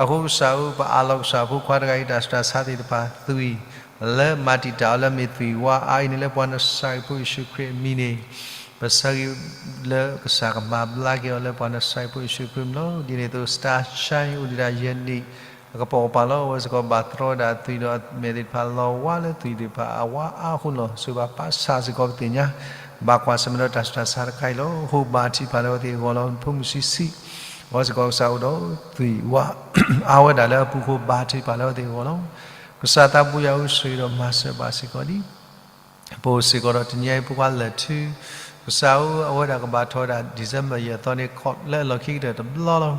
အဃိကစၢ်ဧၢ ပအးလီၤကစၢ်ဖိခွါတဂၤအံၤ တၢ်ဆူးတၢ်ဆါသ့ၣ်တဖၣ်သွံၣ် လၢမၤတံာ်တာ်အီၤလၢမ့ၢ်သွံၣ်ဝါအါအံၤန့ၣ် လၢပှၤနစၤရ့းဖိယ့ၣ်ၡူးခရံာ်အမံၤန့ၣ် ပဆၢဂ့ၤလၢကစၢ်ကမၤဘျါက့ၤအီၤလၢပှၤနစၤရ့းဖိယ့ၣ်ၡူးခရံာ်မံၤလီၤ. ဒ်န့ၣ်အသိး Star Shine အိၣ်ဒံးဒၣ်ယဲၢ်နံၣ် အကပိာ်ကပၤလီၤ. အဝဲစ့ၢ်ကီးဘၣ်တြီဝဲဒၣ်အသွံၣ်ဒီးအမဲာ်သ့ၣ်တဖၣ်လီၤဝါလၢသွံၣ်သ့ၣ်တဖၣ်အဝါအါအဃိလီၤ. ဆိၣ်ဂ့ၤဘၣ်ပၢ်ဆၣ်စ့ၢ်ကီးပသ့ၣ်ညါ ဘၣ်ကွၢ်ဆၢၣ်မဲာ်ဒီးတၢ်ဆူးတၢ်ဆါတခါအံၤလီၤ. ဟိဘါထုကဖၣ်လၢအဝဲသ့ၣ်အဂီၢ်လီၤ. ဖိမုၣ်ဆံးဆံး အဝဲစ့ၢ်ကီးကစၢ်အိၣ်ဒီးသွံၣ်ဝါ အါဝဲဒၣ်လၢအပူၤဃိ ဘါထုကဖၣ်လၢအဝဲသ့ၣ်အဂီၢ်လီၤ. ကစၢ်သးဘိယွၤဧၢ, ဆိၣ်ဂ့ၤဒီးမၤစၢၤဘၣ်စ့ၢ်ကီးလံ. ပအိၣ်စ့ၢ်ကီးဒီးတနံၤအံၤ ဖိခွါလၢာ်ထု ကစၢ်ဧၢ, အဝဲဒၣ်ကဘၣ်ထီၣ်ဝဲဒၣ် December ယဲၢ်သီန့ၣ် ခီၣ်လၢအလီၢ်ခံကတၢၢ်တဘျီလီၤ.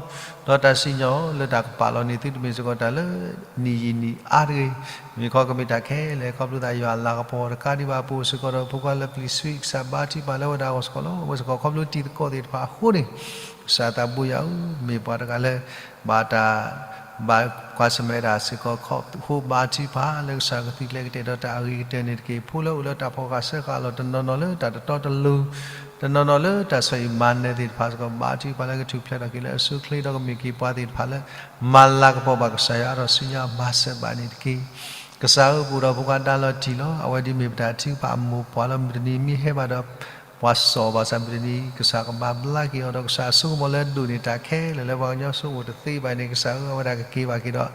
ဒီးတၢ်စံၣ်ညီၣ်လၢတၢ်ကပာ်လီၤန့ၢ်သုတမ့ၢ်စ့ၢ်ကီးတၢ်လၢနံၣ်ယံာ်နံၣ်အါတဂ့ၤ, မ့ၢ်ခီကမ့ၢ်တၢ်ခဲလၢာ် ခီဖျိသးယွၤအလၤကပီၤတကးဒံးဘၣ်. ပအိၣ်စ့ၢ်ကီးဒီးဖိခွါလၢပျံၤဆှံ ကစၢ်ဘါထုကဖၣ်လၢအဝဲဒၣ်အဂီၢ်စ့ၢ်ကီးလီၤ. အဝဲစ့ၢ်ကီးခီဖျိတံၤသကိးသ့ၣ်တဖၣ်အဃိန့ၣ် ကစၢ်သးဘိယွၤဧၢ, မ့ၢ်ပှၤတဂၤလၢ ဘၣ်တၢ် ဘၣ်ကွၢ်ဆၢၣ်မဲာ်ဝဲဒၣ်စ့ၢ်ကီး ဟိဘါထုကဖၣ်လၢကစၢ်ကသံၣ်ကျဲကတဲာ်ဒီးတၢ်အဂ့ၤကတၢၢ်န့ၣ်တက့ၢ်. ဖိလၢအိၣ်လၢတၢ်ဖီၣ်ဃာ်စၢဃာ်အလီၢ် တနီၤနီၤလၢတၢ်တတီတလိၤ, တနီၤနီၤလၢတၢ်ဆီၣ်အံၣ်မၤနၢၤသ့ၣ်တဖၣ်စ့ၢ်ကီး ဘါထုကဖၣ်လၢကထူၣ်ဖျဲးထီၣ်က့ၤလၢအဆိအချ့ ဒီးကမ့ၢ်က့ၤပှၤသ့ၣ်တဖၣ်လၢ မၤလၤကပီၤဘၣ်ကစၢ်ယွၤအါထီၣ်ဆူညါ မၤစၢၤဘၣ်န့ၣ်တက့ၢ်. ကစၢ်ဧၢ, ပအိၣ်ဒီးဖိခွါဒါလီၤတံၢ်လီၤ. အဝဲဒ်မ့ၢ်ပတၢ်ထုကဖၣ်အမိၢ်ပှၢ်လီၤ. မုၢ်တနံၤမ့ၢ်ဟဲဘၣ်ဒီး ပှၤစီၣ်ဘၣ်ဆၣ် မုၢ်တနံၤ ကစၢ်ကမၤဘျါက့ၤအီၤ ဒီးကစၢ်အစိကမီၤလၢအဒိၣ်န့ၢ်တၢ်ခဲလၢာ်လၢပှၤကညီစိအိၣ်တသ့ဘၣ်န့ၣ် ကစၢ်ဧၢ, အဝဲဒၣ်ကက့ၤဘၣ်က့ၤဒီး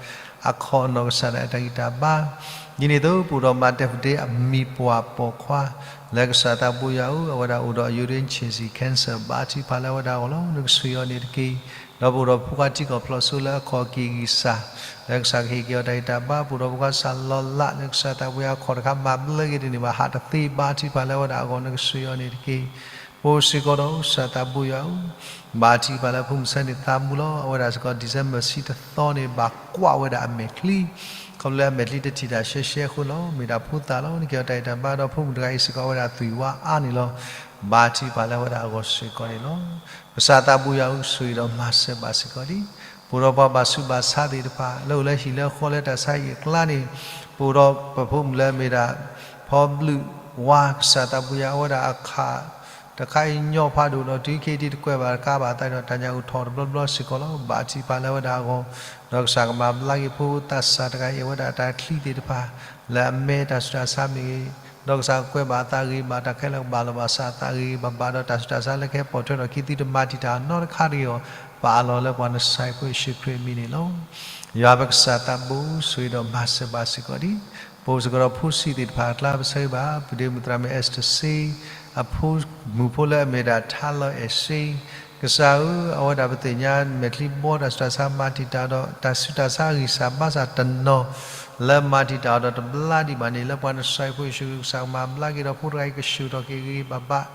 အခီၣ်အနီၢ်ကစၢ်ဒၣ်တၢ်ဂံၢ်တၢ်ဘါ ဒ်န့ၣ်အသိး ပအိၣ်ဒီးမၤတဲာ်ဖုးဒ့အမံၤပှၢ်ပိာ်ခွါ လၢကစၢ်သးဘိယွၤဧၢ, အဝဲဒၣ်အိၣ်ဒီး uterine cancer ဘါထုကဖၣ်လၢအဝဲဒၣ်အဂီၢ်လီၤ. နကဆှ့ၣ်အီၤန့ၣ်တက့ၢ်. ဒီးပအိၣ်ဒီးဖိခွါထံကီၢ်ဖျိးစိလၢအခီၣ်က့ၤဂံၢ်စၢ် လၢကစၢ်ကဟ့ၣ်က့ၤအီၤတၢ်ဂံၢ်တၢ်ဘါ, ပအိၣ်ဒီးဖိခွါစၢ်လီၤလး လၢကစၢ်သးဘိယွၤအခီၣ်တခါမၤဘျါက့ၤတန့ၢ်ဘၣ် ဟးတသ့ ဘါထုကဖၣ်လၢအဝဲဒၣ်အဂီၢ် နကဆှ့ၣ်အီၤန့ၣ်တက့ၢ်. ပအိၣ်စ့ၢ်ကီးဒီးကစၢ်သးဘိယွၤဧၢ, ဘါထုကဖၣ်လၢဖိမုၣ်ဆၢန့ၣ်သးမူလီၤ. အဝဲဒၣ်စ့ၢ်ကီး December ဆံတသီန့ၣ် ဘၣ်ကွၢ်ဝဲဒၣ်အမဲာ်ချံ ခီဖျိလၢအမဲာ်ချံတထံၣ်တၢ်ရှဲရှဲအဃိလီၤ. မ့ၢ်ဒၣ်ဖိသၣ်လီၤ. နက့ၤအီၤတၢ်ဂံၢ်တၢ်ဘါဒီး ဖိမုၣ်တဂၤအံၤစ့ၢ်ကီး အဝဲဒၣ်သွံၣ်ဝါအါန့ၣ်လီၤ. ဘါထုကဖၣ်လၢအဝဲဒၣ်အဂီၢ်စ့ၢ်ကီးန့ၣ်လီၤ. ကစၢ်သးဘိယွၤဧၢ, ဆိၣ်ဂ့ၤဒီးမၤစၢၤဘၣ်စ့ၢ်ကီးလံ. ပအိၣ်ဒီးပှၤဘၣ်ဆူးဘၣ်ဆါသ့ၣ်တဖၣ် လၢအိၣ်လၢဟံၣ်လၢဃီလၢတၢ်ဆါဟံၣ်အကျါန့ၣ်, ပအိၣ်ဒီးပဖိမုၣ်လၢအမ့ၢ်ဒၣ် ဖီဘျုးဝါ, ကစၢ်သးဘိယွၤ အဝဲဒၣ်အခး တခါအံၤညီဖးဒိၣ်ဒီး တုၤခဲအံၤဒ်တကွဲးဘၣ်တကးဘၣ်အသးဒီး တၢ်ညၣ်အိၣ်ထီၣ်တဘျီဘျီစ့ၢ်ကီးလီၤ. ဘါထုကဖၣ်လၢအဝဲဒၣ်အဂီၢ်, ဒီးကစၢ်ကမၤဘျါက့ၤဖိသၣ်ဆၣ်တဂၤအံၤ အဝဲဒၣ်တၢ်ချံသ့ၣ်တဖၣ် လၢအမဲတၢ်ဆူးတၢ်ဆါမ့ၢ်ဂ့ၤ, ဒီးကစၢ်ကကွဲးဘၣ်အသးဂ့ၤဘၣ် တၢ်ခဲလၢာ်ကဘၣ်လီၤဘၣ်စးအသးဂ့ၤဂ့ၤဘၣ်ဘၣ် ဒီးတၢ်ဆူးတၢ်ဆါလၢကဟဲပိာ်ထွဲထီၣ်ခံ သုတမၤတံာ်တာ်အီၤနီတခါတဂ့ၤအီၤ, ပအၢၣ်လီၤလၢပှၤနစၢ်ဖိယ့ၣ်ၡူးခရံာ်အမံၤန့ၣ်လီၤ. ယွၤပကစၢ်သးဘိ ဆိၣ်ဂ့ၤဒီးမၤစၢၤဘၣ်စ့ၢ်ကီးလံ. ပအိၣ်စ့ၢ်ကီးဒီးဖိဆံးသ့ၣ်တဖၣ်အကျါ ပဆၢဂ့ၤဘၣ် ပုၢ်ဒ့မုၣ်သရၣ်မုၣ် Esther စ့ အဖိမုၣ်ဖိလၢအမ့ၢ်ဒၣ်ထါလီၤအဲၣ်စ့, ကစၢ်ဧၢ, အဝဲဒၣ်ပသ့ၣ်ညါမဲာ်ချံဘီ တၢ်ဆူးတၢ်ဆါမၤတံာ်တာ်ဒီး တၢ်ဆူးတၢ်ဆါအဂံၢ်စၢ်ဘါစၢ်တနီၤ လၢမၤတံာ်တာ်အီၤဒီးတဘျါဒံးဘၣ်န့ၣ် လၢပှၤနစၢ်ဖိယ့ၣ်ၡူးခရံာ်ကစၢ်ကမၤဘျါက့ၤဒီး ဖိတဂၤအံၤကဆူၣ်ထီၣ်က့ၤဂ့ၤဂ့ၤဘၣ်ဘၣ်,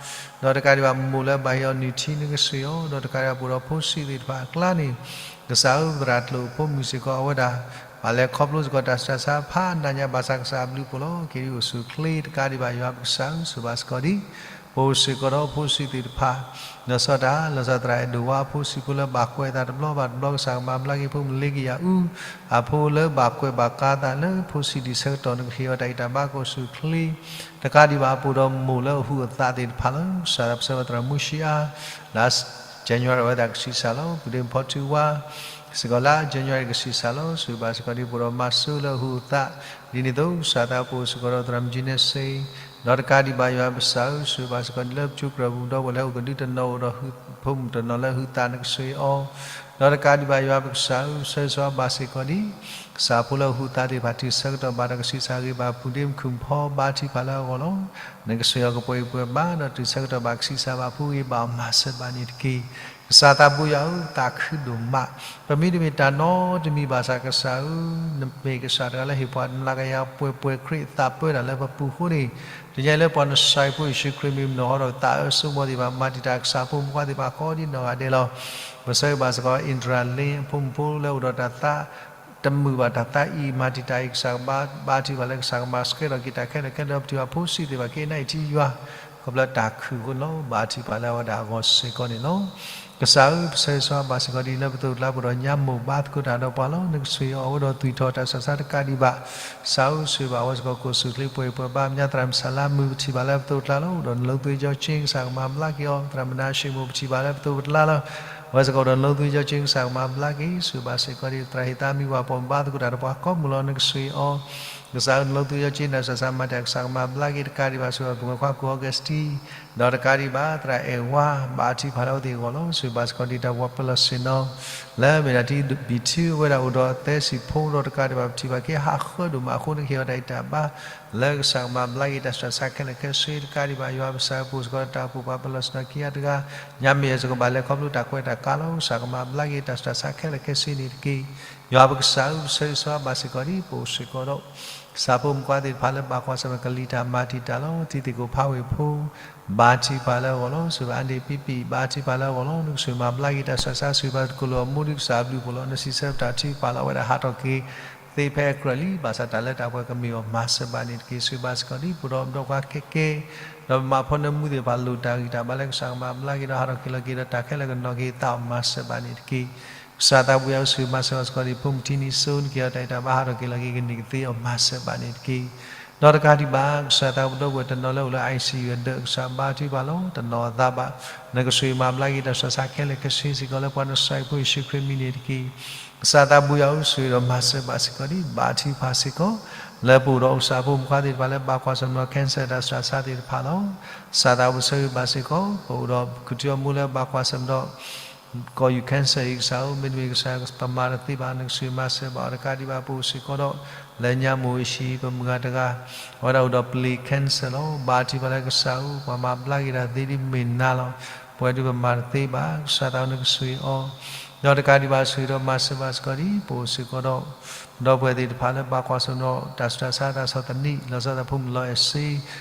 ဒီးတကးဒံးဘၣ်မိၢ်လၢဘၣ်ဟ့ၣ်အီၤနုၢ်ထံ နကဆှ့ၣ်အီၤ, ဒီးတကးဒံးဘၣ်ပအိၣ်ဒီးဖိဆံးသ့ၣ်တဖၣ်အကျါန့ၣ် ကစၢ်ဧၢ, သရၣ်ကျိာ်ဖိမုၣ်စ့ၢ်ကီး အဝဲဒၣ် ဘၣ်လဲၤခီဖျိစ့ၢ်ကီးတၢ်ဆူးတၢ်ဆါဖးနးညါ ဘၣ်ဆၣ်ကစၢ်အဘျုးအဖှိၣ်လီၤ. က့ၤဒ်အိၣ်ဆူၣ်အိၣ်ချ့တကးဒံးဘၣ် ယွၤပကစၢ်ဧၢ, ဆိၣ်ဂ့ၤဘၣ်စ့ၢ်ကီးလံ. ပအိၣ်စ့ၢ်ကီးဒီးဖိဆံးသ့ၣ်တဖၣ် လီၤဆီဒၣ်တၢ် လီၤဆီသရၣ်အဲၣ်ဒိၣ်ဝါအဖိဆံးဖိလၢဘၣ်ကွဲးအသးတဘျီဘၣ်တဘျီ ကစၢ်ကမၤဘျါက့ၤ ဖိမုၣ်လ့ကယၤအူ အဖိလၢဘၣ်ကွဲးဘၣ်ကါသးလၢဖိဆံးဒံးဆၢကတီၢ် နကဟ့ၣ်အီၤတၢ်ဂံၢ်တၢ်ဘါ ကအိၣ်ဆူၣ်အိၣ်ချ့ တကးဒံးဘၣ် ပအိၣ်ဒီးမိၢ်လၢအဟုးအသးသ့ၣ်တဖၣ်လီၤ. ကစၢ်ပဆၢဝဲသရၣ်မူၡံအါ လါ January အဝဲသ့ၣ်ကဆံးစၢ်လီၤ. ပုၢ်ဒ့မုၣ်ဖီထုဝါ စ့ၢ်ကီးလါ January ကဆံးစၢ်လီၤ. ဆိၣ်ဂ့ၤဘၣ်စ့ၢ်ကီးဒ် ပအိၣ်ဒီးမၤစိလၢအဟုးအသး ဒ်န့ၣ်အသိး ကစၢ်သးပအိၣ်စ့ၢ်ကီးဒီးသရၣ်မုၣ်ကၠံနဲစ့ ဒီးတကးဒံးဘၣ် ယွၤပကစၢ်ဧၢ, ဆိၣ်ဂ့ၤဘၣ်စ့ၢ်ကီးဒ်လၢပစုပူၤဒီး ပှၤလၢအအိၣ်ကဒုတနီၤ အိၣ်ဒီးဖိမုၣ်တနီၤလၢအဟုးသး နကဆှ့ၣ်အီၤ, ဒီးတကးဒံးဘၣ် ယွၤပကစၢ်ဧၢ, ဆၢဂ့ၤဆၢဝါဘၣ်စ့ၢ်ကီးဒ် ကစၢ်ဖိလၢအဟုးသးသ့ၣ်တဖၣ် တုၤဆၢကတီၢ်ဘၣ်တၢ်ကဆံးစၢ်ဂ့ၤဘၣ် ပုၢ်ဒ့မုၣ်ခုၣ်ဖီ ဘါထုကဖၣ်လၢအဂီၢ်လီၤ. နကဆှ့ၣ်အီၤကပှဲၤအံၤပှဲၤဘၣ် ဒီးတုၤဆၢကတီၢ်ဘၣ်ကဆံးစၢ်ဘၣ်ဖုးဂ့ၤဘၣ်အီၤ မၤစၢၤဘၣ်န့ၣ်တက့ၢ်. ကစၢ်သးဘိယွၤဧၢ, သးခုဒိၣ်မး, ပမ့တမ့ၢ်တၢ်နီတမံၤဘၣ်ဆၣ် ကစၢ်ဧၢ, နမ့ၢ်ကစၢ်တဂၤလၢဟ့ၣ်ပှၤနလၤကယၤပှဲၤပှဲၤ ခရံာ်အသးပၢတၢ်လၢပပူၤအဃိန့ၣ်, တနံၤအံၤလၢပှၤနစၢ်ဖိယ့ၣ်ၡူးခရံာ် မ့ၢ်မုၢ်နီၢ်ဟီဒီး သးအၢစိကမီၤသ့ၣ်တဖၣ် မၤတံာ်တာ်ကစၢ်ဖိမုၣ်ဖိခွါသ့ၣ်တဖၣ်ကိးဒ်နီၢ်ဂၤဒဲးလီၤ. ပဆၢဂ့ၤဘၣ်စ့ၢ်ကီး အ့ဒြၤလ့ အဖိမုၣ်ဖိလၢအိၣ်ဒီးတၢ်သး တမုာ်ဘၣ်တၢ်သးအံၤ မၤတံာ်တာ်အံၤ ကစၢ်ကဘါထုကဖၣ်လၢကစၢ်ကမၤဆှဲထီၣ်က့ၤတၢ်ခဲလၢာ်ခဲဆ့ဒီး ပထံၣ်ဘၣ်ဖိဆံးသ့ၣ်တဖၣ်က့ၤနာ်အံၤထံယွၤ ခီဖျိတၢ်ခုၣ်အဃိန့ၣ်လီၤ. ဘါထုကဖၣ်လၢအဝဲဒၣ်အဂီၢ်စ့ၢ်ကီးန့ၣ်လီၤ. ကစၢ်ဧၢ, ပဆၢဂ့ၤဆၢဝါဘၣ်စ့ၢ်ကီးဒ်လၢပသိးပကျါ ပအိၣ်ဒီးညါမိၢ်ဘါသကိးတၢ်ဒီးပှၤလီၤ. နကဆှ့ၣ်အီၤ အဝဲဒီးသွံၣ်ထီၣ်တၢ်ဆူးတၢ်ဆါတကးဒံးဘၣ်. ကစၢ်ဧၢ, ဆိၣ်ဂ့ၤဘၣ်အဝဲစ့ၢ်ကီး ကအိၣ်ဆူၣ်အိၣ်ချ့ပှဲၤအံၤပှဲၤဘၣ် မညါသရၣ်မုၣ်စၢ်လါမုၢ် ပထံၣ်ဘၣ်လၢပသိးပကျါလီၤ. အိၣ်ဒီးနလိသွ့ကၠီကၠ့ ကစၢ်ကမၤဘျါက့ၤအီၤ. သရၣ်မုၣ်နါၡ့မိၣ် ပထံၣ်ဘၣ်လၢပသိးပကျါလီၤ. အဝဲစ့ၢ်ကီးအိၣ်ဒီးနလိသွ့ကၠီကၠ့ ကစၢ်ကမၤဘျါက့ၤ. ဆိၣ်ဂ့ၤဘၣ်စ့ၢ်ကီးဒ်သရၣ်ဟ့ၣ်သးမံဝၤပိာ်မုၣ်ဘါသကိးတၢ်ဒီးပှၤကိးမုၢ်လီၤ. နကဆှ့ၣ်အီၤ ကစၢ်ဧၢ နလိၣ်သုယီၢ်က့ၤနၤ စှၤစၢ်မၤတၢ် ကစၢ်ကမၤဘျါက့ၤတကးဒံးဘၣ် ဆိၣ်ဂ့ၤပှၤခွါကိၣ် Augustine ဒီးတကးဒံးဘၣ် သရၣ်အဲၣ်ဝါ ဘါထုကဖၣ်လၢအဝဲသ့ၣ်အဂီၢ်လီၤ. ဆိၣ်ဂ့ၤဘၣ်စ့ၢ်ကီးဒံးတၢ်ဝီပလီၢ်ဆ့ၣ်နီၤ လၢအမ့ၢ်ဒၣ်ထံဘံၣ်ထု အဝဲဒၣ်အိၣ်ဒီးသၢဆံဖိဒီးတကးဒံးဘၣ် ပထံၣ်ဘၣ်က့ၤဟးဃၢဒိၣ်မးအဃိ နကဟ့ၣ်အီၤတၢ်အံၣ်တၢ်ဘါ လၢကစၢ်ကမၤဘျါက့ၤတၢ်ဆှၢဆါခဲလၢာ်ခဲဆ့တကးဒံးဘၣ် ယွၤပကစၢ်ဧၢ ပအိၣ်စ့ၢ်ကီးဒီးတၢ်အိၣ်ဖှိၣ်ပှၤပလီၢ်ဆ့ၣ်နီၤခံဂၤတဂၤ ညါမ့ၢ်အစ့ၢ်ကီးဘၣ်လဲၤခီဖျိတၢ်ကွဲးတၢ်ကးလီၤ ကစၢ်ကမၤဘျါက့ၤတၢ်ဆှၢဆါခဲလၢာ်ခဲဆ့န့ၣ်တက့ၢ်. ယွၤပကစၢ်ဧၢ ပဆၢဂ့ၤဆၢဝါဘၣ်စ့ၢ်ကီးဒံး ပအိၣ်စ့ၢ်ကီးဒီး ကစၢ်ဖိမုၣ်ဖိသ့ၣ်တဖၣ်လၢဘၣ်ကွၢ်ဆၢၣ်မဲာ်ကလံၤတၢ်မၤတံာ်တာ်လီၤ တံၤသကိးဖးဝ့ၢ်ဖိ ဘါထုကဖၣ်လၢအဂီၢ်လီၤ. ဆိၣ်ဂ့ၤဘၣ်အါဒ့ၣ်ပံပံ ဘါထုကဖၣ်လၢအဂီၢ်လီၤ နကဆိၣ်ဂ့ၤမၤဘျါက့ၤတၢ်ဆှၢဆါ ဆိၣ်ဂ့ၤဘၣ်သကိးလိာ်အမိၢ်ဒုး ကစၢ်အဘျုးအဖှိၣ်လီၤ နစံးဆၢပတၢ်ထုကဖၣ်လီၤ အဝဲဒၣ်ဟးထီၣ်က့ၤသ့ဖဲအကြၢးလံ ဘၣ်ဆၣ်တၢ်လၢတၢ်ပှဲၤကမ့ၢ်အီၤ မၤစၢၤဘၣ်န့ၣ်တက့ၢ်. ဆိၣ်ဂ့ၤဘၣ်စ့ၢ်ကီးဒံး ပအိၣ်ဒီးပဒီပုၢ်ဝဲၢ်ခဲကဲ ဒီးပမၤဖိနၢမူသ့ၣ်တဖၣ်လိၣ်တၢ်ဂံၢ်တၢ်ဘါလၢကစၢ်ကမၤဘျါက့ၤဒီးဟးထီၣ်က့ၤလီၤက့ၤဒီးတၢ်ခဲလၢာ်ကနီၤက့ၤသးအီၤ မၤစၢၤဘၣ်န့ၣ်တက့ၢ်. ကစၢ်သးဘိယွၤဧၢ ဆိၣ်ဂ့ၤမၤစၢၤဘၣ်စ့ၢ်ကီးဒံး ဖိမုၣ်ထံနံၤစိ နကဟ့ၣ်အီၤတၢ်အံၣ်တၢ်ဘါ ဟးထီၣ်က့ၤလီၤက့ၤကန့ၢ်ကသ့အီၤ မၤစၢၤဘၣ်န့ၣ်တက့ၢ်. ဒီးတကးဒံးဘၣ် ကစၢ်သးဘိဒီပုၢ်ဝဲၢ်တနီၤလၢအိၣ်လၢ ICU အဒၢး ကစၢ်ဘါထုကဖၣ်လီၤ တနီၤအသးဘၣ် နကဆိၣ်ဂ့ၤမၤဘျါက့ၤတၢ်ဆှၢဆါခဲလၢာ်ခဲဆ့စ့ၢ်ကီး လၢပှၤနစၢ်ဖိယ့ၣ်ၡူးခရံာ်မံၤန့ၣ်တက့ၢ်. ကစၢ်သးဘိယွၤဧၢ ဆိၣ်ဂ့ၤဒီးမၤစၢၤဘၣ်စ့ၢ်ကီးဒံး ဘါထုကဖၣ်စ့ၢ်ကီး လၢပအိၣ်ဒီးကစၢ်ဖိမုၣ်ဖိခွါသ့ၣ်တဖၣ်လၢဘၣ်ကွၢ်ဆၢၣ်မဲာ်ဒီး cancer တၢ်ဆှၢဆါသ့ၣ်တဖၣ်လီၤ. ကစၢ်သးဘိဆၢဂ့ၤဘၣ်စ့ၢ်ကီး ပအိၣ်ဒီး ကထူအမိၢ်လၢဘၣ်ကွၢ်ဆၢၣ်မဲာ်ဒီး ကီၢ်ယူၢ် cancer အံၤ ကစၢ်ဧၢ မ့တမ့ၢ်ကစၢ်ပမၤတသ့ဘၣ် နကဆိၣ်ဂ့ၤမၤစၢၤဘၣ်အီၤတကးဒံးဘၣ် ပအိၣ်စ့ၢ်ကီးဒီး လၢညါမိၢ်အ့ၣ်ၡံ ပမုၢ်ဂၤတဂၤ အဝဲဒၣ်အိၣ်ဒီးပလံၤ cancer လီၤ. ဘါထုကဖၣ်လၢကစၢ်ဧၢ ပှၤမၤဘျါက့ၤတၢ်သ့ဒ်မ့ၢ်နၤလီၤ. ပဝဲဒၣ်ပမၤတသ့ဘၣ် ကစၢ်သးဘိနကဆိၣ်ဂ့ၤအီၤ ဒီးတကးဒံးဘၣ် ဆိၣ်ဂ့ၤဒီးမၤစၢၤဘၣ်စ့ၢ်ကီးဒံး ပအိၣ်စ့ၢ်ကီးဒီး ဒီပုၢ်ဝဲၢ်သ့ၣ်တဖၣ်လၢဘၣ်ကွၢ်ဆၢၣ်မဲာ်ဒီး တၢ်ဆှၢဆါတၢ်ဆီၣ်သနံး လီၤဆီဒၣ်တၢ်ဖိမုၣ်လီၤအဲၣ်စ့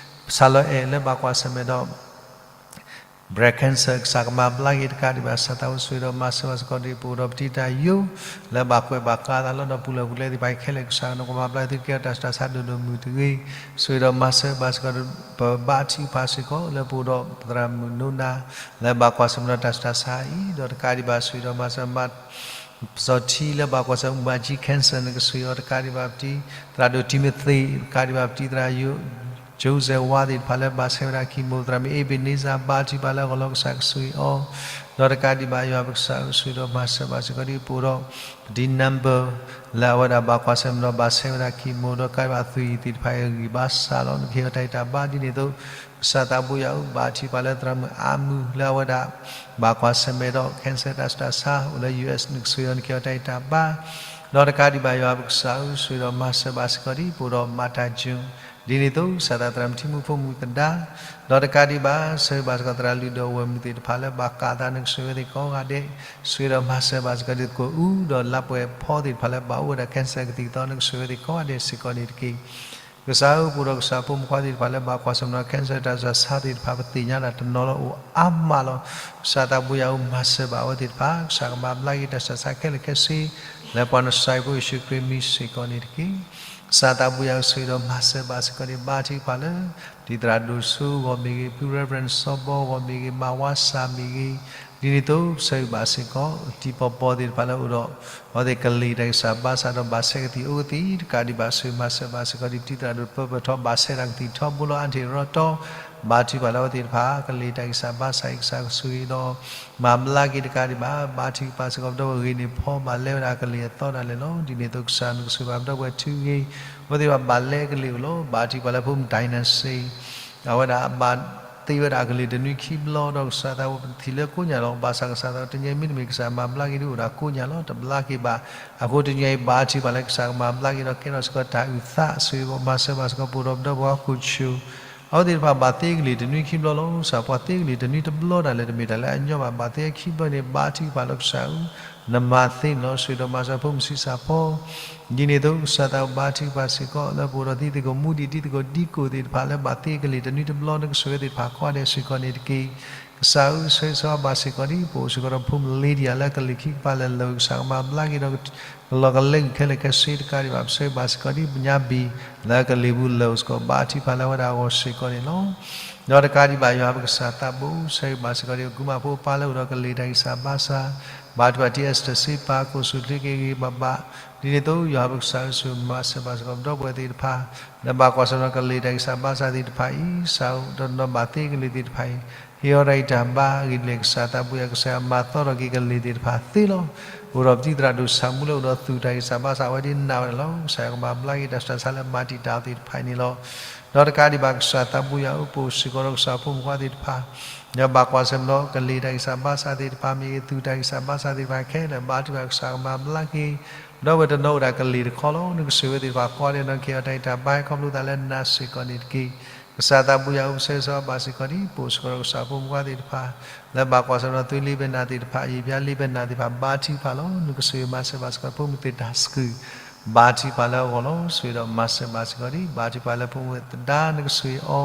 ကစၢ်လီၤအဲၣ်လၢဘၣ်ကွၢ်ဆၢၣ်မဲာ်ဒီး breast cancer ကစၢ်ကမၤဘျါက့ၤတကးဒံးဘၣ် ကစၢ်သးဘိဆိၣ်ဂ့ၤဒီးမၤစၢၤဘၣ်စ့ၢ်ကီးဒံး ပအိၣ်ဒီးပတံၤတၢ်ယိ လၢဘၣ်ကွဲးဘၣ်ကးအသးလီၤဒီးပူၤလၢပူၤလဲသ့ၣ်တဖၣ်ခဲလၢာ် ကစၢ်နကမၤဘျါက့ၤသုတကဲထီၣ်တၢ်ဆှၢဆါဒိၣ်ဒိၣ်မုၢ်တဂ့ၤ ဆိၣ်ဂ့ၤဒီးမၤစၢၤဘၣ်စ့ၢ်ကီး ပဘါထုကဖၣ်စ့ၢ်ကီး လၢပအိၣ်ဒီးပသရၣ်မုၣ်နိနၤ လၢဘၣ်ကွၢ်ဆၢၣ်မဲာ်ဒီးတၢ်ဆှၢဆါအံၤ ဒီးတကးဒံးဘၣ် ဆိၣ်ဂ့ၤဒီးမၤစၢၤ စီၤထံလၢဘၣ်ကွၢ်ဆၢၣ်မဲာ် မၤကၠံ cancer နကဆိၣ်ဂ့ၤအီၤတကးဒံးဘၣ်ပတံၤ သရၣ်ဒိၣ်တံၤမသ့း တကးဒံးဘၣ်ပတံၤသရၣ်ယိ ကၠိစဲးဝါသ့ၣ်တဖၣ်လၢဘၣ်ဆဲးဝဲဒၣ် chemo သရၣ်မုၣ်အ့ဘ့ၣ်န့စၢ် ဘါထုကဖၣ်လၢအဂီၢ်လီၤ ကစၢ်ကဆိၣ်ဂ့ၤအီၤ ဒီးတကးဒံးဘၣ်ယွၤပကစၢ်ဧၢ ဆိၣ်ဂ့ၤဒီးမၤစၢၤဘၣ်စ့ၢ်ကီးဒံး ပအိၣ်ဒီး ပတံၤ number လၢအဝဲဒၣ်ဘၣ်ကွၢ်ဆၢၣ်မဲာ်ဒီးဘၣ်ဆဲးဝဲဒၣ် chemo ဒီးတကးဒံးဘၣ်အသွံၣ်သ့ၣ်တဖၣ်အဂံၢ်ဘါစၢ်လီၤ နကဟ့ၣ်အီၤတၢ်ဂံၢ်တၢ်ဘါဒ်န့ၣ်အသိး ကစၢ်သးဘိယွၤဧၢ ဘါထုကဖၣ်လၢသရၣ်မုၣ်အါမုၢ်လၢအဝဲဒၣ် ဘၣ်ကွၢ်ဆၢၣ်မဲာ်ဒီး cancer တၢ်ဆှၢဆါ အိၣ်လၢ ယူၢ်အ့း နကဆိၣ်ဂ့ၤအီၤ နကဟ့ၣ်အီၤတၢ်ဂံၢ်တၢ်ဘါ ဒီးတကးဒံးဘၣ်ယွၤပကစၢ်ဧၢ ဆိၣ်ဂ့ၤဒီးမၤစၢၤဘၣ်စ့ၢ်ကီးဒံး ပအိၣ်ဒီးမၤတၢ်ကၠိ ဒ်န့ၣ်အသိး ကစၢ်သးသရၣ်မုၣ်ထံမုၣ်ဖိမုၣ်သဒါ ဒီးတကးဒံးဘၣ် ဆိၣ်ဂ့ၤဘၣ်စ့ၢ်ကီးသရၣ်လုၢ်ဒိၣ်ဝဲၢ်မုၣ်သ့ၣ်တဖၣ်လၢဘၣ်ကးအသး နကဆိၣ်ဂ့ၤဝဲသ့ၣ်ကိးဂၤဒဲး ဆိၣ်ဂ့ၤဒီးမၤစၢၤဘၣ်စ့ၢ်ကီးဒံးသကိးအူ ဒီးလါပှဲၤဖီသ့ၣ်တဖၣ်လၢဘၣ်အိၣ်ဝဲဒၣ် cancer ကသံၣ်ကသီ နကဆိၣ်ဂ့ၤဝဲသ့ၣ်ကိးဂၤဒဲးစ့ၢ်ကီးန့ၣ်တက့ၢ်. ကစၢ်ဧၢ ပအိၣ်ဒီးကစၢ်ဖိမုၣ်ဖိခွါသ့ၣ်တဖၣ်လၢဘၣ်ကွၢ်ဆၢၣ်မဲာ်ဒီး cancer တၢ်ဆှၢဆါသ့ၣ်တဖၣ် ပသ့ၣ်ညါဒၣ်တနီၤလၢအိၣ်အါမးလီၤ. ကစၢ်သးဘိယွၤဧၢ မၤစၢၤဘၣ်အဝဲသ့ၣ်တဖၣ် ကစၢ်ကမၤဘျါက့ၤတၢ်ဆှၢဆါခဲလၢာ်ခဲဆ့ လၢပှၤနစၢ်ဖိယ့ၣ်ၡူးခရံာ်မံၤစ့ၢ်ကီးန့ၣ်တက့ၢ်. ကစၢ်သးဘိယွၤဧၢ ဆိၣ်ဂ့ၤဒီးမၤစၢၤဘၣ်စ့ၢ်ကီးဒံး ဘါထုကဖၣ်လၢ ပတံၤသရၣ်ဒိၣ်စိအဂီၢ်မ့ၢ်ဂ့ၤ ဖု Reverend စီၤဘီအဂီၢ်မ့ၢ်ဂ့ၤ မၤဝါစၢ်မ့ၢ်ဂ့ၤ ဒ်န့ၣ်အသိး ပဆၢဂ့ၤဘၣ်စ့ၢ်ကီး တံၤပီၢ်ပီၢ်သ့ၣ်တဖၣ်လၢအိၣ်ဒီး အဝဲသ့ၣ်ကလံၤတၢ်ဂံၢ်စၢ်ဘါစၢ်ဒီးဘၣ်ဆဲးကသံၣ်အိၣ်ကသံၣ် တကးဒံးဘၣ် ဆိၣ်ဂ့ၤမၤစၢၤဘၣ်စ့ၢ်ကီးဒံး ပတံၤသရၣ်ဒိၣ်ပၢပၢၢ်ထီ ဘၣ်ဆဲးတၢ်ကသံၣ်ထီဘိလီၤ အါတ့ၢ်ရီတီ ဘါထုကဖၣ်လၢအဝဲသ့ၣ်တဖၣ် ကလံၤတၢ်ဂံၢ်စၢ်ဘါစၢ်အံၤ ကစၢ်ကဆိၣ်ဂ့ၤဒီး မၤဘျါက့ၤတကးဒံးဘၣ် ဘါထုကဖၣ်စ့ၢ်ကီး ပဒီပုၢ်ဝဲၢ်ဂ့ၤန့ၣ်ဖီ ဘၣ်လဲဝဲဒၣ်အကလံၤအသီဒၣ်လဲာ်လီၤ. ဒ်န့ၣ်အသိး ကစၢ်နကဆိၣ်ဂ့ၤဘၣ်ပဒီပုၢ်ဝဲၢ်ထုဂ့ၤ အဝဲသ့ၣ်တဖၣ်ဘၣ်လဲအကလံၤအိၣ်လီၤ. ဘါထုကဖၣ်လၢဖိမုၣ် ဒိၣ်နၢ်စ့ အဝဲဒၣ်ဘၣ်သ့ဝဲဒၣ်အကလံၤတနွံခံဘျီဒီး ကစၢ်သးဘိပထံၣ်လၢကိးညါလီၤ. ဘၣ်ဆၣ်ကစၢ်သးဘိ တနံၤအံၤမ့တမ့ၢ်ကစၢ်မၤဘျါက့ၤဒုးအိၣ်ဒၣ်ကိးညါလီၤ. တဘျါက့ၤဘၣ်. အဃိတနံၤအံၤ ဘါထုကဖၣ်လၢကစၢ်ကမၤဘျါက့ၤဒီး ကဲထီၣ်စ့ၢ်ကီးတၢ်အုၣ်သး ဆိၣ်ဂ့ၤမၤစၢၤဘၣ်စ့ၢ်ကီး ပအိၣ်ဒီးပဒီပုၢ်ဝဲၢ်ကိးဆူ အဝဲသ့ၣ်တဖၣ်ဘၣ်သ့အကလံၤတနွံခံဘျီလီၤ. ကစၢ်ပှၤသ့အကလံၤတနွံတဘျီဒၣ်လဲာ် တမ့ၢ်တၢ်လၢအညီဘၣ်. ဘၣ်သ့အခံဘျီန့ၣ် ဘါထုကဖၣ်လၢကစၢ်ဧၢ နမၤသ့န့ၣ်လီၤ. ဆိၣ်ဂ့ၤဒီးမၤစၢၤဖိမုၣ်ဆံးစၢ်ဖီ ဒ်န့ၣ်အသိး ကစၢ်သးဘိဘါထုကဖၣ်စ့ၢ်ကီး လၢပအိၣ်ဒီးတံၤသကိးမူဒံး တံၤသကိးဒံကိၣ်သ့ၣ်တဖၣ်လၢဘၣ်သ့အကလံၤတနွံတဘျီ နကဆိၣ်ဂ့ၤသ့ၣ်တဖၣ်ကိးဂၤဒဲးစ့ၢ်ကီးန့ၣ်တက့ၢ်. ကစၢ်ဧၢ ဆိၣ်ဂ့ၤဆိၣ်ဝါဘၣ်စ့ၢ်ကီးဒံး ပအိၣ်စ့ၢ်ကီးဒီးဖိမုၣ် Lydia လၢကလံၤခံကပၤလၢာ်လၢာ် ကစၢ်ကမၤဘျါက့ၤဒီး ကလီၤကလဲဂုာ်ခဲလၢာ်ခဲဆ့တကးဒံးဘၣ် ပဆၢဂ့ၤဘၣ်စ့ၢ်ကီးဒံး ပညါဘံၣ် လၢကလံၤပူၤလၢာ်အိၣ်စ့ၢ်ကီး ဘါထုကဖၣ်လၢအဝဲဒၣ်အဂီၢ်စ့ၢ်ကီးန့ၣ်လီၤ. ဒီးတကးဒံးဘၣ် ယွၤပကစၢ်သးဘိ ဆၢဂ့ၤဘၣ်စ့ၢ်ကီးဒံး ကုမၤဖိအပၢ်လၢအိၣ်ဒီးကလံၤတၢ်ဂံၢ်စၢ်ဘါစၢ် ဘါထုကဖၣ်တံၤ Esther စ့ပၤ ကိးဆူၣ်ချ့က့ၤဂ့ၤဂ့ၤဘၣ်ဘၣ် ဒ်န့ၣ်အသိး ယွၤပကစၢ်ဧၢ ဆိၣ်ဂ့ၤမၤစၢၤဘၣ်စ့ၢ်ကီး ပဒီပုၢ်ဝဲၢ်သ့ၣ်တဖၣ် လၢဘၣ်ကွၢ်ဆၢၣ်မဲာ်ဒီးကလံၤတၢ်ဂံၢ်စၢ်ဘါစၢ်သ့ၣ်တဖၣ်အံၤ ကစၢ်ဧၢဒီးဘၣ်သ့ကလံၤသ့ၣ်တဖၣ်အံၤ ဟ့ၣ်အီၤတၢ်ဂံၢ်တၢ်ဘါ အဂ့ၢ်ဒ်လဲၣ် ကစၢ်သးဘိယွၤ ကစၢ်ယွၤမၤသီထီၣ်က့ၤကလံၤသ့ၣ်တဖၣ်သ့လီၤ. အိၣ်ဒီးပတံၤသရၣ်ဒိၣ်ဆၣ်မူလၢအိၣ်ဒီးသူၣ်တၢ်ဂံၢ်စၢ်ဘါစၢ် အဝဲဒၣ်နာ်ဝဲန့ၣ်လီၤ. ကစၢ်ယွၤကမၤဘျါက့ၤတၢ်ဆူးတၢ်ဆါလၢမၤတံာ်တာ်အီၤသ့ၣ်တဖၣ်အံၤန့ၣ်လီၤ. ဒီးတကးဒံးဘၣ် ကစၢ်သးဘိယွၤဧၢ, ပအိၣ်စ့ၢ်ကီးဒီးကစၢ်ဖိမုၣ်ဖိခွါသ့ၣ်တဖၣ် လၢဘၣ်ကွၢ်ဆၢၣ်မဲာ်ဒီးကလံၤတၢ်ဂံၢ်စၢ်ဘါစၢ်သ့ၣ်တဖၣ်မ့ၢ်ဂ့ၤ, သူၣ်တၢ်ဂံၢ်စၢ်ဘါစၢ်သ့ၣ်တဖၣ်ခဲလၢာ် ဘါထုကဖၣ်ကစၢ်ကမၤဘျါက့ၤ, ဒီးဝဲတနီၤအိၣ်ဒၣ်ကလံၤတခီလီၤ. နကစၢ်ဝဲသ့ၣ်တဖၣ် ကွၢ်ဒဲးနီၣ်က့ၤအီၤတၢ်ဂံၢ်တၢ်ဘါ ဟဲခီဖျိသးလၢနၤစ့ၢ်ကီးန့ၣ်တက့ၢ်. ကစၢ်သးဘိယွၤဧၢ, ပဆၢဂ့ၤဆၢဝါဘၣ်စ့ၢ်ကီးဒံး ပအိၣ်စ့ၢ်ကီးဒီးကစၢ်ဖိမုၣ်ဖိခွါသ့ၣ်တဖၣ် လၢဘၣ်ကွၢ်ဆၢၣ်မဲာ်ဒီးသွံၣ်လ့ဘဲနၣ်သ့ၣ်တဖၣ်, ယံာ်ဘျါလ့ဘဲနၣ်သ့ၣ်တဖၣ် ဘါထုကဖၣ်လီၤ. နကစၢ်မၤစၢၤဘၣ်စ့ၢ်ကီး ဖိမုၣ်သ့ၣ်တၢ်စကုၢ် ဘါထုကဖၣ်လၢအဂီၢ်လီၤ. ဆိၣ်ဂ့ၤဒီးမၤစၢၤဘၣ်စ့ၢ်ကီးဒံး ဘါထုကဖၣ်လၢဖိမုၣ်သဒါ နကစၢ်အီၤ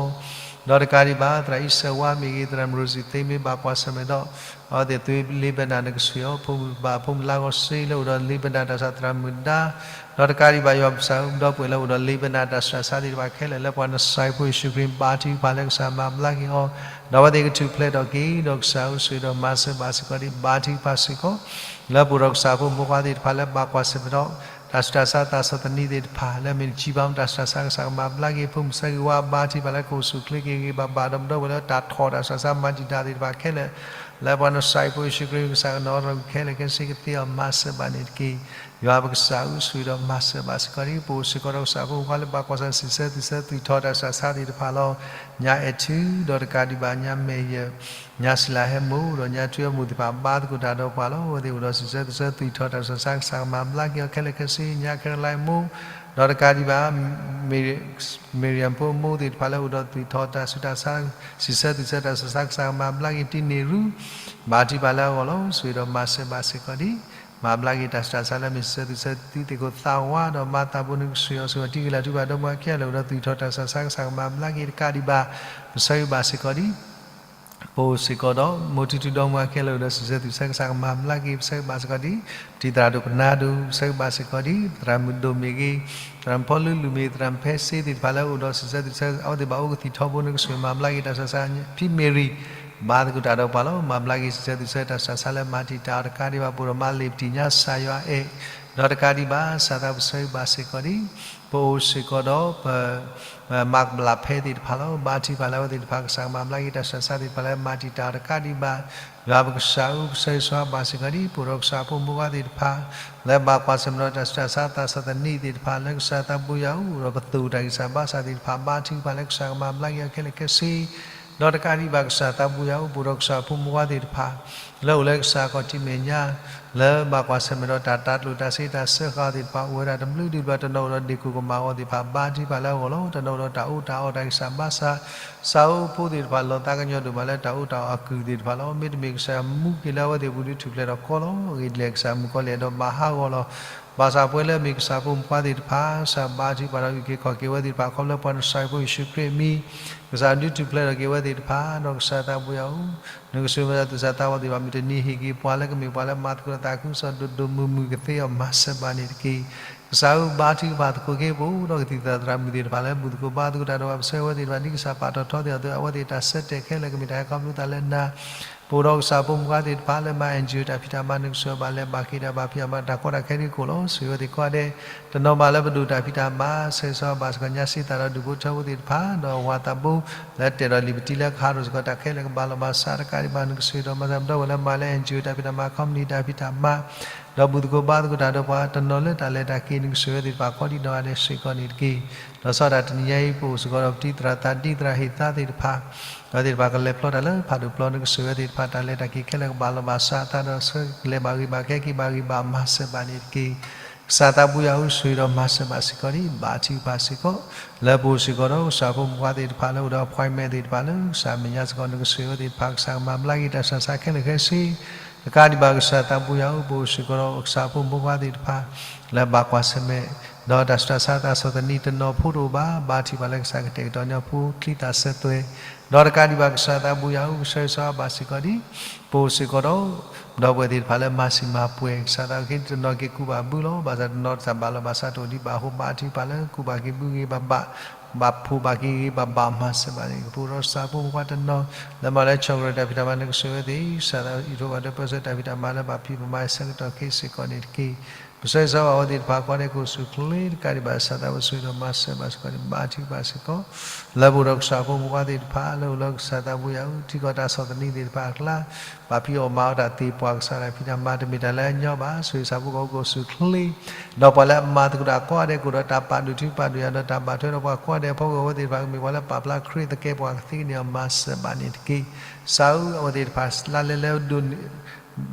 ဒီးတကးဒံးဘၣ် သရၣ်အံၣ်စၢၤဝါမ့ၢ်ဂ့ၤ, သရၣ်မုၣ်ရိစံသ့မ့ၢ်ဘၣ်ကွၢ်ဆၢၣ်မဲာ်ဒီး အဝဲသ့ၣ်သွံၣ်လ့ဘဲနၣ် နကစၢ်အီၤ, ဖိမုၣ်ဘၣ် ဖိမုၣ်လါဂီၤစ့လၢအိၣ်ဒီးလ့ဘဲနၣ်တၢ်ဆူးတၢ်ဆါ သရၣ်မုၣ်ဒါ ဒီးတကးဒံးဘၣ် ယွၤပကစၢ်ဧၢ, ဒီပုၢ်ဝဲၢ်လၢအိၣ်ဒီးလ့ဘဲနၣ်တၢ်ဆူးတၢ်ဆါသ့ၣ်တဖၣ်ခဲလၢာ် လၢပှၤနစၢ်ဖိယ့ၣ်ၡူးခရံာ် ဘါထုကဖၣ်လၢကစၢ်မၤဘျါက့ၤအီၤ, ဒီးအဝဲသ့ၣ်ကထူၣ်ဖျဲးထီၣ်က့ၤ ဒီးကစၢ်ဧၢ ဆိၣ်ဂ့ၤဒီးမၤစၢၤဘၣ်စ့ၢ်ကီးဒံး ဘါထုကဖၣ်စ့ၢ်ကီး လၢပအိၣ်ဒီးကစၢ်ဖိမုၣ်ဖိခွါသ့ၣ်တဖၣ်လၢဘၣ်ကွၢ်ဆၢၣ်မဲာ်ဒီး တၢ်ဆူးတၢ်ဆါသးစီၤသနံသ့ၣ်တဖၣ် လၢမ့ၢ်တကံဘၣ်တၢ်ဆူးတၢ်ဆါ ကစၢ်ကမၤဘျါက့ၤ ဖိမုၣ်ဆၢဂ့ၤဝါ ဘါထုကဖၣ်လၢကအိၣ်ဆူၣ်အိၣ်ချ့က့ၤဂ့ၤဂ့ၤဘၣ်ဘၣ် ဒီးပဒီပုၢ်ဝဲၢ်လၢတၢ်ထီၣ်တၢ်ဆူးတၢ်ဆါ မၤတံာ်တာ်သ့ၣ်တဖၣ်ခဲလၢာ် လၢပှၤနစၢ်ဖိယ့ၣ်ၡူးခရံာ် ကစၢ်ကနီၤထီၣ်က့ၤခဲလၢာ်ခဲဆ့ ကသ့အီၤမၤစၢၤဘၣ်န့ၣ်တက့ၢ်. ယွၤပကစၢ်ဧၢ ဆိၣ်ဂ့ၤဒီးမၤစၢၤဘၣ်စ့ၢ်ကီးဒံး ပအိၣ်စ့ၢ်ကီးဒီးကစၢ်ဖိမုၣ်ဖိခွါလၢဘၣ်ကွၢ်ဆၢၣ်မဲာ် စံးဆၢသူၣ်ဆၢသွံၣ်ထီၣ်တၢ်ဆူးတၢ်ဆါသ့ၣ်တဖၣ်လီၤ. ညါအဲၣ်ထူ ဒီးတကးဒံးဘၣ် ညါမဲာ်ယၢၢ် ညါစံလၤဟဲမိၢ် ဒီးညါထွံၣ်အမိၢ်သ့ၣ်တဖၣ် ဘါသကိးတၢ်ဒီးပှၤလီၤ. အဝဲသ့ၣ်အိၣ်ဒီးစံးဆၢသူၣ်ဆၢသွံၣ်ထီၣ်တၢ်ဆူးတၢ်ဆါ ကစၢ်ကမၤဘျါက့ၤအီၤခဲလၢာ်ခဲဆ့ ညါခဲရလါမိၢ် ဒီးတကးဒံးဘၣ် မ့ၢ်ရံၣ်ဖိမိၢ်သ့ၣ်တဖၣ်လၢအိၣ်ဒီးသွံၣ်ထီၣ်တၢ်ဆူးတၢ်ဆါ စံးဆၢသူၣ်ဆၢတၢ်ဆူးတၢ်ဆါ ကစၢ်ကမၤဘျါက့ၤ တံၤန့ၢ်ရူ ဘါထုကဖၣ်လၢအဂီၢ်လီၤ. ဆိၣ်ဂ့ၤဒီးမၤစၢၤဘၣ်စ့ၢ်ကီးဒံး မၤဘျါက့ၤတၢ်ဆူးတၢ်ဆါလၢမ့ၢ်စံးဆၢသူၣ်ဆၢသွံၣ်သ့ၣ်ခိၣ်သးဝါ ဒီးမၤသးဘိ နကစၢ်အီၤ ဆိၣ်ဂ့ၤတံၤဂ့ၤလၤထူ ပှၤဒီမါသးဘိ နကစၢ်အီၤ ဆိၣ်ဂ့ၤတံၤဂ့ၤလၤထူ ပဆၢဂ့ၤဘၣ်စ့ၢ်ကီးဒံး ပအိၣ်စ့ၢ်ကီးဒီး မိၢ်ထူထူဒီမါခဲလၢာ်အိၣ်ဒီးစံးဆၢသူၣ်ဆၢ ကစၢ်ကမၤဘျါက့ၤ ပဆၢဂ့ၤဘၣ်စ့ၢ်ကီးဒံး တံၤသရၣ်ဒိၣ်ပနၢ်ဒိၣ် ပဆၢဂ့ၤဘၣ်စ့ၢ်ကီးဒံး သရၣ်မုၣ်ဒိၣ်မ့ၢ်ဂ့ၤ သရၣ်မုၣ်ဖီလူလူမ့ၢ် သရၣ်မုၣ်ဖဲစ့သ့ၣ်တဖၣ်လၢအိၣ်ဒီးစံးဆၢသူၣ်ဆၢ အဝဲသ့ၣ်ဘၣ်အိၣ်ကသံၣ်ထီဘိ နကစၢ်မၤဘျါက့ၤတၢ်ဆူးတၢ်ဆါ ဖံမ့ၢ်ရံၣ် ဘါသကိးတၢ်ဒီးပှၤလီၤ. မၤဘျါက့ၤစံးဆၢသူၣ်ဆၢတၢ်ဆူးတၢ်ဆါလၢမၤတံာ်တာ်အီၤတကးဒံးဘၣ် ပအိၣ်ဒီးမါလ့ၤပတံၢ်ညါ ကစၢ်ယွၤအဲၣ် ဒီးတကးဒံးဘၣ် ကစၢ်သးပဆၢဂ့ၤဘၣ်စ့ၢ်ကီးဒံး ပအိၣ်စ့ၢ်ကီးဒီး ပ မၤကဘျၣ်ဖဲသ့ၣ်တဖၣ်လီၤ. ဘါထုကဖၣ်လၢအဝဲသ့ၣ်တဖၣ် ကစၢ်ကမၤဘျါက့ၤတၢ်ဆူးတၢ်ဆါသ့ၣ်တဖၣ်လၢမၤတံာ်တာ်အီၤတကးဒံးဘၣ် ယွၤပကစၢ်ဧၢ ပဆၢဂ့ၤဆၢဝါဘၣ်စ့ၢ်ကီးဒံး ပအိၣ်ဒီးကစၢ်ဖိမုၣ်ဖိခွါသ့ၣ်တဖၣ် လၢဘၣ်ကွၢ်ဆၢၣ်မဲာ်ဒီးတၢ်ဆူးတၢ်ဆါသးစီၤသနံသ့ၣ်တဖၣ် လၢကစၢ်သးဘိယွၤအအိၣ်ဒီးပသူၣ်တၢ်ဂံၢ်စၢ်ဘါစၢ်သ့ၣ်တဖၣ် ဘါထုကဖၣ်လၢကစၢ်ကမၤဘျါက့ၤအီၤခဲလၢာ်ခဲဆ့ ဒီးတကးဒံးဘၣ် ကစၢ်သးဘိယွၤဧၢ ပအိၣ်ဒီးကစၢ်ဖိမုၣ်ဖိခွါသ့ၣ်တဖၣ် လၢအိၣ်လၢကစၢ်ခီၣ်ထံးမဲာ်ညါ လၢဘၣ်ကွၢ်ဆၢၣ်မဲာ်ဒီးတၢ်တၤကျိၣ်တၢ်စ့တၢ်စၢဃာ်အီၤသ့ၣ်တဖၣ် အိၣ်ဝဲဒၣ်တဘျုးဒံးဘျီ တနီၤအိၣ်ဒီးဒ့ၣ်ခိၣ်ကမၣ်အဂီၢ်သ့ၣ်တဖၣ် ဘါထုကဖၣ်လၢအဂီၢ်လီၤ. တနီၤအိၣ်ဒီးတၢ်အူတၢ်အီၣ်တၢ်ဂံၢ်စၢ်ဘါစၢ် စးအိၣ်ဖိသ့ၣ်တဖၣ် လီၤသးကညီၤဒိၣ်မးလၢတၢ်အူတၢ်အီၣ်အကုၢ်သ့ၣ်တဖၣ်လီၤ. မ့တမ့ၢ်ကစၢ်ယွၤမူက့ၤလၢအဝဲသ့ၣ်အပူၤဒုးထူၣ်ဖျဲးထီၣ်ကီလီၤ. အဂ့ၢ်ဒ်လဲၣ် ကစၢ်မုၣ်ကီၤလံၢ်အဲၣ်ဒိးမၤဟးဂီၤလီၤ ဘၣ်ဆၣ်ပဝဲလၢအမ့ၢ်ကစၢ်ဖိမုၣ်ဖိခွါသ့ၣ်တဖၣ် ကစၢ်ဘါထုကဖၣ်ဒီးအုၣ်က့ၤခီၣ်က့ၤအဝဲသ့ၣ်တဖၣ် ခီဖျိလၢပှၤနစၢ်ဖိယ့ၣ်ၡူးခရံာ်အမံၤ ကစၢ်ဒုးထူၣ်ဖျဲးထီၣ်က့ၤအဝဲသ့ၣ်တဖၣ် ဒီးကစၢ်သးဘိယွၤဧၢ နကစၢ်မၤသူၣ်စၢ်သးဝီသ့ၣ်တဖၣ် မုၢ်တနံၤဟ့ၣ်က့ၤပှၤလၢကမ့ၢ်ပှၤလၢမၤသကိးတၢ်သးခုကစီၣ်ဒိၣ်ဒိၣ်မုၢ်မုၢ် ကသ့အီၤမၤစၢၤဘၣ်န့ၣ်တက့ၢ်. ကစၢ်ဧၢ ဘါထုကဖၣ်သကိးက့ၤ ပအိၣ်ဒီးကသံၣ်သရၣ်မုၣ်သ့ၣ်တဖၣ်လၢဘူၣ်သကိးဘါသကိးတၢ်ဒီးပှၤ ပဆၢဂ့ၤဝဲသ့ၣ်တဖၣ် ဒ်ကစၢ်ပာ်ထီၣ်ထီသ့ၣ်အသိး အဝဲသ့ၣ်တၢ်ဆၢတဲာ်ခဲလၢာ် ကမ့ၢ်တၢ်ဟဲခီဖျိသးလၢနၤ ပအိၣ်ဒီးကစၢ်ဖိမုၣ်ဖိခွါသ့ၣ်တဖၣ်လၢမၤ NGO တၢ်ဖံးတၢ်မၤ နကစၢ်ဘၣ်လဲၤ ဘၣ်ဃ့ၢ်ဒီးဘၣ်ဖံးအမၤတၢ်ကီတၢ်ခဲဒ်ကိးလီၤ. ဆိၣ်ဂ့ၤဝဲသ့ၣ်ကိးဂၤဒဲး တနီၤဘၣ်လၢပဒိၣ်တၢ်ဖံးတၢ်မၤ ဆၢဂ့ၤဆၢဝါဘၣ်စ့ၢ်ကီး ညါစံးသးဒီးဒူၣ်ဖိထၢဖိသ့ၣ်တဖၣ် ဒီးဝၤသးဘိ လၢတဲာ်ဒီးလံာ်ပတံလၢကဟးထီၣ်စ့ၢ်ကီးတၢ်ခဲလၢာ် ကဘၣ်လီၤဘၣ်စးတကးဒံးဘၣ် နကစၢ်ဒီးမၤစၢၤ ပဒီပုၢ်ဝဲၢ်လၢမၤလၢ NGO တၢ်ဖံးတၢ်မၤ company တၢ်ဖံးတၢ်မၤ ဒီးဘူၣ်သကိးဘါသကိးတၢ်ဒီးပှၤ တနီၤလၢတၢ်လဲၤတၢ်က့ၤ နကစၢ်ဝဲသ့ၣ်တဖၣ်ကိးဒံးနီၢ်ဂၤဒဲးစ့ၢ်ကီးန့ၣ်တက့ၢ်. ဒီးစးဒၣ်တနံၤညါအံၤ ပအိၣ်စ့ၢ်ကီးဒီးပတံၤသရၣ်သးဒံသရၣ်ဟ့ၣ်သါသ့ၣ်တဖၣ် ဒီးသ့ၣ်တဖၣ်ကလဲၤဖျီတၢ်လၢဖးဒိၣ်ပျီ နကစၢ်ဝဲသ့ၣ်တဖၣ် တၢ်လဲၤတၢ်က့ၤခဲလၢာ် ကဘၣ်လီၤဘၣ်စးအသးဒီး ဆၢကလဲၤဘၣ်ဂ့ၤဘၣ်ကဲက့ၤ ဘၣ်ဂ့ၤဘၣ်မၤစၢၤဘၣ်န့ၣ်တက့ၢ်. ကစၢ်သးဘိယွၤဧၢ ဆိၣ်ဂ့ၤဒီးမၤစၢၤဘၣ်စ့ၢ်ကီးဒံး ဘါထုကဖၣ်စ့ၢ်ကီး လၢပအိၣ်စ့ၢ်ကီးဒီးကစၢ်ဖိမုၣ်ဖိခွါသ့ၣ်တဖၣ်လၢအိၣ်ဒီး appointment သ့ၣ်တဖၣ်လၢ ကစၢ်မဲာ်ညါစ့ၢ်ကီး နကစၢ်ဝဲသ့ၣ်တဖၣ် ကစၢ်ကမၤဘျါက့ၤတၢ်ဆူးတၢ်ဆါခဲလၢာ်ခဲဆ့ တကးဒံးဘၣ် ကစၢ်သးဘိယွၤဧၢ ပအိၣ်စ့ၢ်ကီးဒီးကစၢ်ဖိမုၣ်ဖိခွါသ့ၣ်တဖၣ် လၢဘၣ်ကွၢ်ဆၢၣ်မဲာ် ဒီးတၢ်ဆူးတၢ်ဆါသးစီၤသနံးတနီၤဖိတအိၣ်ဘၣ် ဘါထုကဖၣ်လၢကစၢ်ကတဲာ်ကတီၤညီဖိချံသၣ်စၢၤသွဲၣ် ဒီးတကးဒံးဘၣ် ကစၢ်သးဘိယွၤဧၢ ပဆၢဂ့ၤဆၢဝါဘၣ်စ့ၢ်ကီးဒံး ပအိၣ်စ့ၢ်ကီးဒီး ဒီပုၢ်ဝဲၢ်သ့ၣ်တဖၣ်လၢမၤစံၣ်မၤပှဲၤ ကစၢ်သးက့တနီၤက့ၤကူၣ်ဘၣ်ဘုလီၤ. ဘၣ်ဆၣ်တနီၤတၢ်ဘၣ်လီၤဘၣ်စးတအိၣ်ဒံးဘၣ်အဃိ ဘါထုကဖၣ်လၢကူၣ်ဘၣ်က့ၤဘုဂ့ၤဘၣ်ဘၣ် ဘၣ်ဖှိၣ်ဘၣ်က့ၤဂ့ၤဘၣ်ဘၣ်မၤစၢၤဘၣ်န့ၣ် ကပူၤဒီးကစၢ်ဖိမုၣ်ဖိခွါတနီၤ လၢမၤလၢ Congress တၢ်ဖံးတၢ်မၤ နကစၢ်ဝဲသ့ၣ် ကစၢ်သးအံးထိဘၣ်ဒီးပၢဆှၢတၢ်ဖံးတၢ်မၤလၢဘၣ်ဖံးဘၣ်မၤဆၢကတီၢ်ခဲအံၤစ့ၢ်ကီးန့ၣ်တက့ၢ်. ကဆှဲကဆှီဘၣ်အဝဲသ့ၣ်တဖၣ် ကွၢ်ဒဲးကိးဆူၣ်ချ့တကးဒံးဘၣ် စၢ်သးဘိယွၤဆိၣ်ဂ့ၤဒီးမၤစၢၤဘၣ်စ့ၢ်ကီးန့ၣ် ဘါထုကဖၣ်စ့ၢ်ကီး လၢပအိၣ်ဒီးကစၢ်ဖိမုၣ်ဖိခွါသ့ၣ်တဖၣ် လၢအိၣ်လၢကစၢ်သးဘိယွၤဧၢ ထံကီၢ်တၢ်ဆီၣ်သနံးသ့ၣ်တဖၣ်အကျါ ပာ်ဖှိၣ်အီၣ်မၤအီၣ်တၢ်သ့ၣ်ပှၢ် ကစၢ်တၢ်ဖံးတၢ်မၤတမ့ၢ်တၢ်လၢအညီဘၣ် ဆိၣ်ဂ့ၤကစၢ်ဖိကီၢ်ဖိကိးဆူၣ်ချ့ ဒီးပှၤလၢအမၤသကိးတၢ်ကိးဂၤဒဲး ကအိၣ်ဒီးတၢ်ပာ်ဒိၣ်ထူပာ်ဒိၣ်ယၤ ဒီးတၢ်ဘၣ်ထွဲဒီးပှၤကိးဂၤဒဲးအဖီခိၣ် အဝဲသ့ၣ်တဖၣ်ကမ့ၢ်ပှၤလၢပာ်ဖျါခရံာ်သကဲးပဝးကသ့န့ၣ် မၤစၢၤဘၣ်န့ၣ်တက့ၢ်. ကစၢ်ဧၢ အဝဲသ့ၣ်တဖၣ်လၢလဲၤလၢ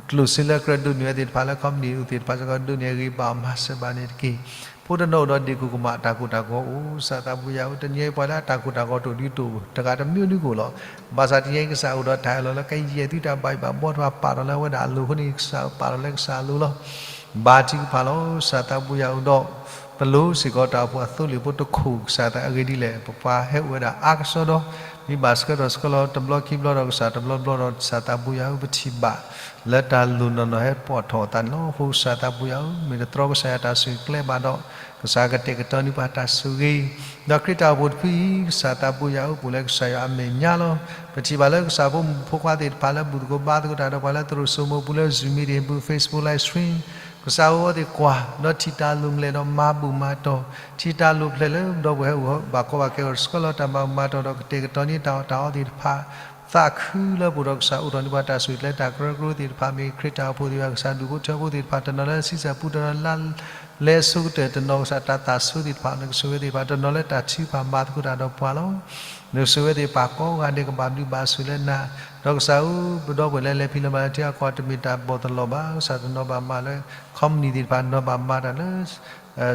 ကျိၣ်စ့လၢကြၢးဒိးန့ၢ်ဝဲသ့ၣ်တဖၣ်လၢ ခီပနံၣ်အူသ့ၣ်တဖၣ်စ့ၢ်ကီး ဒိးန့ၢ်အဂ့ၤဘၣ်အီၤ မၤစၢၤဘၣ်န့ၣ်တက့ၢ်. ဖိတနီၤအိၣ်ဒီးဒ့ၣ်ကိၢ်ကမၣ် တၢ်ကိၢ်တၢ်ဂီၤအိၣ် ကစၢ်သးဘိယွၤဧၢ တနံၤအံၤပှၤလၢအတၢ်ကိၢ်တၢ်ဂီၤတအိၣ်ဒုးတအိၣ် တဂၤတမံၤဒုးကအိၣ်လီၤ. ဘၣ်ဆၣ်တနံၤအံၤ ကစၢ်အိၣ်ဒီးတၢ်အၢၣ်လီၤလၢကယဲၢ်သုတၢ်ဘၣ်ယိၣ်ဘၣ်ဘှီတဖၣ် ပာ်ထီၣ်လၢအဝဲဒၣ်အလိၤအဃိန့ၣ် ကစၢ်ပာ်ထီၣ်လၢကစၢ်အလိၤလီၤ. ဘါထုကဖၣ်လီၤ ကစၢ်သးဘိယွၤဧၢ ဒီး ပလိၤစ့ၢ်ကီးတၢ်အိၣ်ဖှိၣ်အသိလ့ၣ်ဖိတခိၣ် ကစၢ်သးအဂ့ၢ်ဒ်လဲၣ် ပပှၤဟဲအိၣ်ဝဲဒၣ်အါကစီဒီး မ့ၢ်ဘၣ်ဆှၢထီၣ်ဆှၢလီၤတဘျီခံဘျီဒီးကစၢ်တဘျီဘျီဒီး ကစၢ်သးဘိယွၤဧၢ ပထံၣ်ဘၣ်လၢတၢ်လိၣ်နီၢ်နီၢ်ဟဲပိာ်ထီၣ်အသးန့ၣ်လီၤ. အဃိကစၢ်သးဘိယွၤဧၢ မ့ၢ်တတြီကစၢ်ယွၤတၢ်ဆိၣ်ဂ့ၤကျဲဘၣ်ဒီး ကစၢ်ကတဲာ်ကတီၤန့ၢ်ပှၤတၢ်ဆိၣ်ဂ့ၤ ဒီးခရံာ်တၢ်အိၣ်ဖှိၣ်တဖုအံၤ ကစၢ်သးဘိယွၤဧၢ ပအိၣ်လၢကစၢ်ယွၤအမဲာ်ညါလီၤ. ပထံၣ်ဘၣ်လၢကစၢ်ဖိမုၣ်ဖိခွါသ့ၣ်တဖၣ်လၢဘူၣ်သကိးဘါသကိးတၢ်ဒီးပှၤလၢသရိာ်စိမိၤပူၤလၢ Zoom meeting ပူၤ Facebook live stream ကစၢ်ဧၢ အဝဲသ့ၣ်ကွၢ် ဒီးထံၣ်တၢ်လိၣ်လဲၢ်ဒီးမၤဘူၣ်မၤတီၢ် ထံၣ်တၢ်လိၣ်ဖျဲၣ်လၢပဒီပုၢ်ဝဲၢ်ဟဲအိၣ်ဘၣ်ကီဘၣ်ခဲအဂီၢ် ဆှၢလီၤတၢ်မၤဘူၣ်မၤတီၢ်ဒီးကတဲာ်ကတီၤန့ၢ်တၢ်အီၣ်တၢ်အီသ့ၣ်တဖၣ် သးခုလၢပအိၣ်ဒီးကစၢ်အိးထီၣ်န့ၢ်ပှၤတၢ်ဆိၣ်ဂ့ၤကျဲတၢ်ကရၢကရိသ့ၣ်တဖၣ် မ့ၢ်ခရံာ်တၢ်အိၣ်ဖှိၣ်သ့ၣ်တဖၣ် ကစၢ်ဒူၣ်ဖိထၢဖိသ့ၣ်တဖၣ် တနီၤလၢဆံဆၢပူ တနီၤလၢ လဲအဆိကတၢၢ် တနီၤကစၢ်တၢ်သးဆိသ့ၣ်တဖၣ် နကဆိၣ်ဂ့ၤသ့ၣ်တဖၣ် တနီၤလၢတၢ်ထုကဖၣ်မၤသကိးတၢ်ဒီးပှၤလီၤ. နကဆိၣ်ဂ့ၤသ့ၣ်တဖၣ်ကိးဂၤဒဲးကဘၣ်ဘျုးဘၣ်ဆိၣ်လၢနၤ ဒီးကစၢ်ဧၢ ပဒီပုၢ်ဝဲၢ်လၢလဲၤဖံးလီၤမၤလၢထံအကီၢ် တမ့ၢ်တၢ်ဘီၣ်သလီၤဘၣ် ကစၢ်တနီၤဘၣ်မၤလၢ ခီပနံၣ်သ့ၣ်တဖၣ် တနီၤဘၣ်မၤတၢ်လၢ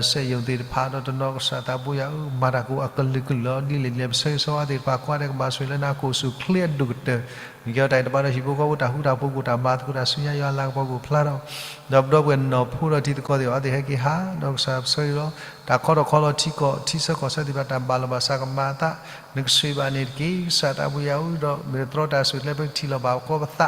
စက်ရုံသ့ၣ်တဖၣ်ဒီးတနီၤကစၢ်သးဘိယွၤဧၢ မၤတၢ်ကအိၣ်အကလုာ်ကလုာ်လီၤ. ဒ်လဲၣ်ဒ်လဲၣ် ပဆၢဂ့ၤဆၢဝါသ့ၣ်တဖၣ် ကိးဂၤဒဲးကဘၣ်ဆိၣ်ဂ့ၤလၢနၤ ကိးဆူၣ်ချ့အဒိၣ်ကတၢၢ် နကဲထီၣ်တၢ်အံၤတဘၣ်ဒီးဟံၣ်ဖိဃီဖိတၢ်ဃူတၢ်ဖိး ကိၣ်တၢ်မၤသကိးတၢ်ဆူညါ ယွၤအလၤကပီၤကအိၣ်ဖျါထီၣ် ဒီးပဒီပုၢ်ဝဲၢ်နီၢ်ဖိဒီးတံၤသကိးသ့ၣ်တဖၣ် အဝဲသ့ၣ်ဟဲက့ၤဟး ဒီးကစၢ်ပဆၢဂ့ၤလီၤ တၢ်ခီထီၣ်ခီလီၤထံကီၢ် ထံဆၢကီၢ်ဆၢသ့ၣ်တဖၣ် တၢ်ဘၣ်လိာ်ဘၣ်စးကမၤအသး နကဆိၣ်ဂ့ၤဘၣ်န့ၣ်တက့ၢ်. ကစၢ်သးဘိယွၤဧၢ ဒီးမ့ၢ်တတြီတၢ်ဆိၣ်ဂ့ၤကျဲ ပကထံၣ်လိာ်ဘၣ်ကီပသး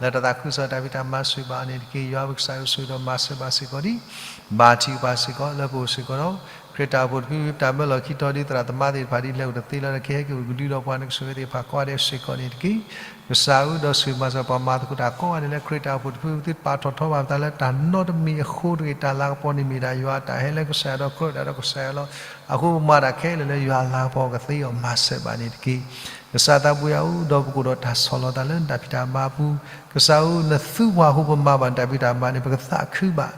လၢတၢ်သးခုကစီၣ်တၢ်ဖံးတၢ်မၤ ဆိၣ်ဂ့ၤဘၣ်အီၤန့ၣ်တက့ၢ်. ယွၤပကစၢ်ဧၢ ဆိၣ်ဂ့ၤဒီးမၤစၢၤဘၣ်စ့ၢ်ကီးဒံး ဘါထုကဖၣ်စ့ၢ်ကီး လၢပအိၣ်စ့ၢ်ကီးဒီး ခရံာ်တၢ်အိၣ်ဖှိၣ်တဖု တၢ်မၢလီၢ်ခံတီၤဒ်သရၣ်သမါသ့ၣ်တဖၣ် ဒ်လဲၤအိၣ်တသ့လၢ်လၢ် ကဟဲက့ၤအိၣ်ကဒုဒီးပှၤ နကဆိၣ်ဂ့ၤသ့ၣ်တဖၣ်ကိးဂၤဒဲးစ့ၢ်ကီးန့ၣ်တက့ၢ်. ကစၢ်ဧၢ ဒီးဆိၣ်ဂ့ၤမၤစၢၤပှၤမၤသကိးတၢ်ကိးဂၤဒဲးလၢ ခရံာ်တၢ်အိၣ်ဖှိၣ်တဖု ပသုတပာ်ထီၣ်ထီဘၣ်ပသးလၢတၢ်နီတမံၤအဃိတဂ့ၤ တၢ်လၤကပီၤန့ၣ်မ့ၢ်ဒၣ်ယွၤအတၢ်ဟဲလၢကစၢ်ယွၤဒီးကြၢးဒၣ်ဒီးကစၢ်ယွၤလီၤ. အဃိပမၤတၢ်ခဲလၢာ်လၢယွၤအလၤကပီၤကသ့အီၤ မၤစၢၤဘၣ်န့ၣ်တက့ၢ်. ကစၢ်သးဘိယွၤဧၢ ဒီးပကအိၣ်ဒီးတၢ်ဆီၣ်လီၤသးလၢနတၢ်ဖံးတၢ်မၤအပူၤ ကစၢ်ဧၢ နသူပှၤအဃိပမၤဘၣ်နတၢ်ဖံးတၢ်မၤန့ၣ် ပကသးခုဘၣ်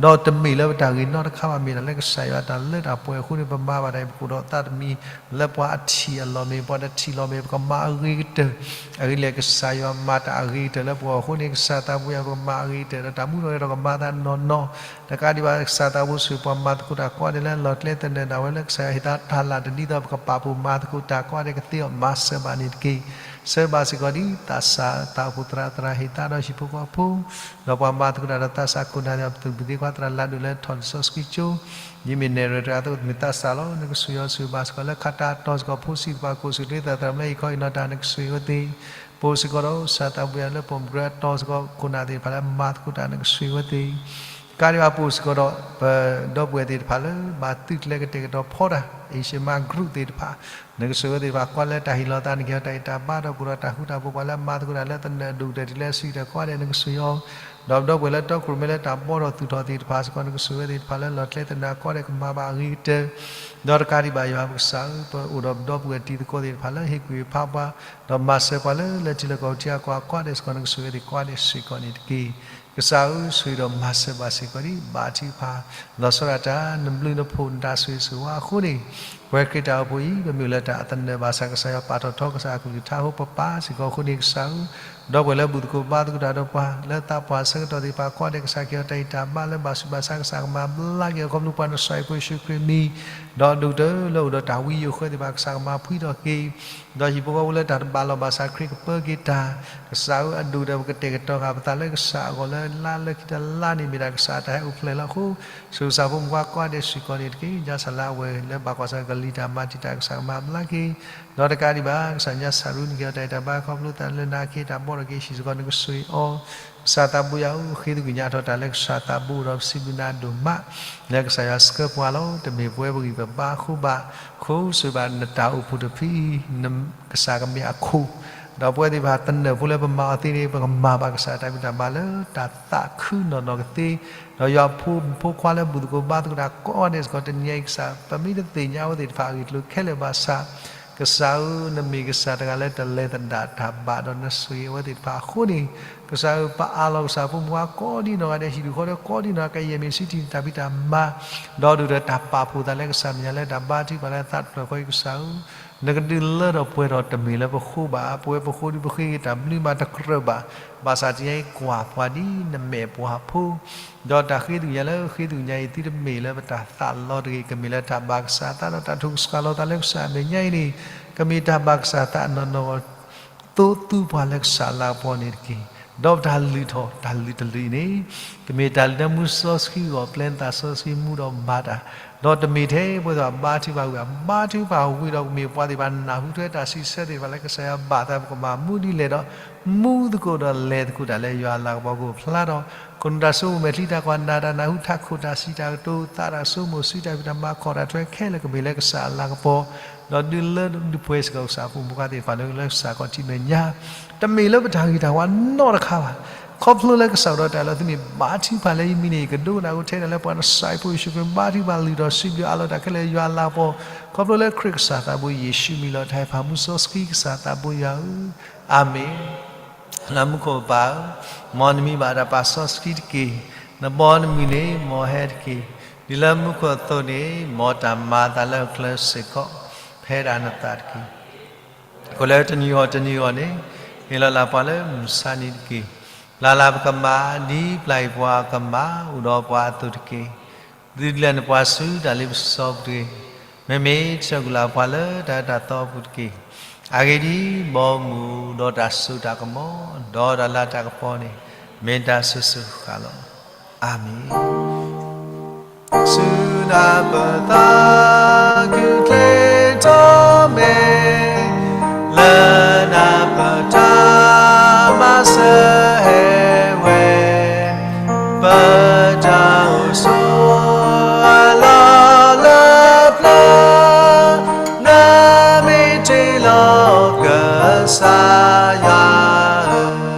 ဒီးတမ့ၢ်လၢပတၢ်ဂ့ၤနီတခါဘၣ် မ့ၢ်ဒၣ်လၢကစၢ်ယွၤတၢ်လၢတၢ်ပှဲၤအဃိန့ၣ် ပမၤဘၣ်တၢ်အံၤ ပကအိၣ်ဒီးသးတမံၤလၢပှၤအထံၣ်အလီၢ်မ့ၢ် ပှၤတထံၣ်လီၤမ့ၢ် ပကမၤအဂ့ၤကတၢၢ် အဂ့ၢ်ဒ်လဲၣ် ကစၢ်ယွၤမၤတၢ်အဂ့ၤကတၢၢ်လၢပဂီၢ်အဃိန့ၣ် ကစၢ်သးဘိယွၤ ပကမၤအဂ့ၤကတၢၢ် ဒီးတၢ်မူထီၣ်ဂဲၤထီၣ်ကမၤသးနီၢ်နီၢ် တကးဒံးဘၣ် ကစၢ်သးဘိဆိၣ်ဂ့ၤပှၤမၤသကိးတၢ်ကိးဂၤဒဲးလၢ လီၢ်ကျဲသနၢၣ်ဒၣ်ဝဲလၢကစၢ်ယွၤဟ့ၣ်သးတၢ်လၢ်တဒ်သိး ပကပာ်ဖှိၣ်မၤသကိးတၢ်ကိးဂၤဒဲးကသ့အီၤ မၤစၢၤဘၣ်န့ၣ်တက့ၢ်. ဆၢဘၣ်စ့ၢ်ကီးဒ်သးစၢ် သးအိၣ်ဖှိၣ်သရၣ် သရၣ်ဟ့ၣ်သးဒီးဟံၣ်ဖိဃီဖိ ဒီးပှၤမၤသကိးတၢ်ဒီးသးစၢ်ခိၣ်နၢ်သ့ၣ်တဖၣ် ပသူၣ်ဘံၣ်သ့ခွါသရၣ်လၢဒိၣ်လၢထီၣ်လံာ်စီဆှံကၠိ ယမ့ၢ်နဲၣ်ရွဲၣ်တဂၤအသိး မ့ၢ်သးစၢ်လီၤ. နကဆိၣ်ဂ့ၤအီၤဆိၣ်ဂ့ၤဘၣ်စ့ၢ်ကီးလၢခါတၢ်အတီစ့ၢ်ကီး ဖိဆံးတဖၣ် ကိးဆူၣ်ချ့သးသရၣ်မုၣ်လၢဟံၣ်ခီဟံၣ်နီၤတၢ် နကဆိၣ်ဂ့ၤအဝဲသ့ၣ် ပအိၣ်စ့ၢ်ကီးဒီးကစၢ်သးဘိယွၤလၢပိာ်မုၣ်ကရၢအတီစ့ၢ်ကီး ခိၣ်နၢ်သ့ၣ်တဖၣ်လၢမၤသကိးတၢ် နကဆိၣ်ဂ့ၤအဝဲသ့ၣ် တကးဒံးဘၣ်ပအိၣ်စ့ၢ်ကီးဒီး ပဒီပုၢ်ဝဲၢ်သ့ၣ်တဖၣ်လၢ ဘၣ်သုးကျဲၤကတဲာ်ကတီၤဖီတၢ် Asian Mom Group သ့ၣ်တဖၣ် နကဆိၣ်ဂ့ၤအဝဲသ့ၣ်တဖၣ် ကွၢ်လၢတၢ်ဟ့ၣ်လီၤသး နကဟ့ၣ်အီၤတၢ်ဂံၢ်တၢ်ဘါဒီး ပအိၣ်ဒီးတၢ်ဃူတၢ်ဖိးပှၤလၢအမၤသကိးတၢ်လၢသနၢၣ်ဒိၣ်ကတၢၢ်တုၤလၢအဆံးကတၢၢ်ကိးဂၤဒဲး နကဆိၣ်ဂ့ၤအီၤ ဒီးပဒီပုၢ်ဝဲၢ်လၢတီခိၣ်ရိၣ်မဲလၢတၢ်ဘီထီၣ်သူၣ်ထီၣ်သ့ၣ်တဖၣ်စ့ၢ်ကီး နကဆိၣ်ဂ့ၤအဝဲသ့ၣ်တဖၣ်လၢလီၢ်ကျဲသနၢၣ်ကိးဂၤဒဲး ကမၤဘၣ်အဂ့ၤကတၢၢ် ဒီးတကးဒံးဘၣ်ယွၤပကစၢ်ဧၢ ပအိၣ်ဒီးပဒီပုၢ်ဝဲၢ်တံၤသကိးသ့ၣ်တဖၣ်လၢဟ့ၣ်ကူၣ်ဟ့ၣ်ဖးပှၤ ဒီးမၤစၢၤပှၤလၢလဲၤထံလီၢ်ကီၢ်ပူၤထံအကီၢ်ကိးဂၤဒဲးစ့ၢ်ကီး နကဆိၣ်ဂ့ၤအဝဲသ့ၣ်ကိးဂၤဒဲးစ့ၢ်ကီးန့ၣ်တက့ၢ်. ကစၢ်ဧၢ ဆိၣ်ဂ့ၤဒီးမၤစၢၤဘၣ်စ့ၢ်ကီးဒံး ဘါထုကဖၣ် လီၤဆီဒၣ်တၢ် နဘျုးနဖှိၣ်နတၢ်ဆိၣ်ဂ့ၤဆိၣ်ဝါအဃိန့ၣ် ပဝဲခရံာ်တၢ်အိၣ်ဖှိၣ်အံၤ ပမ့ၢ်လၢတၢ်အသနၢၣ်ဘၣ်ဆၣ် ကစၢ်ယွၤပာ်ထီၣ်ထီကစၢ်အကလုၢ်ကထါအဃိ ပပာ်စ့ၢ်ကီးအဃိန့ၣ် ကစၢ်ဧၢ ဒီပုၢ်ဝဲၢ်လၢဘူၣ်သကိးဘါသကိးတၢ်ဒီးပှၤ လၢသးပှၢ်ဆၢကတီၢ်သ့ၣ်တဖၣ်ကိးဂၤဒဲး ကစၢ်ကဟ့ၣ်အီၤတၢ်ဂံၢ်တၢ်ဘါလၢဘၣ်ဆူးဘၣ်ဆါ ကစၢ်ကမၤဘျါက့ၤအီၤ ခီဖျိပှၤနဆှၢအံၤ ပဃ့ၢ်ဆူခရံာ်မံၤ ဒီးဒိၣ်ကတၢၢ်လၢအိၣ်ဒီးတၢ်ဝံယိာ်ဃၢသ့ၣ်တဖၣ် ကစၢ်ကမၤဖှံထီၣ်က့ၤ ဒီးဟံၣ်ဖိဃီဖိလၢတၢ်တဘၣ်လီၤဘၣ်ဆၣ် ခရံာ်ကပၢက့ၤတၢ် ကစၢ်ဧၢ အဒိၣ်ကတၢၢ်ပကတဲာ်ကတီၤဃာ်ပသးလၢကစၢ်အဂီၢ်လၢလါလၢခံတလါန့ၣ် မ့ၢ်ဒၣ်ကစၢ်အတၢ်ဟဲအိၣ်ဖျဲၣ်လီၤအဃိ ဆိၣ်ဂ့ၤကစၢ်ဖိမုၣ်ဖိခွါကိးဂၤဒဲးစ့ၢ်ကီးန့ၣ်တက့ၢ်. ညါစၢ်လၢအဝဲၢ်လၢဘၣ်ကွၢ်ဆၢကလံၤတၢ်မၤတံာ်တာ် ကစၢ်ကမၤဘျါက့ၤ ဒီးတကးဒံးဘၣ် ကစၢ်ညါစၢ်ရူ နကဟ့ၣ်အီၤတၢ်ဂံၢ်တၢ်ဘါ ခီဖျိသးလၢနၤကဟ့ၣ်တၢ်ဘီထီၣ်က့ၤဟံၣ်စ့ၢ်ကီး နကဆိၣ်ဂ့ၤအီၤ ကစၢ်သးဘိယွၤဧၢ ဃ့သကွံာ်ညါထီၣ်တၢ်လၢကစၢ်သးဘိဒီး ပစံးဘျုးနၤဒိၣ်မး လၢကစၢ်ယွၤဆှၢပှၤလီၤ. တမ့ၢ်ပဝဲပဂံၢ်ပဘါအဃိဘၣ် အဃိဆိၣ်ဂ့ၤဘၣ်နတၢ်အိၣ်ဖှိၣ်တဖုအံၤ ကစၢ်ကမ့ၢ်အခိၣ် ဒီးပဝဲသ့ၣ်တဖၣ်သနၢၣ်ဖိလၢပမၤအီၤသ့န့ၣ် ပကမၤဘၣ်ကစၢ်တၢ်ဖံးတၢ်မၤလၢတၢ်သးခုနီၢ်နီၢ်ကသ့, ဒီးယွၤဖိမုၣ်ဖိခွါလၢဘူၣ်သကိးဘါသကိးတၢ်ကိးဂၤဒဲးစ့ၢ်ကီး တနံၤအံၤကစၢ် ပမ့ၢ်တသ့ၣ်ညါအဝဲသ့ၣ်တဖၣ်အဂ့ၢ်အကျိၤခဲလၢာ်ဘၣ်ဆၣ်, ကစၢ်ဧၢ, နမ့ၢ်ကစၢ်တဂၤလၢတလဲၤသဒၣ်တၢ်ဘၣ်ဒီးနဆိၣ်ဂ့ၤအဝဲသ့ၣ်တဖၣ်အဃိန့ၣ်, ကစၢ်ဧၢ, ပအၢၣ်လီၤကစၢ်ဖိမုၣ်ဖိခွါကိးဒ်နီၢ်ဂၤဒဲး ဟံၣ်ဒူၣ်ဃီဒီးကိးဒ်နီၢ်ဂၤ ကယဲၢ်မ့ၢ်ဆံးထံၣ်တၢ်ဖံးတၢ်မၤ, ဒီးဒုၣ်ဒီးတၢ်ပာ်ဖှိၣ်သးလၢကစၢ်မဲာ်ညါလၢတၢ်ဘါထုကဖၣ်လၢသးတဖျၢၣ်ဃီအံၤကစၢ်ဧၢ, နကဒုးလၢထီၣ်ပှဲၤထီၣ်တမ့ၢ်လၢပဃိဘၣ်, ပဝဲပဃိဒ်ပဃ့ဂ့ၤတၢ်ဘျုးမးတကြၢးဘၣ်, ဘၣ်ဆၣ်တနံၤအံၤကွၢ်ပှၤဒ်နမဲာ်ပှၤဖိ ဒီးတၢ်ဃ့သကွံာ်ညါလၢဃ့သကွံာ်ညါအံၤ သုတမ့ၢ်လၢပတၢ်သးလီတဂ့ၤ, ကမ့ၢ်လၢတၢ်ဘၣ်ကစၢ်သးဒီးတၢ်ထုကဆှီလီၤသးလၢကစၢ်အမဲာ်ညါအံၤန့ၣ်, ကမ့ၢ်တၢ်ဘၣ်ကစၢ်သးနီၢ်နီၢ်ဂီၢ် သိးသူပှၤလၢကစၢ်လၤကပီၤန့ၣ်တက့ၢ်. ဒီးပတၢ်လုၢ်ထီၣ်တၢ်လုၢ်တလုၢ်အံၤန့ၣ်, ကမ့ၢ်တၢ်လုၢ်လၢမူစီဆှံအဂီၢ် ပျဲနသးစီဆှံမူဒီးမၤတၢ်, ဒီးတမ့ၢ်ထဲပဝဲသ့ၣ်ဘၣ် ဘါထုကဖၣ်ဝံၤဘၣ်, ဘါထုကဖၣ်ဝံၤဒီးကမ့ၢ်ပှၤသ့ၣ်တဖၣ်နၢ်ဟူထွဲတၢ်စံးဆၢသ့ၣ်တဖၣ်လၢကစၢ်ယွၤ ဘၣ်သးပကမၤမူဒ်လဲၣ်ဒီး မူသကိးဒီးလဲၤသကိးတၢ်လၢယွၤအလၤကပီၤကအိၣ်ဖျါထီၣ်, ခိၣ်နူာ်တၢ်ဆိကမိၣ်မဲာ်ချံတၢ်ကွၢ်နၢ်တၢ်နၢ်ဟူထးခိၣ်တၢ်စံးတၢ်ကတိၤ သးတၢ်ဆိကမိၣ်ဆူတၢ်ဖံးတၢ်မၤ ခီၣ်တၢ်ထွဲခဲလၢာ်ကမ့ၢ်လၢကစၢ်အလၤကပီၤ, ဒီးဒုးလၢဒုးပှဲၤစ့ၢ်ကီးကစၢ်အဖိမုၣ်ဖိခွါသ့ၣ်တဖၣ်လၢကစၢ်ခီၣ်ထံးမဲာ်ညါ, တမ့ၢ်လၢပတၢ်ဂ့ၤတၢ်ဝါနီတခါဘၣ်. ခီဖျိလၢကစၢ်ကဒီးတၢ်လၢသုမ့ၢ်ဘါထုကဖၣ်လၢယမံၤန့ၣ် ယကဒိကနၣ်အဃိထဲဒၣ်လၢပှၤနစၢ်ဖိယ့ၣ်ၡူးခရံာ် ဘါထုကဖၣ်လုၢ်ထီၣ်စံးဘျုးအးလီၤတၢ်ခဲလၢာ်ယွၤအလၤကပီၤ, ခီဖျိလၢခရံာ်ကစၢ်သးဘိယ့ၣ်ၡူးမံၤလီၤတၢ်ဟဲဖးမူစီဆှံ ကစၢ်သးဘိယွၤဧၢ, အၤမ့ၣ်. လၢမူခိၣ်ပၢ်ဧၢ, မ်နမံၤဘၣ်တၢ်ပာ်စီဆှံတက့ၢ်. နဘီနမုၢ်န့ၣ် မ်ဟဲတက့ၢ်. ဒ်လၢမူခိၣ်အသိးန့ၣ် မ်တၢ်မၤအသးလၢအကျဲစ့ၢ်ကီး ဖဲဒၣ်နသးတက့ၢ်. အဃိလၢတနံၤအဂီၢ်တနံၤအဂီၢ်န့ၣ် ဟ့ၣ်လီၤလၢပှၤလၢမုၢ်ဆါနံၤတက့ၢ်. ပျၢ်လၢပကမၤ ဒ်ပျၢ်ယွၤပှၤကမၤ အိၣ်ဒီးပှၤအသိးတက့ၢ်. သုဒုးလဲၤနပှၤဆူတၢ်လ့ပစီပူၤတဂ့ၤ. မ့မ့ၢ်ဆှၢကွံာ်လၢပှၤလၢတၢ်အၢတၢ်သီအပူၤတက့ၢ်. အဂ့ၢ်ဒ်အံၤ, ဘီမုၢ်ဒီးတၢ်စိတၢ်ကမီၤ ဒီးတၢ်လၤတၢ်ကပီၤန့ၣ် မ့ၢ်တၢ်ဆိၣ်ဂ့ၤဆိၣ်ဝါလီၤ. အၤမ့ၣ်. ဆူနၢ်ပၢၢ်သး ကူၣ်ကျဲၤထီၣ်မဲာ်, လၢနၢ်ပၢၢ်တၢ်မၤစၢၤဟဲဝဲ, ပတၢ်အိၣ်ဆိးအလီၢ်လၢပျၢၤ, နမ့ၢ်တ့လီၤကစၢ်ယွၤဧၢ,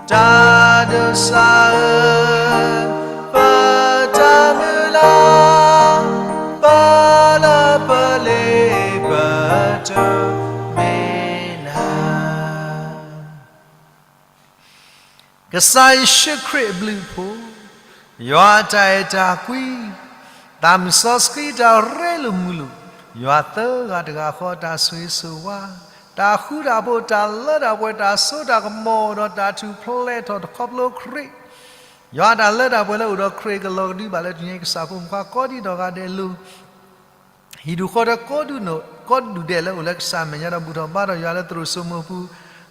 တၢ်ဒိးစၢ်ဧၢ, ပတၢ်မုၢ်လၢ်, ပလၢပလ့ပတုၤမ့ၢ်နၤ. ကစၢ်ယ့ၣ်ၡူးခရံာ်အဘျုးအဖှိၣ်, ယွၤအတၢ်အဲၣ်တၢ်ကွံ, သးမုၢ်စီဆှံတၢ်ရ့လိာ်မုာ်လိာ်, ယွၤသၢဂၤတဂၤဃီတၢ်ဆိၣ်ဂ့ၤဆိၣ်ဝါ, တၢ်ဃူတၢ်ဖိး တၢ်လၢတၢ်ပှဲၤ တၢ်စိတၢ်ကမီၤ ဒီးတၢ်ထူၣ်ဖျဲးထီၣ်တခီဖျိခရံာ်, ယွၤအတၢ်လၢတၢ်ပှဲၤလၢအိၣ်ဒီးခရံာ်ကလီၤကဒုဘၣ်လၢတနံၤအံၤ ကစၢ်ဖိမုၣ်ဖိခွါကိးဒံးနီၢ်ဂၤဒဲးအလိၤ ဟံၣ်ဒူၣ်ဃီဒီးကိးဒူၣ်ဒဲးလၢအိၣ်လၢကစၢ်မဲာ်ညါဒီးဘူၣ်ထီၣ်ဘါထီၣ်ယွၤလၢသရိာ်စိမိၤအပူၤ,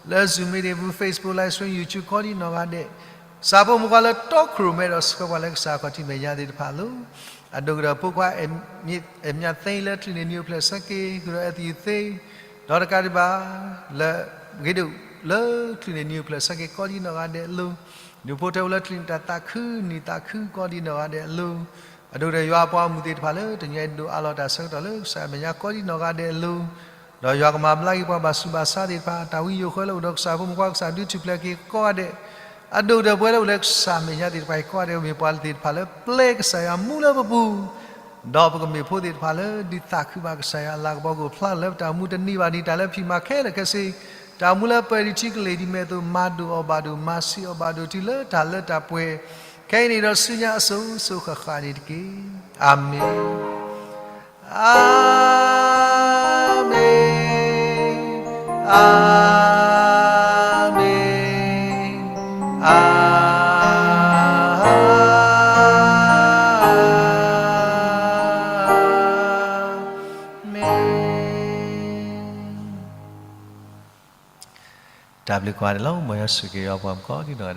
လၢ Zoom မ့ၢ်ဒၣ်အပူၤ, Facebook Live Stream, YouTube ကိးဒံးနီၢ်ဂၤဒဲး, ကစၢ်ဖိမုၣ်ဖိခွါလၢတီခိၣ်ရိၣ်မဲဒီးဆှၢပှၤလၢကစၢ်ခီၣ်ထံးမဲာ်ညါသ့ၣ်တဖၣ်အလိၤ, အဒိၣ်ကတၢၢ်ဖိခွါ အဲၣ်မၠးသ့လၢချုးန့ၢ်နံၤအိၣ်ဖျဲၣ်ဆၢက့ၤ ဃုာ်ဒီးအဲၣ်သယုၢ်သ့, ဒီးတကးဒံးဘၣ် လၢဂ့ၤဒိၣ်လၢချုးန့ၢ်နံၤအိၣ်ဖျဲၣ်ဆၢက့ၤကိးဒံးနီၢ်ဂၤဒဲးအလိၤ, ဒူၣ်ဖိထၢဖိလၢချုးန့ၢ်တၢ်သးခုနံၤသးခုကိးဒံးနီၢ်ဂၤဒဲးအလိၤ, အဒိၣ်ကတၢၢ်ယွၤအပှၤဂီၢ်မုၢ်သ့ၣ်တဖၣ်လၢတနံၤအံၤဒိးအးလီၤတၢ်ဆၢကတီၢ်လၢကစၢ်မဲာ်ညါကိးဒံးနီၢ်ဂၤဒဲးအလိၤ, ဒီးယွၤကမၤဘျါက့ၤပှၤဘၣ်ဆူးဘၣ်ဆါသ့ၣ်တဖၣ်, တၢ်ဝံယိၣ်ဃၢလၢအိၣ်ဒီးကစၢ်ဖိမုၣ်ဖိခွါကစၢ်ဒုးထူၣ်ဖျဲးက့ၤကိးဂၤဒဲး, အဒိၣ်ကတၢၢ်ပဝဲလၢအိၣ်လၢကစၢ်မဲာ်ညါသ့ၣ်တဖၣ်ကိးဂၤဒဲး မ့ၢ်ပှၤသ့ၣ်တဖၣ်လၢပျဲကစၢ်ယွၤမူလၢပပူၤ ဒီးပကမ့ၢ်ဖိသ့ၣ်တဖၣ်လၢဒုးသးခုဘၣ်ကစၢ်ယွၤအလၤကပီၤကအိၣ်ဖျါထီၣ်လၢပတၢ်အိၣ်မူတနံၤဘၣ်တနံၤ တၢ်လၢဖံးမၤခဲလၢာ်ခဲဆ့, တၢ်အိၣ်မူလၢပှဲၤဒံးထံကလ့ၢ်ဒ်မဲာ်အသိး မၤဒိၣ်အီၤဘၣ်ဒိၣ် မၤဆံးအီၤဘၣ်ဒိၣ် တုၤလၢတၢ်လၢတၢ်ပှဲၤ, ခဲအံၤန့ၣ်ဒီးဆူညါအစိၤစိၤဃၣ်ဃၣ်န့ၣ်တက့ၢ်. အၤမ့ၣ်. အၤမ့ၣ်, အၤမ့ၣ်, အၤမ့ၣ်. တၢ်ဘျုးကိးဂၤဒဲးလီၤ. မ်ယွၤဆိၣ်ဂ့ၤက့ၤယွၤပှၤကိးဒံးနီၢ်ဂၤ